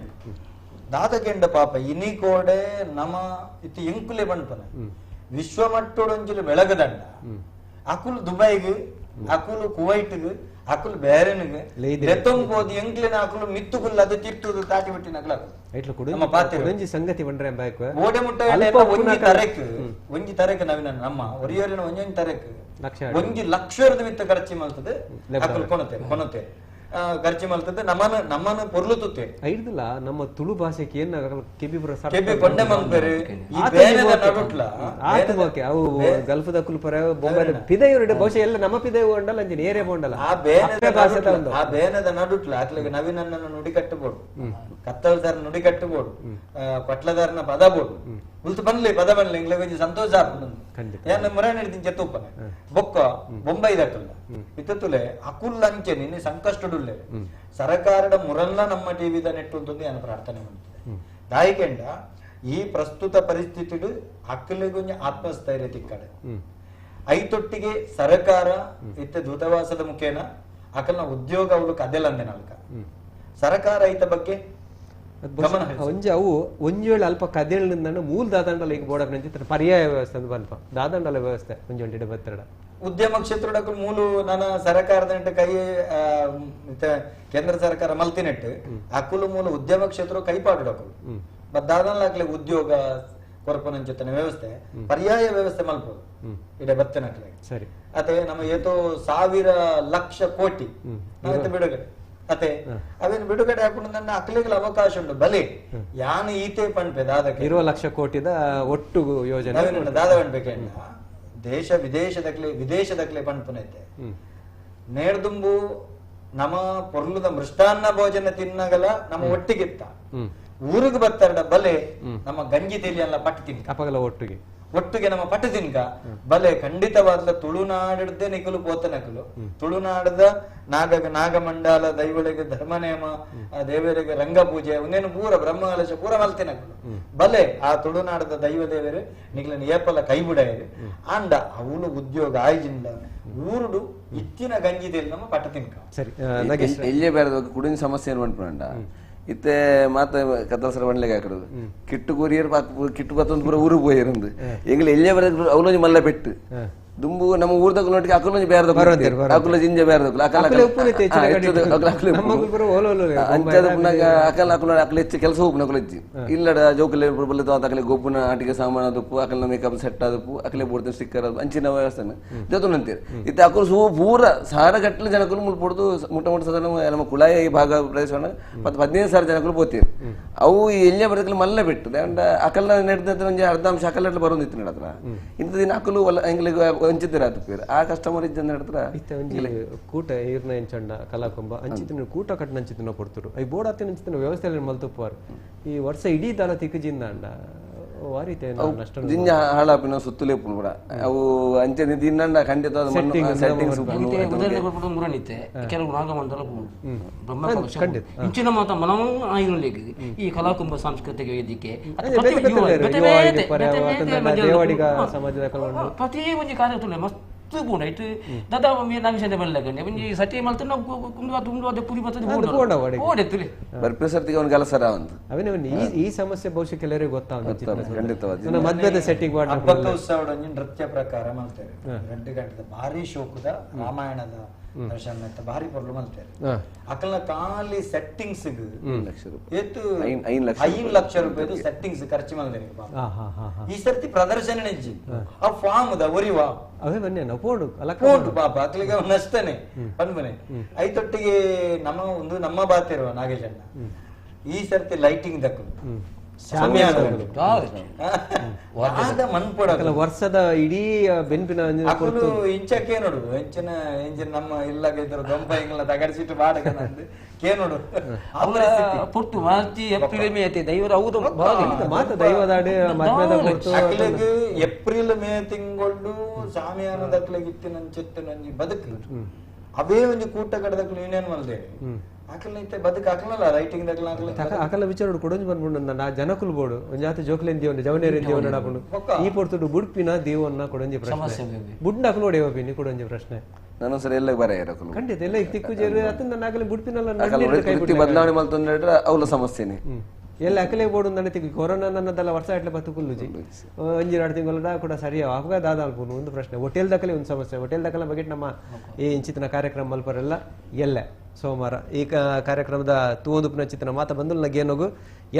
ದಾದಗೆಂಡ ಪಾಪ ಇನಿ ಕೋಡೆ ನಮ ಇತ್ತು ಎಂಕುಲೆ ಬಂಡ್ಪನ ವಿಶ್ವಮಟ್ಟೊಡೊಂಚಿಲು ಬೆಳಗದಂಡ ಅಕುಲು ದುಬೈಗ್ ಅಕುಲು ಕುವೈಟ್ಗ್ ಅಕುಲು ಬೇರೆನಿಗೆ ಲೆತ್ತೊಂಬೋದು ಎಂಕ್ಲಿನ ಅಕುಲು ಮಿತ್ತುಗುಲ್ಲ ಅದು ತಿರ್ತುದು ತಾಟಿ ಬಿಟ್ಟಿನ ಅಕುಲು ನಮ್ಮ ಪಾತ್ರ ಸಂಗತಿ ಬಂಡ್ರೆ ಬಾಯ್ಕು ಓಡೆ ಮುಟ್ಟ ಒಂಜಿ ತರೆಕ್ ಒಂಜಿ ತರೆಕ್ ನವಿನ ನಮ್ಮ ಒರಿಯೋರಿನ ಒಂಜೊಂಜಿ ತರೆಕ್ ಒಂಜಿ ಲಕ್ಷರದ ಮಿತ್ತ ಖರ್ಚು ಮಾಡ್ತದೆ ಅಕುಲು ಕೊನತೆ ಕೊನತೆ ಖರ್ಚು ಮಾಡ್ತದೆ ನಮ್ಮನ ನಮ್ಮನ ಪೊರ್ಲು ತುತ್ತೆ ಐಡ್ದಲ್ಲ ನಮ್ಮ ತುಳು ಭಾಷೆಗೆ ಏನ್ ಕೆಬಿ ಕೆಬಿ ಕೊಂಡೆ ಮಲ್ಪೆರು ಈ ಬೇನೆದ ನಡುಟ್ಲ ಆತು ಓಕೆ ಅವು ಗಲ್ಫ್ ದಕುಲು ಪರ ಬೊಂಬೈ ಪಿದೆಯವರು ಬಹುಶಃ ಎಲ್ಲ ನಮ್ಮ ಪಿದೆ ಉಂಡಲ್ಲ ಅಂಜಿನ ಏರಿಯಾ ಬೋಂಡಲ್ಲ ಆ ಬೇನೆದ ಭಾಷೆ ಆ ಬೇನೆದ ನಡುಟ್ಲ ಅಕ್ಲಿಗೆ ನವೀನನ್ನ ನುಡಿ ಕಟ್ಟಬೋಡು ಕತ್ತಲ್ದಾರ ನುಡಿ ಕಟ್ಟಬೋಡು ಕೊಟ್ಲದಾರನ ಪದ ಬೋಡು ಉಲ್ತು ಬನ್ಲಿ ಪದ ಬನ್ಲಿ ಇಂಗ್ಲೆ ಒಂಜಿ ಸಂತೋಷ ಆಪುಂಡು ಯಾನ್ ಮುರಾಣಿ ಹಿಡ್ದಿನ ಚೆತ್ತುಪ್ಪನೆ ಬೊಕ್ಕ ಬೊಂಬೈ ದಕ್ಕಲ್ಲ ಇತ್ತುಲೆ ಅಕುಲ್ ಅಂಚೆ ನಿನ್ನೆ ಸಂಕಷ್ಟಡುಲ್ಲೆ ಸರಕಾರದ ಮುರಲ್ಲ ನಮ್ಮ ಟಿವಿದ ನೆಟ್ಟು ಅಂತಂದು ನಾನು ಪ್ರಾರ್ಥನೆ ಮಾಡ್ತದೆ ದಾಯಿಕೆಂಡ ಈ ಪ್ರಸ್ತುತ ಪರಿಸ್ಥಿತಿಡು ಅಕ್ಕಲಿಗೊಂಜಿ ಆತ್ಮಸ್ಥೈರ್ಯ ತಿಕ್ಕಡೆ ಐತೊಟ್ಟಿಗೆ ಸರ್ಕಾರ ಇತ್ತ ದೂತಾವಾಸದ ಮುಖೇನ ಅಕಲ್ನ ಉದ್ಯೋಗ ಅವಳು ಕದೆಲಂದೆ ನಾಲ್ಕ ಸರ್ಕಾರ ಐತ ಬಗ್ಗೆ ಒಂಜಿ ಅವು ಒಂಜಿ ವೇಳೆ ಅಲ್ಪ ಕದೆಳಿಂದ ಮೂಲ ದಾದಂಡಲ ಈಗ ಬೋರ್ಡ್ ನಂಚಿತ್ರ ಪರ್ಯಾಯ ವ್ಯವಸ್ಥೆ ಅಂತ ಬಲ್ಪ ದಾದಂಡಲ ವ್ಯವಸ್ಥೆ ಒಂಜಿ ಒಂಟಿ ಬತ್ತಡ ಉದ್ಯಮ ಕ್ಷೇತ್ರದ ಮೂಲ ನನ್ನ ಸರ್ಕಾರದ ಕೈ ಕೇಂದ್ರ ಸರ್ಕಾರ ಮಲ್ತಿನೆಟ್ಟು ಅಕುಲು ಮೂಲ ಉದ್ಯಮ ಕ್ಷೇತ್ರ ಕೈಪಾಡುಡಕುಲು ಬಟ್ ದಾದನ್ಲಾಗ್ಲೆ ಉದ್ಯೋಗ ಕೊರಪನಂಚಿತನ ವ್ಯವಸ್ಥೆ ಪರ್ಯಾಯ ವ್ಯವಸ್ಥೆ ಮಲ್ಪೋದು ಇಡೆ ಬತ್ತನಕ್ಲೆ ಸರಿ ಅದೇ ನಮ್ಮ ಏತೋ ಸಾವಿರ ಲಕ್ಷ ಕೋಟಿ ಬಿಡುಗಡೆ ಅದೇ ಅವೇನು ಬಿಡುಗಡೆ ಹಾಕೊಂಡು ನನ್ನ ಅಕ್ಲಿಗಳ ಅವಕಾಶ ಉಂಟು ಬಲೆ ಯಾನು ಈತೆ ಪಣ್ಪೆ ದಾದಕ್ಕೆ 20 ಲಕ್ಷ ಕೋಟಿದ ಒಟ್ಟು ಯೋಜನೆ ದಾದ ಪಣ್ಪೆ ದೇಶ ವಿದೇಶದಕ್ಲೆ ವಿದೇಶದಕ್ಲೆ ಪಣ್ಪುನೈತೆ ನೇರ್ದುಂಬು ನಮ್ಮ ಪೊರ್ಲುದ ಮೃಷ್ಟಾನ್ನ ಭೋಜನ ತಿನ್ನಗಲ ನಮ್ಮ ಒಟ್ಟಿಗಿತ್ತ ಊರಿಗೆ ಬರ್ತಾರಡ ಬಲೆ ನಮ್ಮ ಗಂಜಿ ತೆಲಿಯಲ್ಲ ಪಟ್ಟು ತಿನ್ಕ ಅಪಗಲ ಒಟ್ಟಿಗೆ ಒಟ್ಟಿಗೆ ನಮ್ಮ ಪಟ್ಟು ತಿನ್ಕ ಬಲೆ ಖಂಡಿತವಾದ್ಲ ತುಳುನಾಡದೆ ನಿಕಲು ಪೋತನಕಲು ತುಳುನಾಡದ ನಾಗ ನಾಗಮಂಡಲ ದೈವಳಿಗೆ ಧರ್ಮನೇಮ ದೇವರಿಗೆ ರಂಗ ಪೂಜೆ ಒಂದೇನು ಪೂರ ಬ್ರಹ್ಮಕಲಶ ಪೂರ ಮಲ್ತಿನಕಲು ಬಲೆ ಆ ತುಳುನಾಡದ ದೈವ ದೇವರು ನಿಗ್ಲನ ಏಪಲ ಕೈ ಬಿಡಾಯರು ಅಂಡ ಅವಳು ಉದ್ಯೋಗ ಆಯ್ಜಿಂದ ಊರುಡು ಇತ್ತಿನ ಗಂಜಿ ತೆಲಿ ನಮ್ಮ ಪಟ್ಟು ತಿನ್ಕ ಸರಿ ಎಲ್ಲೇ ಬೇರೆ ಕುಡಿನ ಸಮಸ್ಯೆ ಏನು ಮಾಡ್ಕೊಂಡ ಇತ್ತೆ ಮಾತ ಕತ್ತಲ್ಸರ ಬಂಡ್ಲೆಗೆ ಹಾಕಿರೋದು ಕಿಟ್ಟು ಕೊರಿಯರ್ ಕಿಟ್ಟು ಬತ್ತೊಂದು ಪೂರ ಊರಿಗೆ ಪೋಯಿರಂದು ಎಂಗ್ಲ ಎಲ್ಲೇ ಬರೋದು ಅವಲೊಂಜಿ ಮಲ್ಲ ಪೆಟ್ಟು ದುಂಬು ನಮ್ಮ ಊರ್ದಕ್ಕೂ ನೋಟಿಗೆ ಅಕಲೊಂಜಿ ಬೇರೆ ಅಕುಲ ಜಿಂಜ ಬೇರೆ ಅಂಚದ ಪುನಗ ಅಕಲ್ ಅಕುಲ ಅಕಲ ಹೆಚ್ಚು ಕೆಲಸ ಹೋಗ್ನ ಅಕಲ ಹೆಚ್ಚು ಇಲ್ಲಡ ಜೋಕಲೆ ಬಲ್ಲದ ಅಕಲೆ ಗೊಬ್ಬನ ಆಟಿಕೆ ಸಾಮಾನು ಅದಪ್ಪು ಅಕಲ್ನ ಮೇಕಪ್ ಸೆಟ್ ಆದಪ್ಪು ಅಕಲೆ ಬೋಡ್ತ ಸ್ಟಿಕ್ಕರ್ ಅದು ಅಂಚಿನ ವ್ಯವಸ್ಥೆ ಜೊತೆ ಇತ್ತೆ ಅಕುಲು ಸೂ ಪೂರ ಸಾರ ಗಟ್ಟಲೆ ಜನಕುಲು ಮುಲ್ ಪೊಡ್ದು ಮುಟ್ಟ ಮುಟ್ಟ ಸದನ ನಮ್ಮ ಕುಳಾಯ ಈ ಭಾಗ ಪ್ರದೇಶ 15,000 ಜನಕುಲು ಪೋತೀರಿ ಅವು ಎಲ್ಲೇ ಬರೋದಕ್ಕೆ ಮಲ್ಲ ಬಿಟ್ಟು ಅಕಲ್ನ ನಡೆದ ಒಂಜಿ ಅರ್ಧ ಅಂಶ ಅಕಲ್ ಬರೋದಿತ್ತು ನಡತ್ರ ಇಂಥ ದಿನ ಅಕಲು ಎಂಗ್ಲಿಗೆ ಆ ಕಸ್ಟಮರ್ ಇದ್ದ ಕೂಟ ಈರ್ನ ಎಂಚಣ್ಣ ಕಲಾಕುಂಬ ಅಂಚಿತಿನ ಕೂಟ ಕಟ್ಟನ ಅಂಚಿತಿನ ಕೊಡ್ತರು I board ಆತಿನ ಅಂಚಿತಿನ ವ್ಯವಸ್ಥೆ ಮಲ್ತುಪ್ಪುವಾರು ಈ ವರ್ಷ ಇಡೀ ದಾಲ ತಿಕ್ಕಜಿಂದ ಅಂಡ ವಾರಿತೆ ನಷ್ಟ ಜಿಂಜ ಹಾಳಾಪಿನ ಸುತ್ತಲೇ ಪುಣ ಅವು ಅಂಚೆ ದಿನ ಖಂಡಿತ ಸೆಟ್ಟಿಂಗ್ಸ್ ಮುರಣಿತೆ ಕೆಲವು ನಾಗಮಂಡಲ ಬ್ರಹ್ಮ ಇಂಚಿನ ಮಾತ ಮನವೂ ಆಯಿನೊಲ್ಲಿಗೆ ಈ ಕಲಾಕುಂಬ ಸಾಂಸ್ಕೃತಿಕ ವೇದಿಕೆ ಪ್ರತಿ ಒಂಜಿ ಕಾರ್ಯ ಮಸ್ತ್ ಪೂಂಡ ಇಟ್ಟು ದಾದಾ ನಾಗೇಶನ ಬಲ್ಲಗಂಡೆ ಒಂಜಿ ಸಟಿ ಮಲ್ತು ನಾವು ಕುಂದು ಪುರಿ ಬರ್ತದೆ ಓಡೆತ್ತುಲಿ ಬರ್ಪೆ ಸರ್ತಿಗೆ ಅವ್ನ ಗಲಸರ ಅಂತ ಅವನೇ ಈ ಸಮಸ್ಯೆ ಬಹುಶಃ ಕೆಲವರಿಗೆ ಗೊತ್ತಾಗ ಮದ್ವೆದ ಸೆಟ್ಟಿಂಗ್ ಹಬ್ಬಕ್ಕ ಉತ್ಸವ ನೃತ್ಯ ಪ್ರಕಾರ ಮಾಡ್ತೇವೆ 2 ಗಂಟೆದ ಭಾರಿ ಶೋಕದ ರಾಮಾಯಣದ ದರ್ಶನ ಭಾರಿ ಪೊರ್ಲು ಮಲ್ತೇವೆ ಅಕಲ್ನ ಖಾಲಿ ಸೆಟ್ಟಿಂಗ್ಸ್ 5 ಲಕ್ಷ ರೂಪಾಯಿ ಸೆಟ್ಟಿಂಗ್ಸ್ ಖರ್ಚು ಮಲ್ದೇನೆ ಈ ಸರ್ತಿ ಪ್ರದರ್ಶನ ನೆಜ್ಜಿ ಆ ಫಾರ್ಮ್ the ಒರಿವಾ ಅವೇ ಬನ್ನಿ ಪೋಡು ಪೋಂಡು ಪಾಪ ಅಕ್ಲಿಗೆ ಅವನು ನಷ್ಟನೇ ಬಂದ್ಬನೆ ಐತೊಟ್ಟಿಗೆ ನಮ್ಮ ಒಂದು ನಮ್ಮ ಬಾತಿರುವ ನಾಗೇಶಣ್ಣ ಈ ಸರ್ತಿ ಲೈಟಿಂಗ್ ದಕ್ಕಲು ವರ್ಷದ ಇಡೀ ಬೆನ್ಪಿನ ಇಂಚಕ್ಕೆ ನೋಡು ಎಂಚಿನ ಎಂಜಿನ ನಮ್ಮ ಇಲ್ಲಾಗ ಇದ್ರ ದೊಂಪ ಇಂಗ್ಲ ತಗಡಿಸಿಟ್ಟು ಬಾಡಗ ನಂದು ಕೇ ನೋಡು ಪುಟ್ಟು March April May ಐತೆ ದೈವರ ಹೌದು ಮಾತ ದೈವದಾಡೆ ಅಕ್ಲೆಗ್ ಏಪ್ರಿಲ್ ಮೇ ತಿಂಗಳು ಸಾಮಿಯಾನದ ಅಕ್ಲೆಗ್ ಇತ್ತಿನ ನಂಜಿ ಬದುಕು ಅವೇ ಒಂದು ಕೂಟ ಕಡದಕ್ಲು ಯೂನಿಯನ್ ಮಲ್ದೆ ಬದುಕು ಹಾಕಲಲ್ಲ ರೈಟಿಂಗ್ ಅಕಲ ವಿಚಾರ ಕೊಡೊಂಜಿ ಬಂದ್ಬಿಡು ನಾ ಜನಕುಲು ಬೋಡು ಒಂಜಾತ ಜೋಕ್ಲೇನ್ ದೇವನ ಜವನೇರಿನ ದೇವನ ನಡಪುಂಡು ಈ ಪೊರ್ತುಡು ಬುಡ್ಪಿನ ದೇವನ್ನ ಕೊಡೊಂಜಿ ಪ್ರಶ್ನೆ ಬುಡ್ನ ಅಕಲು ಒಡೆಯವ ಕೊಡೊಂಜಿ ಪ್ರಶ್ನೆ ನಾನು ಸರ್ ಎಲ್ಲ ಬರ ಖಂಡಿತ ಎಲ್ಲ ತಿಕ್ಕು ಜೇರು ಅತನ ನನ್ನ ಆಗಲಿ ಬುಡ್ಪಿನಲ್ಲ ಬದಲಾವಣೆ ಮಲ್ತೊಂದ್ರೆ ಅವಲ ಸಮಸ್ಯೆನೆ ಎಲ್ಲ ಅಕಲೆ ಬೋಡು ನನ್ನ ತಿಕ್ಕು ಕೊರೋನಾ ನನ್ನದೆಲ್ಲ ವರ್ಷ ಎಟ್ಲೆ ಬತ್ತುಕುಲ್ಲುಜಿ ಒಂಜಿ 2 ತಿಂಗಳ ಕೂಡ ಸರಿಯ ಅವಾಗ ದಾದ ಅಲ್ಪುನು ಒಂದು ಪ್ರಶ್ನೆ ಹೋಟೆಲ್ ದಕಲೆ ಒಂದು ಸಮಸ್ಯೆ ಹೋಟೆಲ್ ದಕಲ ಬಗ್ಗೆ ನಮ್ಮ ಈ ಇಂಚಿತನ ಕಾರ್ಯಕ್ರಮ ಮಲ್ಪರೆಲ್ಲ ಎಲ್ಲ ಸೋಮವಾರ ಈ ಕಾರ್ಯಕ್ರಮದ ತೂವೊಂದು ಚಿತ್ರನ ಮಾತ ಬಂದು ನನಗೇನೋಗು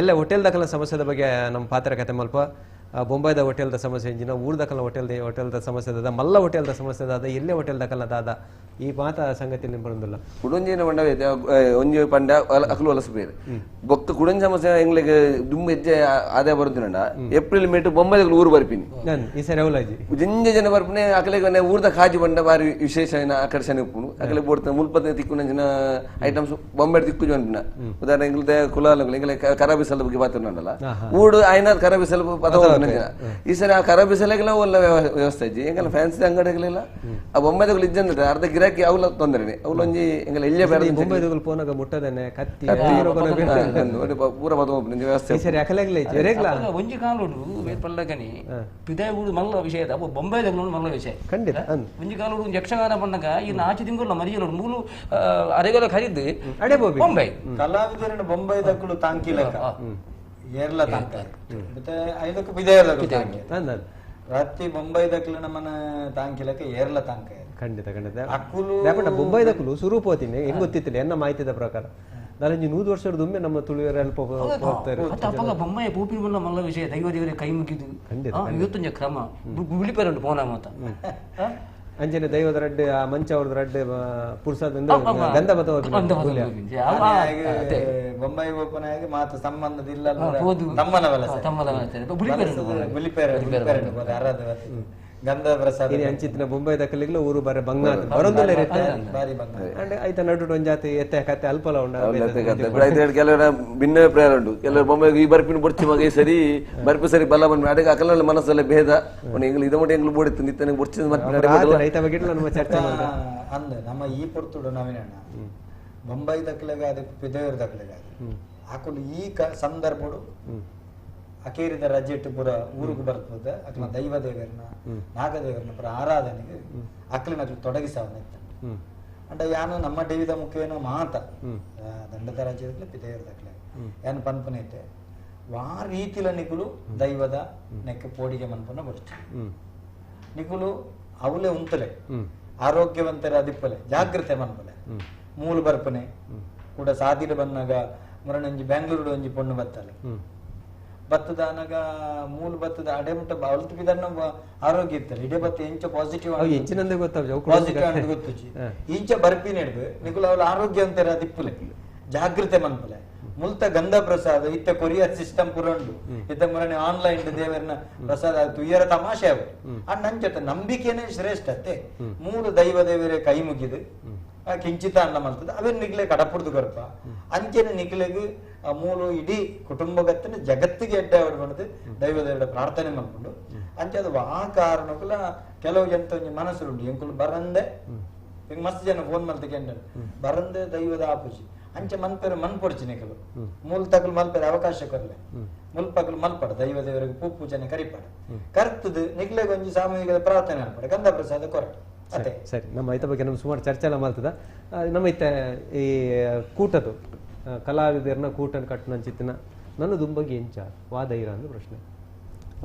ಎಲ್ಲ ಹೋಟೆಲ್ ದಕಲ ಸಮಸ್ಯೆದ ಬಗ್ಗೆ ನಮ್ಮ ಪಾತ್ರ ಕತೆ ಮಲ್ಪ ಬೊಂಬೈದ ಹೋಟೆಲ್ದ ಸಮಸ್ಯೆ ಇಂಜಿನ ಊರ್ ದಕಲ ಹೋಟೆಲ್ದ ಸಮಸ್ಯೆ ದಾದ ಮಲ್ಲ ಹೋಟೆಲ್ದ ಸಮಸ್ಯೆ ದಾದ ಎಲ್ಲೇ ಹೋಟೆಲ್ ದಕಲ ದಾದ ಈ ಮಾತ ಸಂಗತಿ ಬರೋದಿಲ್ಲ ಕುಡೊಂಜಿನ ಪಂಡ ಒಂಜಿ ಪಂಡ ಅಕಲು ವಲಸೆ ಬೇರೆ ಬೊಕ್ಕ ಕುಡೊಂಜಿ ಸಮಸ್ಯೆ ಎಂಗ್ಲಿಗೆ ದುಂಬು ಹೆಜ್ಜೆ ಆದಾಯ ಬರುತ್ತಿನ ಏಪ್ರಿಲ್ ಮೇಟು ಬೊಂಬೈದ ಊರು ಬರ್ಪಿನಿ ಈ ಸರಿ ಅವಲಾಜಿ ಜಿಂಜ ಜನ ಬರ್ಪಿನಿ ಅಕಲೆಗೆ ಊರ್ದ ಕಾಜಿ ಬಂಡ ಬಾರಿ ವಿಶೇಷ ಆಕರ್ಷಣೆ ಉಪ್ಪುನು ಅಕಲೆ ಬೋಡ್ತ ಮುಲ್ಪದ ತಿಕ್ಕು ಐಟಮ್ಸ್ ಬೊಂಬೆ ತಿಕ್ಕು ಜನ ಉದಾಹರಣೆ ಎಂಗ್ಲದ ಕುಲಾಲ ಎಂಗ್ಲೆ ಕರಾಬಿ ಸಲ ಬಗ್ಗೆ ಮಾತನಾಡಲ್ಲ ಊಡು ಆಯ್ನ ಕರಾಬಿ ಸಲ ಪದ ಈ ಸರಿ ಆ ಕರಬಿ ಸಲೆಗೆಲ್ಲ ಒಳ್ಳೆ ವ್ಯವಸ್ಥೆ ಇಜ್ಜಿ ಎಂಗಲ ಫ್ಯಾನ್ಸಿ ಅಂಗಡಿಗಳಿಲ್ಲ ಆ ಬೊಂಬೈದಗಳು ಇಜ್ಜಂದ್ರೆ ಅರ್ಧ ಗಿರಾಕಿ ಅವಲ ತೊಂದರೆ ಅವಲ ಒಂಜಿ ಎಂಗಲ ಎಲ್ಯ ಬೇರೆ ಬೊಂಬೈದಗಳು ಪೋನಾಗ ಮುಟ್ಟದನೆ ಕತ್ತಿ ಪೂರ ವ್ಯವಸ್ಥೆ ಸರಿ ಅಕಲಾಗ್ಲೇ ಇಜ್ಜಿ ಒಂಜಿ ಕಾಲೋಡು ಪಲ್ಲಗನಿ ಪಿದಾಯಿ ಮಲ್ಲ ವಿಷಯ ಬೊಂಬೈದಗಳು ಮಲ್ಲ ವಿಷಯ ಖಂಡಿತ ಒಂಜಿ ಕಾಲೋಡು ಯಕ್ಷಗಾನ ಪಣ್ಣಗ ಈ ಆಚೆ ತಿಂಗಳು ಮರಿಯಲೋಡು ಮೂಲು ಅರೆಗಲ ಖರೀದಿ ಬೊಂಬೈ ಕಲಾವಿದರನ್ನು ಬೊಂಬೈ ದಕ್ಕಳು ತಾಂಕಿ ಲೆಕ್ಕ ಏರ್ಲ ತಾಂಕ ಮತ್ತೆ ಐದಕ್ಕೂ ಬಿದೆಯರ್ಲಕ್ಕೂ ತಾಂಕಿ ರಾತ್ರಿ ಬೊಂಬೈ ದಕ್ಕಲು ನಮ್ಮನ ತಾಂಕಿ ಲೆಕ್ಕ ಏರ್ಲ ತಾಂಕ ಖಂಡಿತ ಖಂಡಿತ ಅಕ್ಕುಲು ಬೊಂಬೈ ದಕ್ಕಲು ಸುರು ಪೋತೀನಿ ಹೆಂಗ್ ಗೊತ್ತಿತ್ತಿಲ್ಲ ಎನ್ನ ಮಾಹಿತಿದ ಪ್ರಕಾರ ನಾಲಂಜಿ 100 ವರ್ಷದ ನಮ್ಮ ತುಳುವರ ಅಲ್ಪ ಹೋಗ್ತಾರೆ ಅಪ್ಪ ಬೊಂಬೈ ಪೂಪಿನ ಬಲ್ಲ ಮಲ್ಲ ವಿಷಯ ದೈವ ದೇವರೇ ಕೈ ಮುಗಿದು ಇವತ್ತೊಂದು ಕ್ರಮ ಬಿಳಿಪೇರುಂಟು ಪೋನ ಮಾತ ಅಂಜನೆ ದೈವದ ರಡ್ಡೆ ಆ ಮಂಚ ಅವ್ರದ್ದು ರಡ್ಡೆ ಪುರ್ಸಾದ ಗಂಧ ಬತ್ತ ಬೊಂಬೈ ಓಪನ್ ಮಾತು ಸಂಬಂಧದಿಲ್ಲ ತಮ್ಮನ ವಲಸೆ ಗಂಧ ಪ್ರಸಾದ ಅಂಚಿತ್ತಿನ ಬೊಂಬೈ ದಕ್ಕಲಿಗ್ಲ ಊರು ಬರ ಬಂಗ ಬರೊಂದುಲ್ಲ ಆಯ್ತಾ ನಡು ಒಂಜಾತಿ ಎತ್ತೆ ಕತ್ತೆ ಅಲ್ಪಲ ಉಂಡು ಕೆಲವರ ಭಿನ್ನ ಅಭಿಪ್ರಾಯ ಉಂಟು ಕೆಲವರು ಬೊಂಬೈ ಈ ಬರ್ಪಿನ ಬೊರ್ಚಿ ಮಗ ಈ ಸರಿ ಬರ್ಪಿ ಸರಿ ಬಲ್ಲ ಬಂದ ಅದಕ್ಕೆ ಅಕಲ ಮನಸ್ಸಲ್ಲ ಭೇದ ಎಂಗ್ಲು ಇದ ಮಟ್ಟ ಎಂಗ್ಲು ಬೋಡಿತ್ತು ನಿತ್ತನೆ ಬೊರ್ಚಿ ರೈತ ಬಗ್ಗೆ ನಮ್ಮ ಚರ್ಚೆ ಅಂದ ನಮ್ಮ ಈ ಪೊರ್ತುಡು ನವೀನಣ್ಣ ಬೊಂಬೈ ದಕ್ಕಲೆಗಾದ ಪಿದೆಯರ್ ದಕ್ಕಲೆಗಾದ ಆಕುಲು ಈ ಸಂದರ್ಭಡು ಅಕೇರಿದ ರಜೆಟ್ಟು ಪೂರ ಊರಿಗೆ ಬರ್ತದೆ ಅಕ್ಲ ದೈವ ದೇವರನ್ನ ನಾಗದೇವರನ್ನ ಪೂರ ಆರಾಧನೆಗೆ ಅಕ್ಲಿನ ಅಕ್ಲು ತೊಡಗಿಸವನ್ನ ಅಂಡ ಯಾನು ನಮ್ಮ ದೇವಿದ ಮುಖೇನ ಮಾತ ದಂಡದ ರಾಜ್ಯದಕ್ಲೆ ಪಿದೆಯರ್ದಕ್ಲೆ ಯಾನು ಪನ್ಪನೈತೆ ವಾ ರೀತಿಲ ನಿಕುಲು ದೈವದ ನೆಕ್ಕ ಪೋಡಿಗೆ ಮನ್ಪನ ಬರ್ತು ನಿಕುಲು ಅವಲೇ ಉಂತಲೆ ಆರೋಗ್ಯವಂತರ ಅದಿಪ್ಪಲೆ ಜಾಗ್ರತೆ ಮನ್ಪಲೆ ಮೂಲು ಬರ್ಪನೆ ಕೂಡ ಸಾದಿರ ಬಂದಾಗ ಮರಣಂಜಿ ಬ್ಯಾಂಗ್ಳೂರು ಒಂಜಿ ಪೊಣ್ಣು ಬತ್ತಲೆ ಬತ್ತದ ಅನಗ ಮೂಲ ಬತ್ತದ ಅಡೆ ಮುಟ್ಟ ಅವಲ್ತು ಬಿದನ್ನ ಆರೋಗ್ಯ ಇತ್ತಲ್ಲ ಇಡೇ ಬತ್ತ ಎಂಚ ಪಾಸಿಟಿವ್ ಎಂಚಿನಂದೆ ಗೊತ್ತಾವ ಪಾಸಿಟಿವ್ ಅಂತ ಗೊತ್ತುಜಿ ಇಂಚ ಬರ್ಪಿ ನೆಡ್ಬೆ ನಿಕುಲು ಅವಳ ಆರೋಗ್ಯ ಅಂತಾರೆ ಅದಿಪ್ಪಲೆ ಜಾಗೃತೆ ಮನ್ಪಲೆ ಮುಲ್ತ ಗಂಧ ಪ್ರಸಾದ ಇತ್ತ ಕೊರಿಯರ್ ಸಿಸ್ಟಮ್ ಪೂರ ಉಂಡು ಇತ್ತ ಮುರಣೆ ಆನ್ಲೈನ್ ದೇವರನ್ನ ಪ್ರಸಾದ ಆಯ್ತು ಇಯರ ತಮಾಷೆ ಅವು ಅಣ್ಣ ನಂಚತೆ ನಂಬಿಕೆನೇ ಶ್ರೇಷ್ಠತೆ ಮೂಲ ದೈವ ದೇವರೇ ಕೈ ಮುಗಿದು ಕಿಂಚಿತ ಅನ್ನ ಮಲ್ತದ ಅವೇನು ನಿಗ್ಲೆ ಕಡಪುಡ್ದು ಕೊರಪ ಅಂಚೆನೆ ನಿಗ್ಲೆಗ್ ಆ ಮೂಲ ಇಡೀ ಕುಟುಂಬಗತ್ತನ ಜಗತ್ತಿಗೆ ಎಡ್ಡೆ ಅವರು ಬಂದು ದೈವ ದೇವರ ಪ್ರಾರ್ಥನೆ ಮಾಡ್ಕೊಂಡು ಅಂಚೆ ಅದು ಆ ಕಾರಣಕ್ಕೂ ಕೆಲವು ಜನ ಒಂಜಿ ಮನಸ್ಸು ಉಂಟು ಎಂಕುಲು ಬರಂದೆ ಹಿಂಗ್ ಮಸ್ತ್ ಜನ ಫೋನ್ ಮಲ್ತ ಕೆಂಡ ಬರಂದೆ ದೈವದ ಆಪುಜಿ ಅಂಚೆ ಮನ್ಪೆರು ಮನ್ ಪೊಡ್ಚಿ ನಿಕಲು ಮೂಲ ತಗಲು ಮಲ್ಪೆರೆ ಅವಕಾಶ ಕೊರ್ಲೆ ಮುಲ್ಪಗಲು ಮಲ್ಪಡ ದೈವ ದೇವರಿಗೆ ಪೂ ಪೂಜನೆ ಕರಿಪಡ ಕರ್ತದು ನಿಗ್ಲೆಗ್ ಒಂಜಿ ಸಾಮೂಹಿಕ ಪ್ರಾರ್ಥನೆ ಮಲ್ಪಡ ಗಂಧ ಪ್ರಸಾದ ಕೊರಡ ಸರಿ ನಮ್ಮ ಐತ ಬಗ್ಗೆ ನಮ್ಮ ಸುಮಾರು ಚರ್ಚೆ ಎಲ್ಲ ಮಾಡ್ತದ ನಮ್ಮ ಇತ್ತ ಈ ಕೂಟದು ಕಲಾವಿದರನ್ನ ಕೂಟನ ಕಟ್ಟನಂಚಿತ್ತಿನ ನನ್ನ ದುಂಬಗೆ ಎಂಚ ವಾದೈರ ಅಂದು ಪ್ರಶ್ನೆ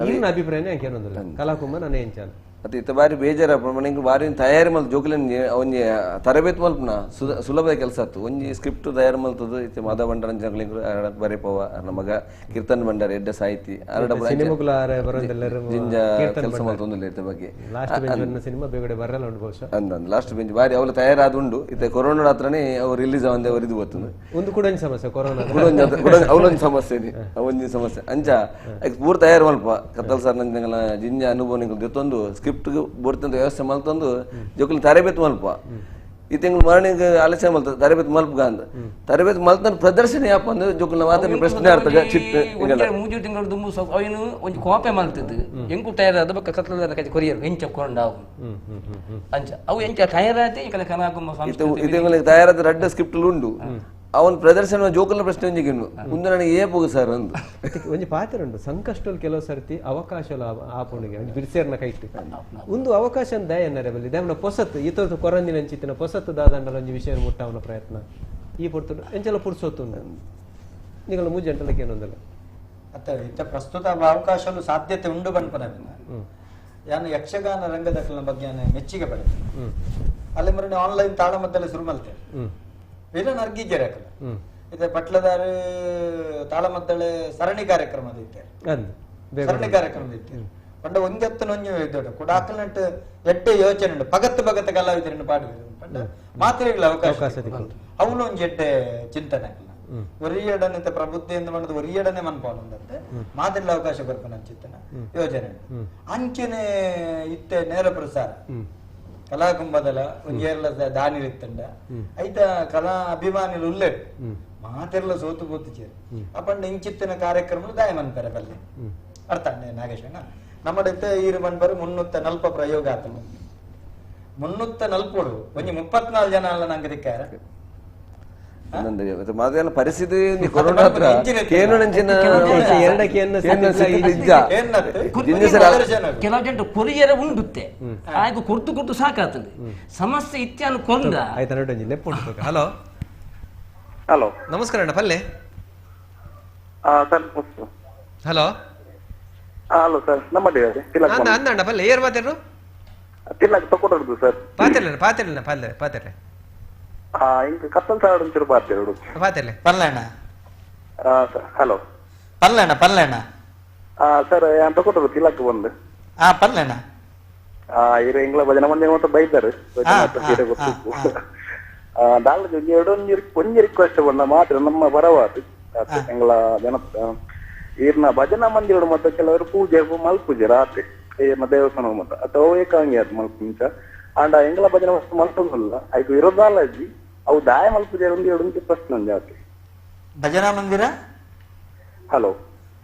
ಈಗಿನ ಅಭಿಪ್ರಾಯನೇ ಯಾಕೆ ಏನೊಂದಿಲ್ಲ ಕಲಾಕುಂಬ ನಾನು ಎಂಚ ಅದು ಇತ್ತ ಬಾರಿ ಬೇಜಾರ ಮನೆಗೆ ಬಾರಿ ತಯಾರಿ ಮಲ್ತು ಜೋಕುಲೆನ್ ಒಂಜಿ ತರಬೇತಿ ಮಲ್ಪುನ ಸುಲಭದ ಕೆಲಸ ಆತು ಒಂಜಿ ಸ್ಕ್ರಿಪ್ಟ್ ತಯಾರು ಮಲ್ತದು ಇತ್ತೆ ಮಾಧವ ಭಂಡಾರ ಬರೆಪವ ಅರ್ನ ಮಗ ಕೀರ್ತನ್ ಭಂಡಾರ ಎಡ್ಡೆ ಸಾಹಿತಿ ಜಿಂಜ ಕೆಲಸ ಮಲ್ತೊಂದಿಲ್ಲ ಇತ್ತ ಬಗ್ಗೆ ಲಾಸ್ಟ್ ಬೆಂಚ್ ಸಿನಿಮಾ ಬೇಗಡೆ ಬರಲ್ಲ ಉಂಟು ಬಹುಶಃ ಅಂದ ಲಾಸ್ಟ್ ಬೆಂಚ್ ಬಾರಿ ಅವಳು ತಯಾರಾದುಂಡು ಇತ್ತೆ ಕೊರೋನಾ ಹತ್ರನೇ ಅವ್ರು ರಿಲೀಸ್ ಆವಂದೆ ಅವ್ರು ಇದು ಗೊತ್ತುಂಡು ಒಂದು ಕೂಡ ಒಂಜಿ ಸಮಸ್ಯೆ ಕೊರೋನಾ ಅವಳೊಂದು ಸಮಸ್ಯೆ ಅವೊಂದು ಸಮಸ್ಯೆ ಅಂಚ ಪೂರ ತಯಾರು ಮಲ್ಪ ಕತ್ತಲ್ ಸರ್ ನಂಜಂಗಲ ಜಿಂಜ ಅನುಭವ ನಿಂಗೆ ತಂದು ಸ್ಕ್ರಿಪ್ಟ್ ಬೋರ್ತಂತ ವ್ಯವಸ್ಥೆ ಮಲ್ತಂದು ಜೋಕುಲು ತರಬೇತಿ ಮಲ್ಪ ಈ ತಿಂಗಳು ಮರಣಿಗೆ ಆಲೋಚನೆ ಮಲ್ತ ತರಬೇತಿ ಮಲ್ಪ ಅಂದ ತರಬೇತಿ ಮಲ್ತನ ಪ್ರದರ್ಶನ ಯಾಪ ಅಂದ್ರೆ ಜೋಕುಲ ಮಾತ್ರ ಪ್ರಶ್ನೆ ಅರ್ಥ ಚಿಟ್ ಮೂಜು ತಿಂಗಳು ದುಂಬು ಅವನು ಒಂಜಿ ಕೋಪೆ ಮಲ್ತದ್ದು ಎಂಕು ತಯಾರಾದ ಬೊಕ್ಕ ಕತ್ತಲ ಕೊರಿಯರ್ ಎಂಚ ಕೊಂಡಾವು ಅಂಚ ಅವು ಎಂಚ ತಯಾರಾತೆ ಈ ಕಲೆ ಕಲಾಕುಂಬ ಈ ತಿಂಗಳಿಗೆ ತಯಾರಾದ ರಡ್ಡ ಸ್ಕ್ರಿಪ್ಟ್ ಉಂಡು ಅವನ ಪ್ರದರ್ಶನ ಜೋಕುಲ ಪ್ರಶ್ನೆ ಒಂಜಿಗೆ ಮುಂದೆ ನನಗೆ ಏ ಪೋಗು ಸರ್ ಅಂದು ಒಂಜಿ ಪಾತ್ರ ಉಂಟು ಸಂಕಷ್ಟ ಕೆಲವು ಸರ್ತಿ ಅವಕಾಶ ಆಪುಣಿಗೆ ಒಂಜಿ ಬಿರ್ಸೇರ್ನ ಕೈಟ್ ಒಂದು ಅವಕಾಶ ದಯ ಎನ್ನರೆ ಬಲ್ಲಿ ದೇವನ ಪೊಸತ್ತು ಈತೊರ್ತು ಕೊರಂದಿನ ಅಂಚಿತ್ತಿನ ಪೊಸತ್ತು ದಾದಂಡಲ ಒಂಜಿ ವಿಷಯ ಮುಟ್ಟಾವನ ಪ್ರಯತ್ನ ಈ ಪೊರ್ತು ಎಂಚಲ ಪುರ್ಸೊತ್ತು ನಿಗಳ ಮೂಜಂಟಲಕ್ಕೆ ಏನೊಂದಲ್ಲ ಅತ್ತ ಇತ್ತ ಪ್ರಸ್ತುತ ಅವಕಾಶಲು ಸಾಧ್ಯತೆ ಉಂಡು ಬನ್ಪನ ಯಾನು ಯಕ್ಷಗಾನ ರಂಗದಕ್ಕಲ ಬಗ್ಗೆ ಮೆಚ್ಚಿಗೆ ಪಡೆದ ಅಲ್ಲಿ ಮರಣ ಆನ್ಲೈನ್ ತಾಳಮದ್ದಲೆ ಶುರು ಮಲ್ತೆ ವೀರ ನರ್ಗಿಜರ ಇದೆ ಪಟ್ಲದಾರು ತಾಳಮದ್ದಳೆ ಸರಣಿ ಕಾರ್ಯಕ್ರಮ ಇತ್ತೆ ಸರಣಿ ಕಾರ್ಯಕ್ರಮ ಇತ್ತೆ ಪಂಡ ಒಂಜೆತ್ತನ ಒಂಜಿ ಇದ್ದೋಡು ಕುಡಾಕಲ್ನಟ್ಟು ಎಡ್ಡೆ ಯೋಚನೆ ಉಂಟು ಪಗತ್ತು ಪಗತ್ತು ಕಲಾವಿದರನ್ನು ಪಾಡುವರು ಪಂಡ ಮಾತ್ರೆಗಳ ಅವಕಾಶ ಅವನು ಒಂಜಿ ಎಡ್ಡೆ ಚಿಂತನೆ ಅಲ್ಲ ಒರಿಯಡನೆ ಪ್ರಬುದ್ಧಿ ಎಂದು ಮಾಡೋದು ಒರಿಯಡನೆ ಮನ್ಪಾಡಂದಂತೆ ಮಾತ್ರೆಗಳ ಅವಕಾಶ ಕೊರ್ಪನ ಚಿಂತನೆ ಯೋಜನೆ ಉಂಟು ಅಂಚೆನೆ ಇತ್ತೆ ನೇರ ಪ್ರಸಾರ ಕಲಾಕುಂಭದಲ ಒಂಜೇರ್ಲ ದಾನಿಲಿತ್ತಂಡ ಐತ ಕಲಾ ಅಭಿಮಾನಿಲು ಉಲ್ಲೇಡು ಮಾತೆರ್ಲ ಸೋತು ಪೋತುಚೇರು ಅಪಂಡ ಇಂಚಿತ್ತಿನ ಕಾರ್ಯಕ್ರಮ ದಾಯ ಮನ್ಪೆರೆ ಬಲ್ಲೆ ಅರ್ಥ ನಾಗೇಶಣ್ಣ ನಮ್ಮಡೈತೆ ಈರು ಬಂದ್ಬರು 340 ಪ್ರಯೋಗ ಆತನು 340 ಒಂಜಿ 34 ಜನ ಅಲ್ಲ ನಂಗೆ ದಿಕ್ಕಾರ ಪರಿಸ್ಥಿತಿ ಕೊರೋನಾ ಕೆಲವು ಜನ ಕೊರಿಯರ ಉಂಡುತ್ತೆ ಆಗ ಕೊರ್ತು ಕೊಟ್ಟು ಸಾಕಾಗ್ತದೆ ಸಮಸ್ಯೆ ಇತ್ಯಾನು ಕೊಂದ. ಹಲೋ ಹಲೋ ನಮಸ್ಕಾರ ಅಣ್ಣ ಪಲ್ಲೆ. ಸರ್ ಹಲೋ ಹಲೋ ಸರ್ ನಮ್ಮ ಅಣ್ಣ ಪಲ್ಲೆ ಏರ್ ಮಾತಾಡ್ರು ತಿಲ್ಲಕ್ ತಕೊಡೋದು ಸರ್ ಪಾತಿರ್ಲ ಪಾತಿರ್ಲ ಪಲ್ಲೆ ಪಾತಿರ್ಲೆ ಇಂಕ ಕತ್ತಲ್ ಸಾಡು ಒಂಚೂರು ಪಾತಿರು ಪಾತಿರ್ಲೆ ಪಲ್ಲೆಣ್ಣ. ಹಲೋ ಪಲ್ಲೆಣ್ಣ ಪಲ್ಲೆಣ್ಣ. ಸರ್ ಯಾನ್ ತಕೊಡೋದು ತಿಲಕ್ ಬಂದು. ಪಲ್ಲೆಣ್ಣ ಇರ ಇಂಗ್ಲ ಭಜನೆ ಮಂದಿ ಮಾತ್ರ ಬೈತಾರೆ ಗೊತ್ತಿತ್ತು ದಾಲ್ ಒಂಜಿ ರಿಕ್ವೆಸ್ಟ್ ಬಂದ ಮಾತ್ರ ನಮ್ಮ ಬರವಾದ ಎಂಗ್ಲ ಜನ ಈರ್ನ ಭಜನಾ ಮಂದಿರ ಮತ್ತೆ ಕೆಲವರು ಪೂಜೆ ಮಲ್ಪೂಜೆ ರಾತ್ರಿ ಈರ್ನ ದೇವಸ್ಥಾನ ಮತ್ತೆ ಅಥವಾ ಏಕಾಂಗಿ ಅದು ಮಲ್ಪುಂಚ ಅಂಡ ಎಂಗ್ಲ ಭಜನೆ ವಸ್ತು ಮಲ್ಪೊಂದಿಲ್ಲ ಐಕು ಇರೋದಾಲಜಿ ಅವು ದಾಯ ಮಲ್ಪೂಜೆ ಒಂದು ಎರಡು ಪ್ರಶ್ನೆ ಒಂಜಿ ಆತೆ ಭಜನಾ ಮಂದಿರ. ಹಲೋ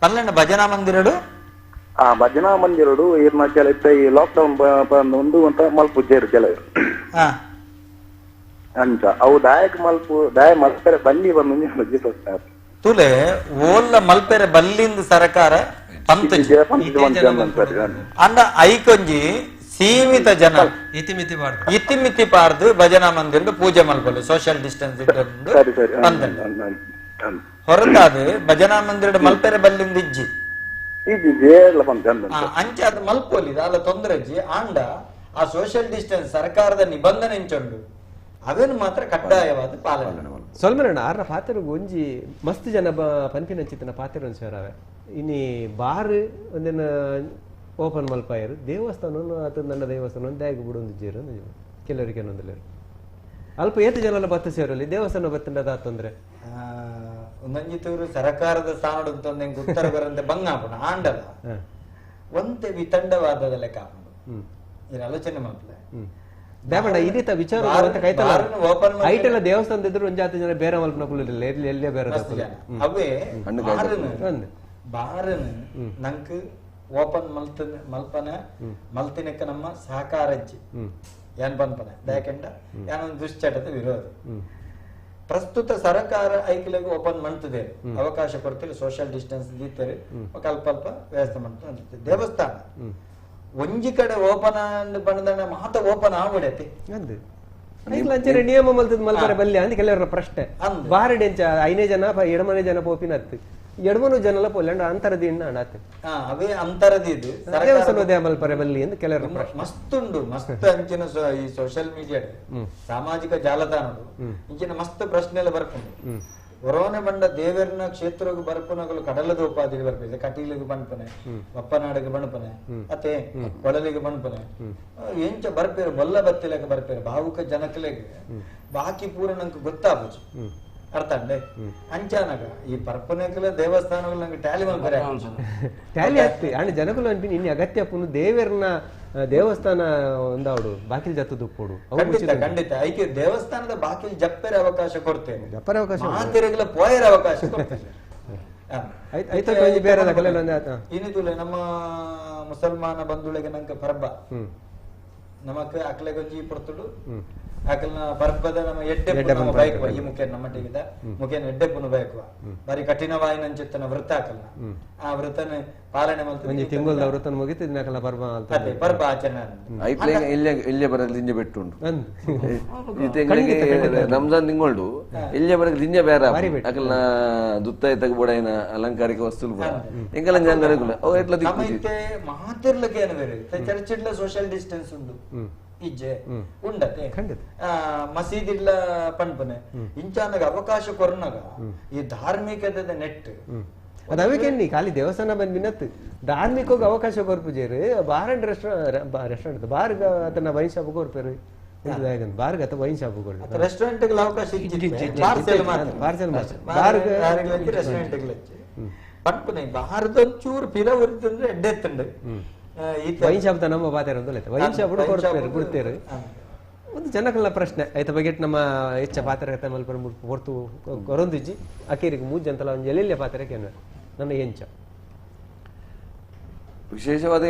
ಪಲ್ಲಣ್ಣ ಭಜನಾ ಮಂದಿರಡು ಭಜನಾ ಮಂದಿರಡು ಈರ್ನ ಕೆಲ ಈ ಲಾಕ್ ಡೌನ್ ಒಂದು ಅಂತ ಮಲ್ಪೂಜೆ ಕೆಲವರು ಅಂಚ ಅವು ದಾಯಕ ಮಲ್ಪು ದಾಯ ಮಲ್ಪೆರೆ ಬಲ್ಲಿ ಬಂದು ಪ್ರಶ್ನೆ. ತುಲೆ ಓಲ್ಲ ಮಲ್ಪೆರೆ ಬಲ್ಲಿಂದ ಸರಕಾರ ಅಂಡ ಐಕೊಂಜಿ ಸೀಮಿತ ಜನ ಇತಿಮಿತಿ ಪಾರ್ದು ಭಜನಾ ಮಂದಿರ ಪೂಜೆ ಮಲ್ಪಲು ಸೋಷಿಯಲ್ ಡಿಸ್ಟೆನ್ಸ್ ಹೊರತಾದ ಭಜನಾ ಮಂದಿರ ಮಲ್ಪೆರೆ ಬಲ್ಲಿಂದ ಇಜ್ಜಿ ಅಂಚೆ ಅದು ಮಲ್ಪೊಲಿ ಅಲ್ಲ ತೊಂದರೆ ಇಜ್ಜಿ ಆಂಡ ಆ ಸೋಷಿಯಲ್ ಡಿಸ್ಟೆನ್ಸ್ ಸರ್ಕಾರದ ನಿಬಂಧನೆ ಇಂಚುಂಡು ಅವೇನು ಮಾತ್ರ ಕಡ್ಡಾಯವಾದ ಪಾಲನೆ. ಸೊಲ್ಮರಣ್ಣ ಆರ್ನ ಪಾತ್ರ ಒಂಜಿ ಮಸ್ತ್ ಜನ ಪನ್ಪಿನಂಚಿತ್ತನ ಪಾತ್ರ ಒಂಜಿ ಸರ್ ಅವೆ ಇನಿ ಬಾರ್ ಒಂದಿನ ಓಪನ್ ಮಲ್ಪಾಯರು ದೇವಸ್ಥಾನ ಆತ ನನ್ನ ದೇವಸ್ಥಾನ ದ್ಯಾಗ ಬಿಡೊಂದು ಜೇರು ಕೆಲವರಿಗೆ ಏನೊಂದಿಲ್ಲ ಅಲ್ಪ ಏತು ಜನ ಎಲ್ಲ ಬತ್ತ ಸೇರಲ್ಲಿ ದೇವಸ್ಥಾನ ಬತ್ತಂಡ ಅದಾತಂದ್ರೆ ಒಂದೊಂಜಿ ತೂರು ಸರ್ಕಾರದ ಸ್ಥಾನ ಅಂತಂದು ಉತ್ತರ ಬರಂತೆ ಬಂಗ ಆಪುಂಡು ಆಂಡಲ ಒಂತೆ ವಿತಂಡವಾದದ ಲೆಕ್ಕ ಆಪುಂಡು ಇದನ್ನ ಆಲೋಚನೆ ಮಾಡ್ತದೆ. ದೇವಣ್ಣ ಇದೀತ ವಿಚಾರ ಐಟೆಲ್ಲ ದೇವಸ್ಥಾನದ ಇದ್ರು ಒಂದ್ ಜಾತಿ ಜನ ಬೇರೆ ಮಲ್ಪನ ಕುಳ್ಳಿಲ್ಲ ಎಲ್ಲಿ ಎಲ್ಲೇ ಬೇರೆ ಅವೇ ಬಾರನ್ ನಂಕ್ ಓಪನ್ ಮಲ್ತ ಮಲ್ಪನ ಮಲ್ತಿನಕ್ಕ ನಮ್ಮ ಸಹಕಾರಜ್ಜಿ ಏನ್ ಪನ್ಪನ ಯಾಕೆಂಡ ಯಾನೊಂದು ದುಶ್ಚಟದ ವಿರೋಧ. ಪ್ರಸ್ತುತ ಸರ್ಕಾರ ಐಕ್ಲೆಗ್ ಓಪನ್ ಮಾಡ್ತದೆ ಅವಕಾಶ ಕೊಡ್ತೀರಿ ಸೋಷಿಯಲ್ ಡಿಸ್ಟೆನ್ಸ್ ದೀತಾರೆ ಅಲ್ಪ ಅಲ್ಪ ವ್ಯವಸ್ಥೆ ಮಾಡ್ತದೆ. ದೇವಸ್ಥಾನ ಒಂಜಿ ಕಡೆ ಓಪನ್ ಬಂದ ಮಾತ ಓಪನ್ ಆಗ್ಬಿಡೈತಿ ನಿಯಮ ಮಲ್ತದ ಮಲ್ಪರೆ ಬಲ್ಯ ಅಂತ ಕೆಲವರ ಪ್ರಶ್ನೆ. ಬಾರಡೆ ಐನೇ ಜನ ಎಡಮನೆ ಜನ ಪೋಪಿನ ಹತ್ತು ಎಡಮನು ಜನಲ ಪೋಲ್ಯಾಂಡ ಅಂತರದ ಇಣ್ಣ ಅಣ್ಣಾತೆ ಅವೇ ಅಂತರದ ಇದು ದೇವಸ್ಥಾನ ಮಲ್ಪರೆ ಬಲ್ಲಿ ಅಂತ ಕೆಲವರ ಪ್ರಶ್ನೆ. ಮಸ್ತ್ ಉಂಡು ಮಸ್ತ್ ಅಂಚಿನ ಈ ಸೋಷಿಯಲ್ ಮೀಡಿಯಾ ಸಾಮಾಜಿಕ ಜಾಲತಾಣ ಇಂಚಿನ ಮಸ್ತ್ ಪ್ರಶ್ನೆ ಎಲ್ಲ ಬರ್ಕೊಂಡು ಹೊರೋನೆ ಬಂಡ ದೇವರನ ಕ್ಷೇತ್ರಕ್ಕೆ ಬರ್ಪುನಗಳು ಕಡಲದ ಉಪಾಧಿಗೆ ಬರ್ಪೆ ಕಟೀಲಿಗೆ ಬಣ್ಪನೆ ಬಪ್ಪನಾಡಿಗೆ ಬಣ್ಪನೆ ಅತ್ತೆ ಕೊಡಲಿಗೆ ಬಣ್ಪನೆ ಎಂಚ ಬರ್ಪೇರು ಬೊಲ್ಲ ಬತ್ತಿಲಕ ಬರ್ಪೇರು ಭಾವುಕ ಜನಕಲೆಗೆ ಬಾಕಿ ಪೂರ ನಂಗೆ ಗೊತ್ತಾಗುದು ಅರ್ಥ ಅಂಡೆ ಅಂಚಾನಗ ಈ ಪರ್ಪನೆಕಲ ದೇವಸ್ಥಾನಗಳು ನಂಗೆ ಟ್ಯಾಲಿ ಮಲ್ಪರೆ ಟ್ಯಾಲಿ ಆಗ್ತಿ ಅಂಡ್ ಜನಕುಲು ಅನ್ಪಿನಿ ಇನ್ನು ಅಗತ್ಯ ಪುನು ದೇವರನ್ನ ದೇವಸ್ಥಾನ ಒಂದಾವಡು ಬಾಕಿಲ್ ಜತ್ತದು ಉಪ್ಪೋಡು ಖಂಡಿತ ಖಂಡಿತ ಐಕೆ ದೇವಸ್ಥಾನದ ಬಾಕಿಲ್ ಜಪ್ಪೆರೆ ಅವಕಾಶ ಕೊಡ್ತೇನೆ ಜಪ್ಪರೆ ಅವಕಾಶ ಮಾತೆರೆಗಳ ಪೋಯರ ಅವಕಾಶ ಕೊಡ್ತೇನೆ. ಬೇರೆ ಇನ್ನು ನಮ್ಮ ಮುಸಲ್ಮಾನ ಬಂಧುಗಳಿಗೆ ನಂಗೆ ಪರ್ಬ ನಮಕ್ ಅಕ್ಲೆಗೊಂಜಿ ಪೊರ್ತುಡು ಅಕಲ್ನ ಪರ್ಬದ ನಮ್ಮ ಎಡ್ಡೆ ನಮ್ಮ ಬಯಕುವ ಈ ಮುಖೇನ ನಮ್ಮ ಟಿವಿದ ಮುಖೇನ ಎಡ್ಡೆ ಪುನ ಬಯಕುವ ಬಾರಿ ಕಠಿಣವಾಯಿನಂಚಿತ್ತನ ವೃತ್ತ ಹಾಕಲ್ನ ಆ ವೃತನ ಪಾಲನೆ ಒಂಜಿ ತಿಂಗಳ ವೃತನ ಮುಗಿತು ಇದನ್ನಕಲ್ಲ ಪರ್ಬ ಅದೇ ಪರ್ಬ ಆಚರಣೆ ಇಲ್ಲೇ ಬರಲು ದಿಂಜೆ ಬೆಟ್ಟು ಉಂಟು ಈ ತಿಂಗಳಿಗೆ ರಂಜಾನ್ ತಿಂಗಳು ಇಲ್ಲೇ ಬರಲು ದಿಂಜೆ ಬೇರೆ ಅಕಲ್ನ ದುತ್ತ ತಗಬೋಡೈನ ಅಲಂಕಾರಿಕ ವಸ್ತುలు ಕೂಡ ಎಂಕಲ ಜಂಗಲ ಅವು ಎಟ್ಲ ದಿಕ್ಕು ಮಾತಿರ್ಲಕ್ಕೆ ಏನು ಬೇರೆ ಚರ್ಚ್ ಸೋಷಿಯಲ್ ಡಿಸ್ಟೆನ್ಸ್ ಉಂಟು ಇಜ್ಜೆ ಉಂಡತೆ ಮಸೀದಿಲ್ಲ ಪಣ್ಪನೆ ಇಂಚಾನಗ ಅವಕಾಶ ಕೊರ್ನಗ ಈ ಧಾರ್ಮಿಕದ ನೆಟ್ ಅದು ಅವಕ್ಕೆ ಖಾಲಿ ದೇವಸ್ಥಾನ ಬಂದ್ ಮಿನತ್ ಧಾರ್ಮಿಕ ಅವಕಾಶ ಕೊರ್ಪುಜೇರು ಬಾರ್ ಅಂಡ್ ರೆಸ್ಟೋರೆಂಟ್ ಬಾರ್ ಅದನ್ನ ವೈನ್ ಶಾಪ್ ಕೊರ್ಪೇರು ಬಾರ್ಗ್ ಅಥವಾ ವೈನ್ ಶಾಪ್ ಕೊರ್ಪು ರೆಸ್ಟೋರೆಂಟ್ ಅವಕಾಶ ಪಾರ್ಸೆಲ್ ರೆಸ್ಟೋರೆಂಟ್ ಪಣ್ಪನೆ ಬಾರದ ಚೂರು ಪಿರ ಉರಿತಂದ್ರೆ ಎಡ್ಡೆತ್ತಂಡು ವೈನ್ ಶಾಪ್ ನಮ್ಮ ಬಾತೇರು ಅಂತ ವೈನ್ ಶಾಪ್ ಕೊಡ್ತೇರು ಬಿಡ್ತೇರು ಒಂದು ಜನಕಲ್ಲ ಪ್ರಶ್ನೆ ಆಯ್ತ ಬಗ್ಗೆ ನಮ್ಮ ಹೆಚ್ಚ ಪಾತ್ರ ಮಲ್ಪರ ಹೊರ್ತು ಕೊರೊಂದಿಜ್ಜಿ ಅಕೇರಿಗೆ ಮೂಜ್ ಅಂತಲ ಒಂದು ಎಲ್ಲೆಲ್ಲ ಪಾತ್ರ ಕೇನ ನನ್ನ ಎಂಚ ವಿಶೇಷವಾದ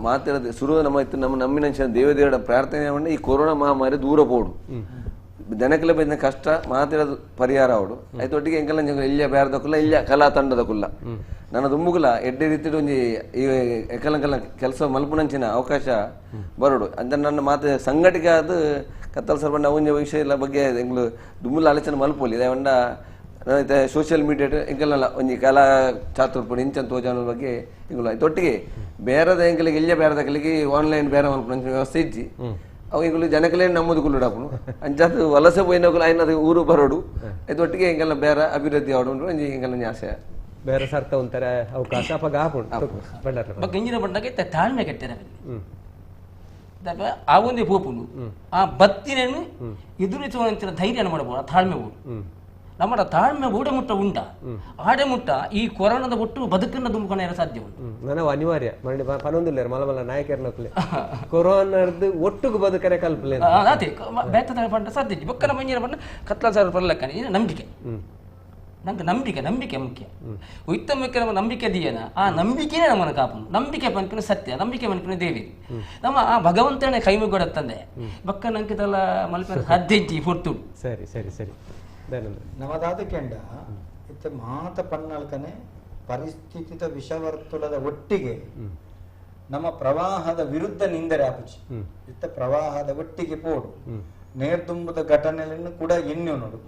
ಮಾತಾಡೋದು ಶುರು ನಮ್ಮ ಇತ್ತು ನಮ್ಮ ನಂಬಿನ ದೇವದೇವರ ಪ್ರಾರ್ಥನೆ ಮಾಡಿ ಈ ಕೊರೋನಾ ಮಹಾಮಾರಿ ದೂರ ಪೋಡು ಜನಕ್ಕೆಲ್ಲ ಬಂದ ಕಷ್ಟ ಮಾತಾಡೋದು ಪರಿಹಾರ ಅವಡು ಆಯ್ತು ಒಟ್ಟಿಗೆ ಎಂಕಲ್ಲ ಇಲ್ಲ ಬೇರೆದಕ್ಕಲ್ಲ ಇಲ್ಲ ಕಲಾ ತಂಡದಕ್ಕಲ್ಲ ನನ್ನ ದುಂಬುಗುಲ ಎಡ್ಡೆ ರೀತಿ ಒಂಜಿ ಈ ಎಕಲಂಕಲ ಕೆಲಸ ಮಲ್ಪುನಂಚಿನ ಅವಕಾಶ ಬರೋಡು ಅಂತ ನನ್ನ ಮಾತು ಸಂಘಟಿಕೆ ಆದ ಕತ್ತಲ್ ಸರ್ಬಂಡ ಒಂಜಿ ವಿಷಯ ಎಲ್ಲ ಬಗ್ಗೆ ಎಂಗ್ಲು ದುಂಬುಲ ಆಲೋಚನೆ ಮಲ್ಪೊಲಿ ಇದೇ ಸೋಷಿಯಲ್ ಮೀಡಿಯಾ ಎಂಕಲ್ಲ ಒಂಜಿ ಕಲಾ ಚಾತುರ್ಪುಣ ಇಂಚನ್ ತೋಜಾನ ಬಗ್ಗೆ ಇಂಗುಲ ಒಟ್ಟಿಗೆ ಬೇರೆದ ಎಂಕಲಿಗೆ ಇಲ್ಲ ಬೇರೆದಕಲಿಗೆ ಆನ್ಲೈನ್ ಬೇರೆ ಮಲ್ಪುನಂಚಿನ ವ್ಯವಸ್ಥೆ ಇಜ್ಜಿ ಅವು ಎಂಕಲು ಜನಕಲೇ ನಮ್ಮದು ಕುಲ್ಲುಡಾಪುನು ಅಂಚಾತ್ ವಲಸೆ ಪೋಯಿನಕುಲು ಆಯ್ನದು ಊರು ಬರೋಡು ಒಟ್ಟಿಗೆ ಎಂಕಲ್ನ ಬೇರೆ ಅಭಿವೃದ್ಧಿ ಆವಡು ಒಂಜಿ ಎಂಕಲ್ನ ಆಸೆ ಬೇರೆ ಸರ್ತ ಒಂಥರ ಅವಕಾಶ ಅಪಗ ಆಪುಂಡು ಬೊಕ್ಕ ಇಂಜಿನ ಬಂದಾಗ ತಾಳ್ಮೆ ಕೆಟ್ಟರೆ ಆ ಒಂದೇ ಪೋಪುಂಡು ಆ ಬತ್ತಿನೇನು ಎದುರಿಸುವಂಚಿನ ಧೈರ್ಯ ಮಾಡಬಹುದು ಆ ತಾಳ್ಮೆ ಬೋಡು ನಮ್ಮ ತಾಳ್ಮೆ ಓಡೆ ಮುಟ್ಟ ಉಂಟ ಆಡೆ ಮುಟ್ಟ ಈ ಕೊರೋನಾದ ಒಟ್ಟು ಬದುಕನ್ನ ದುಂಬುಕಣ ಸಾಧ್ಯ ಉಂಟು ನನವು ಅನಿವಾರ್ಯ ಪನೊಂದಿಲ್ಲ ಮಲ ಮಲ ನಾಯಕರನಕ್ಲೆ ಕೊರೋನಾರ್ದು ಒಟ್ಟುಗು ಬದುಕರೆ ಕಲ್ಪಲೆ ಅದೇ ಬೇತದ ಪಂಡ ಸಾಧ್ಯ ಬೊಕ್ಕನ ಮಂಜಿನ ಪಂಡ ಕತ್ಲ ಸಾರ ಪರ್ಲಕ್ಕನೆ ನಂಬಿಕೆ ನಂಗೆ ನಂಬಿಕೆ ನಂಬಿಕೆ ಮುಖ್ಯ ಉತ್ತಮಕ್ಕೆ ನಮ್ಮ ನಂಬಿಕೆ ದಿಯನ ಆ ನಂಬಿಕೆನೇ ನಮ್ಮನ್ನು ಕಾಪುನು ನಂಬಿಕೆ ಪನ್ಪಿನ ಸತ್ಯ ನಂಬಿಕೆ ಪನ್ಪಿನ ದೇವಿ ನಮ್ಮ ಆ ಭಗವಂತನೇ ಕೈ ಮುಗ್ಗೊಡತ್ತಂದೆ ಬಕ್ಕ ನಂಕಿದೆಲ್ಲ ಮಲ್ಪಿನ ಸಾಧ್ಯ ಇಜ್ಜಿ ಪೊರ್ತು ಸರಿ ಸರಿ ಸರಿ ನಮ್ಮದಾದ ಕೆಂಡ ಇತ್ತ ಮಾತ ಪನ್ನಾಲ್ಕನೆ ಪರಿಸ್ಥಿತಿದ ವಿಷವರ್ತುಲದ ಒಟ್ಟಿಗೆ ನಮ್ಮ ಪ್ರವಾಹದ ವಿರುದ್ಧ ನಿಂದರೆ ಆಪುಚಿ ಇತ್ತ ಪ್ರವಾಹದ ಒಟ್ಟಿಗೆ ಪೋಡು ನೇರ್ದುಂಬದ ಘಟನೆಯನ್ನು ಕೂಡ ಎಣ್ಣೆ ನೋಡು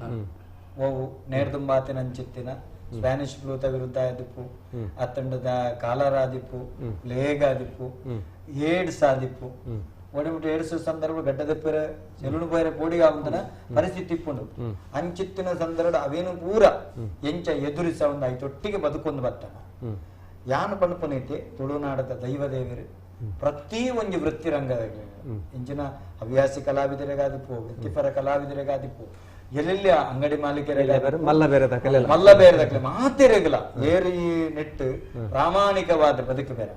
ಓವು ನೇರ್ದುಂಬಾತಿನ ಅಂಚಿತ್ತಿನ ಸ್ಪ್ಯಾನಿಷ್ ಫ್ಲೂತ ವಿರುದ್ಧ ಆದಿಪ್ಪು ಅತ್ತಂಡದ ಕಾಲರಾದಿಪ್ಪು ಪ್ಲೇಗ್ ಆದಿಪ್ಪು ಏಡ್ಸ್ ಆದಿಪ್ಪು ಒಡಿಬಿಟ್ಟು ಏಡ್ಸ್ ಸಂದರ್ಭ ಗಡ್ಡದಪ್ಪರ ಸೆಲುನು ಪೋಯರೆ ಪೋಡಿಗಾವಂತನ ಪರಿಸ್ಥಿತಿ ಇಪ್ಪುಂಡು ಅಂಚಿತ್ತಿನ ಸಂದರ್ಭ ಅವೇನು ಪೂರ ಎಂಚ ಎದುರಿಸ ಒಂದು ಐತೊಟ್ಟಿಗೆ ಬದುಕೊಂದು ಬರ್ತಾನ ಯಾನು ಪಣಪುನೈತೆ ತುಳುನಾಡದ ದೈವ ದೇವರು ಪ್ರತಿ ಒಂಜಿ ವೃತ್ತಿರಂಗದ ಇಂಚಿನ ಹವ್ಯಾಸಿ ಕಲಾವಿದರಿಗಾದಿಪ್ಪು ವೃತ್ತಿಪರ ಕಲಾವಿದರಿಗಾದಿಪ್ಪು ಎಲ್ಲೆಲ್ಲಿ ಅಂಗಡಿ ಮಾಲೀಕರ ಮಲ್ಲ ಬೇರೆ ದಾಖಲೆ ಮಲ್ಲ ಬೇರೆ ದಾಖಲೆ ಮಾತೆರೆಗಲ ಏರಿ ನೆಟ್ಟು ಪ್ರಾಮಾಣಿಕವಾದ ಬದುಕು ಬೇರೆ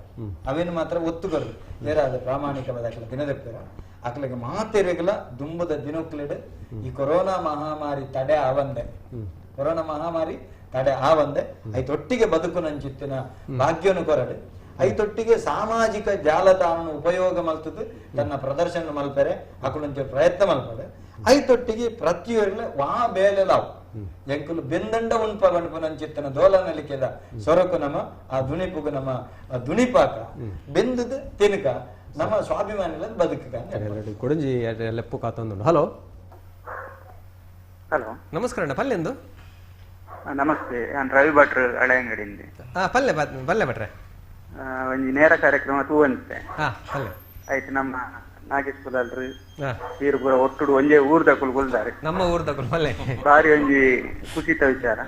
ಅವೇನು ಮಾತ್ರ ಒತ್ತುಗರು ಏರಾದ ಪ್ರಾಮಾಣಿಕವಾದ ಅಕಲ ದಿನದ ಬೇರೆ ಅಕಲಿಗೆ ಮಾತೆರೆಗಲ ದುಂಬದ ದಿನಕ್ಲೆಡ್ ಈ ಕೊರೋನಾ ಮಹಾಮಾರಿ ತಡೆ ಆವಂದೆ ಕೊರೋನಾ ಮಹಾಮಾರಿ ತಡೆ ಆವಂದೆ ಐತೊಟ್ಟಿಗೆ ಬದುಕು ನಂಚಿತ್ತಿನ ಭಾಗ್ಯನು ಕೊರಡು ಐತೊಟ್ಟಿಗೆ ಸಾಮಾಜಿಕ ಜಾಲತಾಣ ಉಪಯೋಗ ಮಲ್ತದ್ದು ತನ್ನ ಪ್ರದರ್ಶನ ಮಲ್ಪೆರೆ ಅಕುಲಂಚ ಪ್ರಯತ್ನ ಮಲ್ಪಡೆ ಐತೊಟ್ಟಿಗೆ ಪ್ರತಿಯೊರ್ಲ ವಾ ಬೇಲೆ ಲಾವು ಎಂಕುಲು ಬೆಂದಂಡ ಉಣ್ಪ ಗಣಪನಂಚಿತ್ತನ ದೋಲನಲಿಕೆದ ಸೊರಕು ನಮ್ಮ ಆ ದುಣಿಪುಗು ನಮ್ಮ ದುಣಿಪಾಕ ಬೆಂದದ ತಿನ್ಕ ನಮ್ಮ ಸ್ವಾಭಿಮಾನಿಗಳ ಬದುಕ ಕೊಡಂಜಿ ಲೆಪ್ಪು ಕಾತೊಂದು. ಹಲೋ ಹಲೋ, ನಮಸ್ಕಾರ ಅಣ್ಣ, ಪಲ್ಲೆಂದು? ನಮಸ್ತೆ, ನಾನು ರವಿ ಭಟ್ರು ಹಳೆಯಂಗಡಿಯಿಂದ. ಪಲ್ಲೆ ಪಲ್ಲೆ ಭಟ್ರೆ, ಒಂಜಿ ನೇರ ಕಾರ್ಯಕ್ರಮ ತೂವಂತೆ. ಆಯ್ತು, ನಮ್ಮ ನಾಗೇಶ್ ಕುಲಾಲ್ರು ವೀರಪುರ ಒಟ್ಟುಡು ಒಂಜೇ ಊರ್ದಕುಲು ಕೊಲ್ದಾರೆ, ನಮ್ಮ ಊರ್ದಕುಲು ಪಲ್ಲೆ, ಬಾರಿ ಒಂಜಿ ಕುಸಿತ ವಿಚಾರ.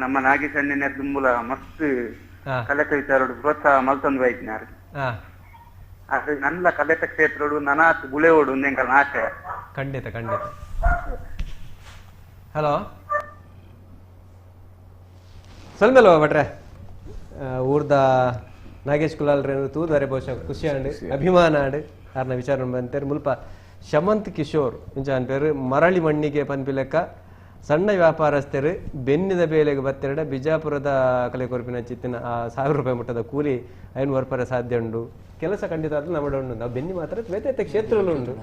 ನಮ್ಮ ನಾಗೇಶ್ ಅಣ್ಣನ ದುಂಬುಲ ಮಸ್ತ್ ಕಲೆತ ವಿಚಾರ ಪ್ರೋತ್ಸಾಹ ಮಲ್ತೊಂದು ಬೈತಿನಾರು. ಆದ್ರೆ ನನ್ನ ಕಲೆತ ಕ್ಷೇತ್ರಡು ನನಾತ್ ಬುಳೆಯೋಡು ಎಂಕಲ್ನ ಆಶಯ. ಖಂಡಿತ ಖಂಡಿತ. ಹಲೋ ಸೊಲ್ಮೆಲ್ವ ಭಟ್ರೆ, ಊರ್ದ ನಾಗೇಶ್ ಕುಲಾಲ್ರೇನು ತೂದರೆ ಬಹುಶಃ ಖುಷಿ ಆಂಡ್ ಅಭಿಮಾನ ಆಂಡ್ ಆರ್ನ ವಿಚಾರ ಬಂತೇರು. ಮುಲ್ಪ ಶಮಂತ್ ಕಿಶೋರ್ ಇಂಚ ಅನ್ಪೇರು, ಮರಳಿ ಮಣ್ಣಿಗೆ ಪನ್ಪಿಲೆಕ್ಕ ಸಣ್ಣ ವ್ಯಾಪಾರಸ್ಥರು ಬೆನ್ನಿದ ಬೇಲೆಗೆ ಬತ್ತೆರಡ ಬಿಜಾಪುರದ ಕಲೆ ಕೊರಪಿನ ಚಿತ್ತಿನ ಆ 1000 ರೂಪಾಯಿ ಮುಟ್ಟದ ಕೂಲಿ ಐನು ವರ್ಪರೆ ಸಾಧ್ಯ ಉಂಡು. ಕೆಲಸ ಖಂಡಿತ ಆದ್ರೆ ನಮ್ಮ ಉಂಡು, ನಾವು ಬೆನ್ನಿ ಮಾತ್ರ ಬೇತೆ ಕ್ಷೇತ್ರಗಳು ಉಂಡು.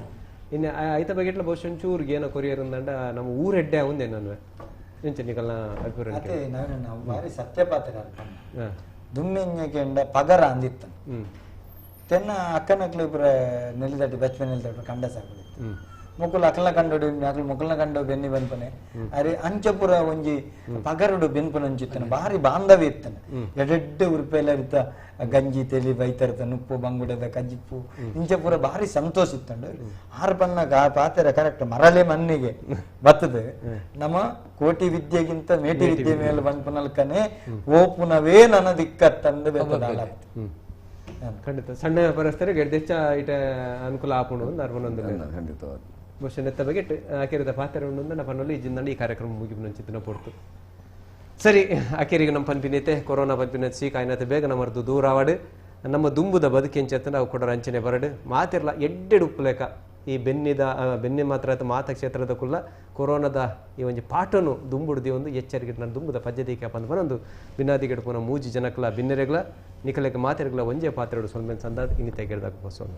ಇನ್ನು ಐತ ಬಗೆಟ್ಲ ಬಹುಶಃ ಒಂಚೂರಿಗೆ ಏನೋ ಕೊರಿಯರ್ ಅಂದಂಡ ನಮ್ಮ ಊರು ಹೆಡ್ಡೆ ಒಂದೇ ನಾನು ಇಂಚ ನಿಕಲ್ನ ಅಭಿಪ್ರಾಯ. ನಾವು ಬಾರಿ ಸತ್ಯಪಾತ್ರ ದುಮ್ಮೆಂಜೆಂಡ ಪಗರ ಅಂದಿತ್ತ ತೆನ್ನ ಅಕ್ಕನಕ್ಲು ಇಬ್ಬರ ನೆಲದಟ್ಟಿ ಬಚ್ಚ ನೆಲದಟ್ಟಿ ಕಂಡ ಸಾಕುದಿತ್ತು. ಮುಕುಲು ಅಕಲ್ನ ಕಂಡೋಡು ಅಕಲ್ ಮುಕುಲ್ನ ಕಂಡು ಬೆನ್ನಿ ಬೆನ್ಪನೆ ಅರೆ ಅಂಚಪುರ ಒಂಜಿ ಪಗರುಡು ಬೆನ್ಪನ ಒಂಜಿತ್ತನ ಬಾರಿ ಬಾಂಧವ್ಯ ಇತ್ತನ. ಎಡೆಡ್ಡೆ ಉರುಪೆಲ್ಲ ಇರ್ತ ಗಂಜಿ ತೆಲಿ ಬೈತರ್ತ ನುಪ್ಪು ಬಂಗುಡದ ಕಜ್ಜಿಪ್ಪು ಇಂಚಪುರ ಬಾರಿ ಸಂತೋಷ ಇತ್ತಂಡು. ಆರು ಪನ್ನಾಗ ಆ ಪಾತ್ರ ಕರೆಕ್ಟ್ ಮರಳೆ ಮಣ್ಣಿಗೆ ಬರ್ತದೆ. ನಮ್ಮ ಕೋಟಿ ವಿದ್ಯೆಗಿಂತ ಮೇಟಿ ವಿದ್ಯೆ ಮೇಲೆ ಬಂದ್ಪನಲ್ಕನೆ ಓಪುನವೇ ನನ್ನ ದಿಕ್ಕತ್ತಂದು ಬೆತ್ತದಾಳ. ಖಂಡಿತ ಸಣ್ಣ ವ್ಯಾಪಾರಸ್ಥರಿಗೆ ಹೆಚ್ಚ ಇಟ ಅನುಕೂಲ ಆಪುಂಡು ಅರ್ಪಣೊಂದು ಖಂಡಿತವಾದ ಬಹುಶಃ ನೆತ್ತ ಬಗ್ಗೆ ಆಕೆರಿದ ಪಾತ್ರ ಉಂಡು ನಮ್ಮ ಪನ್ನಲ್ಲಿ ಈ ಈ ಕಾರ್ಯಕ್ರಮ ಮುಗಿಪು ನಂಚಿತ್ತಿನ ಪೊರ್ತು. ಸರಿ, ಆಕೆರಿಗೆ ನಮ್ಮ ಪನ್ಪಿನೈತೆ ಕೊರೋನಾ ಪನ್ಪಿನ ಸೀಕ್ ಆಯ್ನತೆ ಬೇಗ ನಮ್ಮರ್ದು ದೂರ ಆವಡು ನಮ್ಮ ದುಂಬುದ ಬದುಕೆಂಚತ್ತ ನಾವು ಕೊಡರ ಅಂಚನೆ ಬರಡು ಮಾತಿರ್ಲ ಎಡ್ಡೆಡು ಉಪ್ಪುಲೇಕ ಈ ಬೆನ್ನಿದ ಬೆನ್ನಿ ಮಾತ್ರ ಮಾತ ಕ್ಷೇತ್ರದ ಕುಲ್ಲ ಕೊರೋನಾದ ಈ ಒಂಜಿ ಪಾಠನು ದುಂಬುಡು ಒಂದು ಎಚ್ಚರಿಕೆ ನಾನು ದುಂಬುದ ಪದ್ಧತಿ ಪಂದ್ ಪನೊಂದು ಬಿನ್ನಾದಿಗೆಡ್ ಪೂನ ಮೂಜಿ ಜನಕ್ಲ ಬಿನ್ನೆರೆಗ್ಲ ನಿಕಲೆಗ್ ಮಾತೆರೆಗ್ಲ ಒಂಜೇ ಪಾತ್ರೆಡು ಸೊಲ್ಮೆನ್ ಸಂದಾದ್ ಇನ್ನಿತ ಗೆಡ್ದಾಗ ಬಸೋಣ.